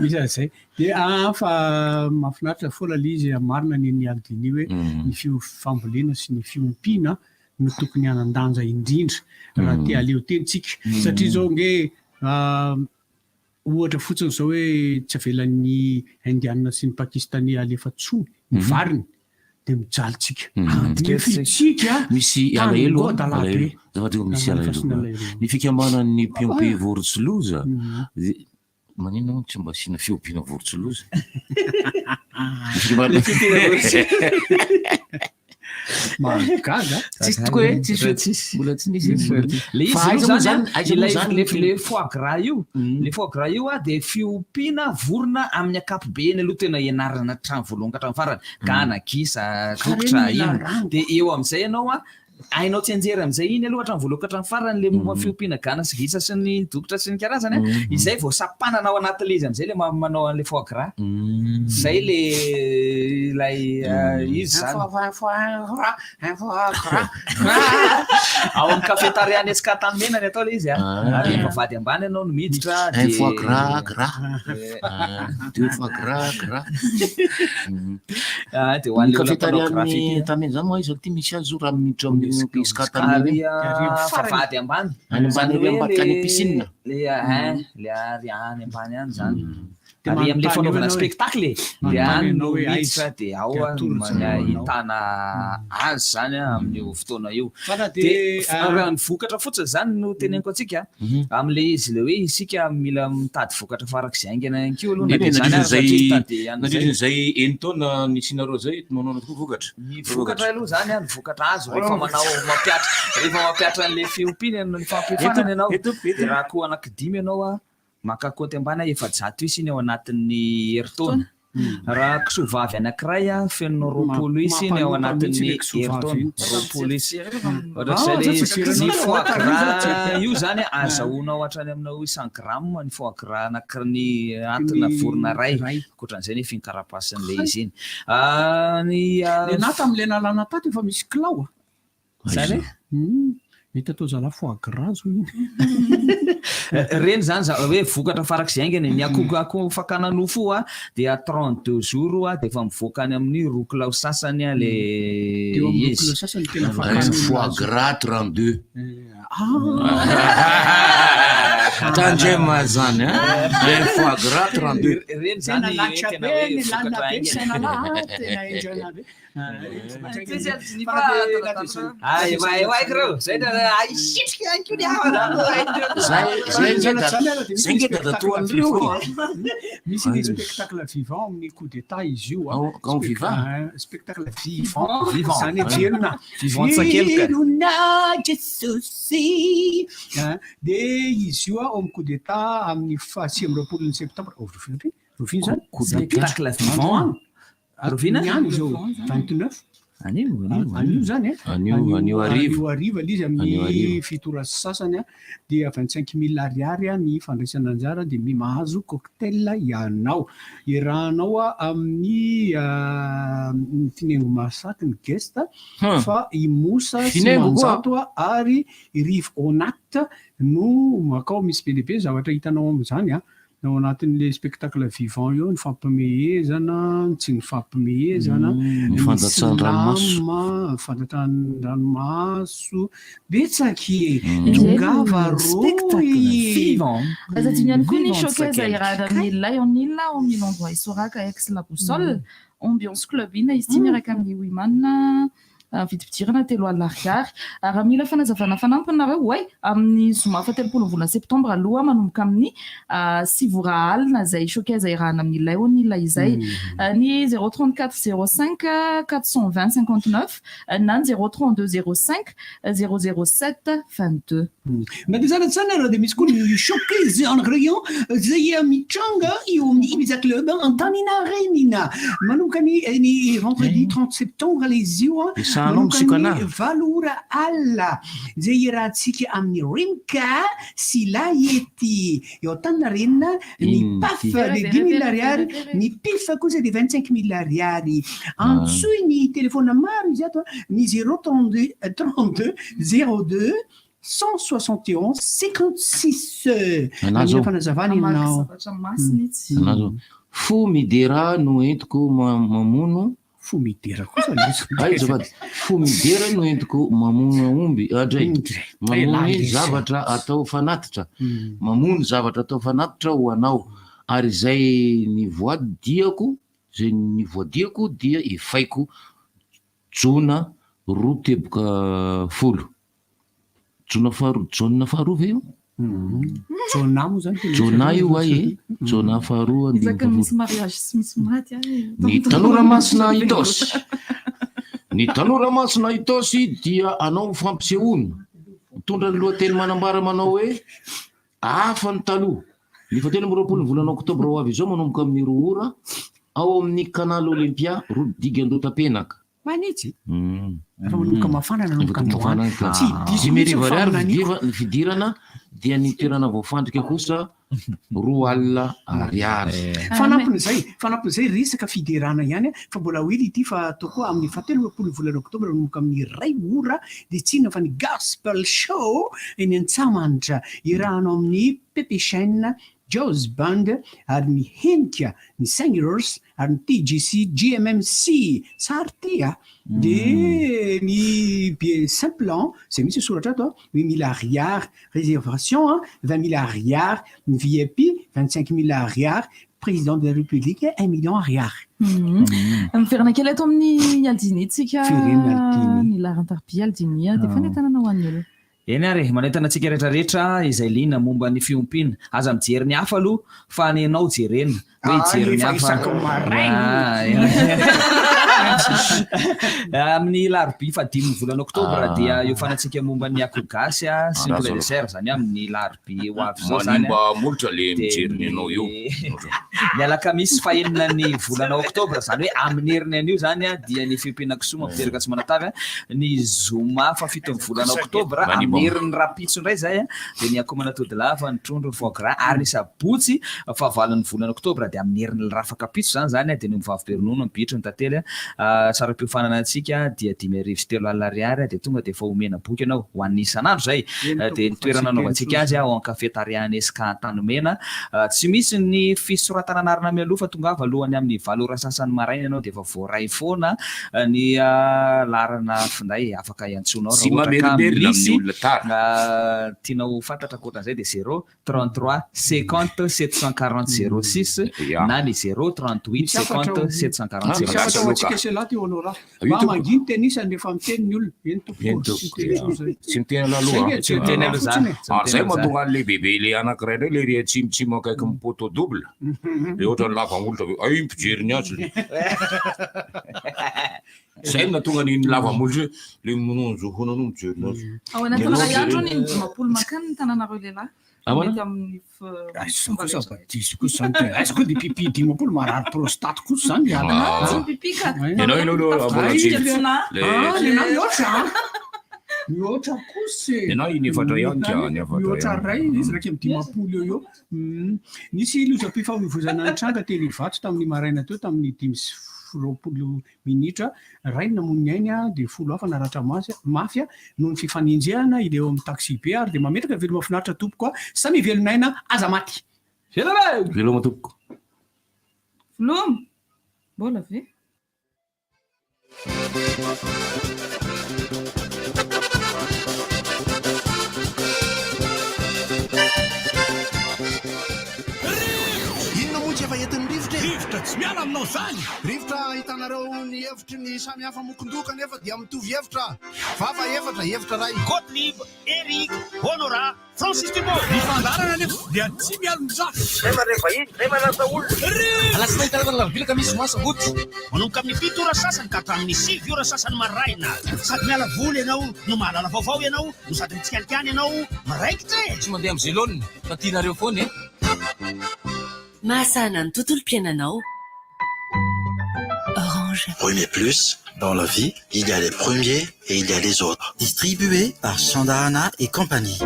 Misy an'izay. Dia ah, fa mahafinaritra foana ilay izy, marina ny an'i Aldini hoe ny fambolena sy ny fiompiana no tokony hanan-danja indrindra raha te hahaleo tena isika. Satria izao ange ohatra fotsiny izao hoe tsy avelan'ny Indiana sy ny Pakistaney alefa intsony ny variny. Dia mijaly tsika. Nefa itsika Misy tany alahelo an, ngoda lahy alahelo. be. Azafady fa misy Alahelo alahelo. sy ny alahelo. Ny fikambanan'ny mpiompy vorontsiloza, Mhm. dia maninona moa tsy mba asiana fiompiana vorontsiloza? Ny Le fikambanana- fiompiana vorontsiloza. Mahagaga. Tsisy tokoa e, tsisy, Tsisy. mbola tsy nisy. Le izy Fa aiza aloha moa zany zany, an, aiza moa ilay zany le ny le foie gras io, le foie gras io an dia fiompiana vorona amin'ny ankapobeny aloha tena ianarana hatramin'ny voalohany ka hatramin'ny farany, gana, gisa, dokotra, ino. Dia eo amin'izay ianao an, hainao tsianjery amin'izay iny aloha hatramin'ny voalohany ka hatramin'ny farany le momba ny fiompiana gana sy gisa sy ny dokotra sy ny karazany an, izay vao sampanana ao anatin'ilay izy amin'izay le manao an'ilay foie gras. Izay le ilay izy zany. Ao amin'ny cafétéria any SK Antanimena ny atao ilay izy a. Ary rehefa vady ambany ianao no miditra Un dia fois gras, gras. Deux fois gras, gras. Ah, dia ho Ny an'ilay olona mpanao cafétéria any graffiti. Antanimena zany moa aiza ity misy azy io raha miditra amin'ny SK Antanimena Ary io? vavahady ambany. Any ambany Izany ery hoe ambadika any le piscine. le hein, le ary any ambany any izany. Dia Ary amin'ilay manontany eo fanaovana ianao hoe- spectacle e, dia manontany any ianao no hoe aiza, miditra dia ao dia no atoro zareo anao. ahitana azy izany amin'io fotoana io. Fa na Dia dia, ah, raha ny vokatra fotsiny izany no teneniko antsika, amin'ilay izy ilay hoe isika mila mitady vokatra farak'izay haingana ihany koa aloha na Eny dia e, izany nandritra aza satria izay mitady an'izay. nandritra izay enin-taona nisianareo izay, manao tokoa vokatra. Ny vokatra aloha izany an, ny vokatra azo rehefa manao mampihatra rehefa mampihatra an'ilay fiompiana ny fampiofanana ianao, dia raha akoho anankidimy ianao an, Maka kaonty ambany aho 400 isa iny ao anatin'ny herintaona. Raha kisoa vavy anankiray feno 20 isa iny ao anatin'ny herintaona. 20 isa. Ohatr'izay ilay izy. Ny foie gras io izany azahoanao hatrany aminao cent grammes ny foie gras anaky ny anatina vorona iray. Ankoatran'izay nefa iny carapace-n'ilay izy iny. Ny Ny anahy tamin'ilay nalana tato efa misy kilao a. Zany e? Mety atao zalahy foie gras zao iny. Reny zany za hoe vokatra farak'izay haingana e. Ny akoho akoho fakana nofo io a dia 32 jours a dia efa mivoaka any amin'ny roa kilao sasany a le Dia eo amin'ny roa izy. kilao sasany tena fakana Un foie azy. gras 32. Ah! Tandrema zany a. Un foie gras 32. Reny Tena zany latsa tena be hoe ny lalina vokatra be ny haingana. saina lahy, tena henjana be. Misy ny spectacle vivant amin'ny coup d'état izy io. Ao vivant? Spectacle vivant. Vivant. Zany hoe velona. Vivant tsakelika. Velona Jesosy. Dia izy io ao amin'ny coup d'état amin'ny faha 29 septembre. Oh, Rovina zany? Spectacle vivant. Rovina? Ny any izao, 29. Anio, anio, Anio zany e. Anio, anio hariva. Anio hariva ilay izy Anio amin'ny hariva. fito ora sy sasany a, dia 25 000 ariary a ny fandraisana anjara dia mi mahazo cocktail ianao. Iarahanao a amin'ny ny Finengo Mahasaky ny guest fa i Mosa sy Finengo koa. Manjato a ary i Rivo Onat no makao misy be dia be zavatra hitanao amin'izany a. Ao anatin'ilay spectacle vivant io ny fampimehezana, ny tsy ny fampimehezana, Ny ny fandatsahan-dranomaso. slam, ny fandatsahan-dranomaso, betsaka e! Mm. Tongava Spectacle roy! vivant. Aza adino ihany koa ny Vivant showcase Sakelika. iarahana amin'ny Lion Hill ao amin'ny L'Endroit Isoraka ex La Boussole. Ambiance club ina izy ity miaraka amin'ny Wiman. Vidim-pidirana 30 ariary. Raha mila fanazavana fanampiny nareo, oay, amin'ny zoma faha-30 ny volana septambra aloha manomboka amin'ny 9 ora alina izay showcase iarahana amin'ny Leonila izay. Ny 0 34 05 420 59 na ny 0 32 05 007 22. Na dia izany aza ary dia misy koa ny showcase en rayon izay mitranga eo amin'ny Ibiza Club Antaninarenina. Manomboka ny ny vendredi 30 septembre ilay izy io, Esahanao manomboka misioka ny anah. 8 ora alina, izay iarahantsika amin'ny Rimka sy Lahety eo Antaninarenina. Ny Inona Paf ity? dia 5000 ariary, ny Pif kosa dia 25 000 ariary. Antsoy ny telefaonina maro izy ato, ny 0 32 32 02 171 56. Anah Mila zao. fanazavana Mamaky ianao. zavatra masina izy. Anah zao. Fo midera no entiko mamono. Fo midera kosa lesy. Ay azafady. Fo midera no entiko mamono aomby. Adray. Mamono Elah, zavatra atao fanatitra. Mamono zavatra atao fanatitra ho anao. Ary izay nivoadiako, izay nivoadiako dia efaiko. Jona roa teboka folo. Jona faharoa, Jaona faharoa ve io? Jona moa zany tena Jona io ay e. Jona faharoa andininy Isaky ny misy fahafolo. mariage sy misy maty any. Ny tanora masina Itaosy. Ny tanora masina Itaosy dia hanao fampisehoana. Mitondra ny lohateny manambara manao hoe Hafa ny taloha. Ny fahatelo amby 20 ny volana oktobra ho avy izao manomboka amin'ny 2 ora ao amin'ny Canal Olympia, route digue Andohatapenaka. Manitsy. Efa manomboka mafana nanomboka androany. Tsy diso 50 mihitsy ny ariary faminaniako. ny fidirana dia ny toerana voafandrika kosa 20 ariary. Fanampin'izay, fanampin'izay resaka fiderana ihany fa mbola ho ela ity fa atao koa amin'ny fahatelo amby 20 volana oktobra manomboka amin'ny 1 ora dia tsy inona fa ny Gospel Show eny Antsahamanitra iarahanao amin'ny Pepe Chaine, Jaws Band ary ny Henika, ny Singers ary ny TGC GMMC. Tsara ity a! Dia ny billet simple an, izay mihitsy ny soratra ato an, 8000 ariary, réservation an, 20 000 ariary, ny VIP 25 000 ariary, président de la République 1 million ariary. Miverina kely eto amin'ny Aldini tsika. Firenena Aldini. Ny laharan-tarobia Aldini dia fanentanana ho an'ny olona. Eny ary, manentana antsika rehetrarehetra izay liana momba ny fiompiana. Aza mijery ny hafa aloha fa ny anao jerena. Hoe Ah, hijery ny efa hafa. isaky ny maraina. Ah, Amin'ny larobia fahadimin'ny volana oktobra Ah. dia hiofanantsika momba ny akoho gasy sy ny Arazo poulet de aloha. chair zany amin'ny larobia ho avy izao zany. Manimba molotra le Dia mijery ny anao io. Ny alakamisy fahenina ny volana oktobra zany hoe amin'ny heriny an'io zany dia ny fiompiana kisoa mampiteraka tsy manatavy ny zoma fahafito ny volana oktobra Manimba. amin'ny herin'ny rahampitso indray zay dia ny akoho manatody lava, ny trondro, ny foie gras ary ny sabotsy fahavalon'ny volana oktobra dia amin'ny herin'ny rafakapitso zany zany dia ny ombivavy be ronono, ny bitro, ny tantely saram-piofanana antsika dia 30 500 ariary dia tonga dia efa omena boky ianao ho an'ny isan'andro zay. Eny Dia ny tompoko fa tsy toerana teny anaovantsika intsony azy zany. ao an-kafetaria SK Antanimena. Tsy misy ny fisoratana anarana mialoha fa tongava alohan'ny amin'ny 8 ora sasany maraina ianao dia efa voaray foana ny laharana finday afaka iantsoanao Tsy raha ohatra ka mamerimberina amin'ny misy olona tara. tianao ho fantatra ankoatran'izay dia 0 33 50 740 06 na ny 0 38 Misy hafatra 50 ho- 740 Misy hafatra ho 06. antsika selahy ty Honorat. Io Mba tompoko. manginy tenisany rehefa miteny ny olona. Eny tompoko. Eny Tsy tompoko. miteny intsony zay. Tsy miteny aloha. Zay nge, Tsy miteny aloha za. fotsiny e. Tsy Ary miteny zay aloha za. mahatonga an'le bebe le anankiray indray le ry atsimotsimo akaiky ny poteau double. Le ohatran'ny lava molotra be. Ay mpijery ny azy le. Zay no nahatonga an'iny lava molotra io. Le mononjohona no mijery ny azy. Ao anatin'ny ray andro ny 50 mankany ny tanànareo lehilahy. Ahoana? Mety amin'ny Aiza fomba kosa rehetra. mba diso kosa zany te. Aiza koa dia pipi 50 marary prostate kosa zany. Ah. Tsy mipipi ka. Ianao ianao aloha mbola tsy Tsy na. le Ah, ny anah mihoatra. Mihoatra kosa e. Ny anah iny efatra ihany ka, ny efatra Mihoatra ihany. ray izy 51 eo eo. Nisy lozam-pifamoivoizana nitranga teny Ivato tamin'ny maraina teo tamin'ny 25 minitra. Ray no namono ny ainy dia 10 hafa naratra mafy noho ny fifanenjehana ilay eo amin'ny taxi be ary dia mametraka veloma finaritra tompoko. Samy velon'aina aza maty. Veloma! Veloma tompoko. Veloma! Mbola ve? Inona moa tsy efa entin'ny rivotra e? Rivotra tsy Tsisy miala aminao zany! Rivotra ahitanareo ny hevitry ny samy hafa mokondoha kanefa dia mitovy hevitra. Vava efatra, hevitra iray. Gottlieb, Eric, Honorat, Francis Dubois. Ny fandaharana anefa dia tsy mialon-jafy. Zay mandray vahiny, zay manasa olona. Alatsinainy, talata, alarobia, alakamisy, zoma, sabotsy. Manomboka amin'ny fito ora sasany ka hatramin'ny sivy ora sasany maraina. Sady miala voly ianao no mahalala vaovao ianao no sady mitsikalikany ianao miraikitra e! Tsy mandeha amin'izay laoniny fa tianareo foana e! Mahasahana ny tontolom-piainanao. Orange. Premier Plus, dans la vie, il y a les premiers et il y a les autres. Distribué par Sandahana et compagnie.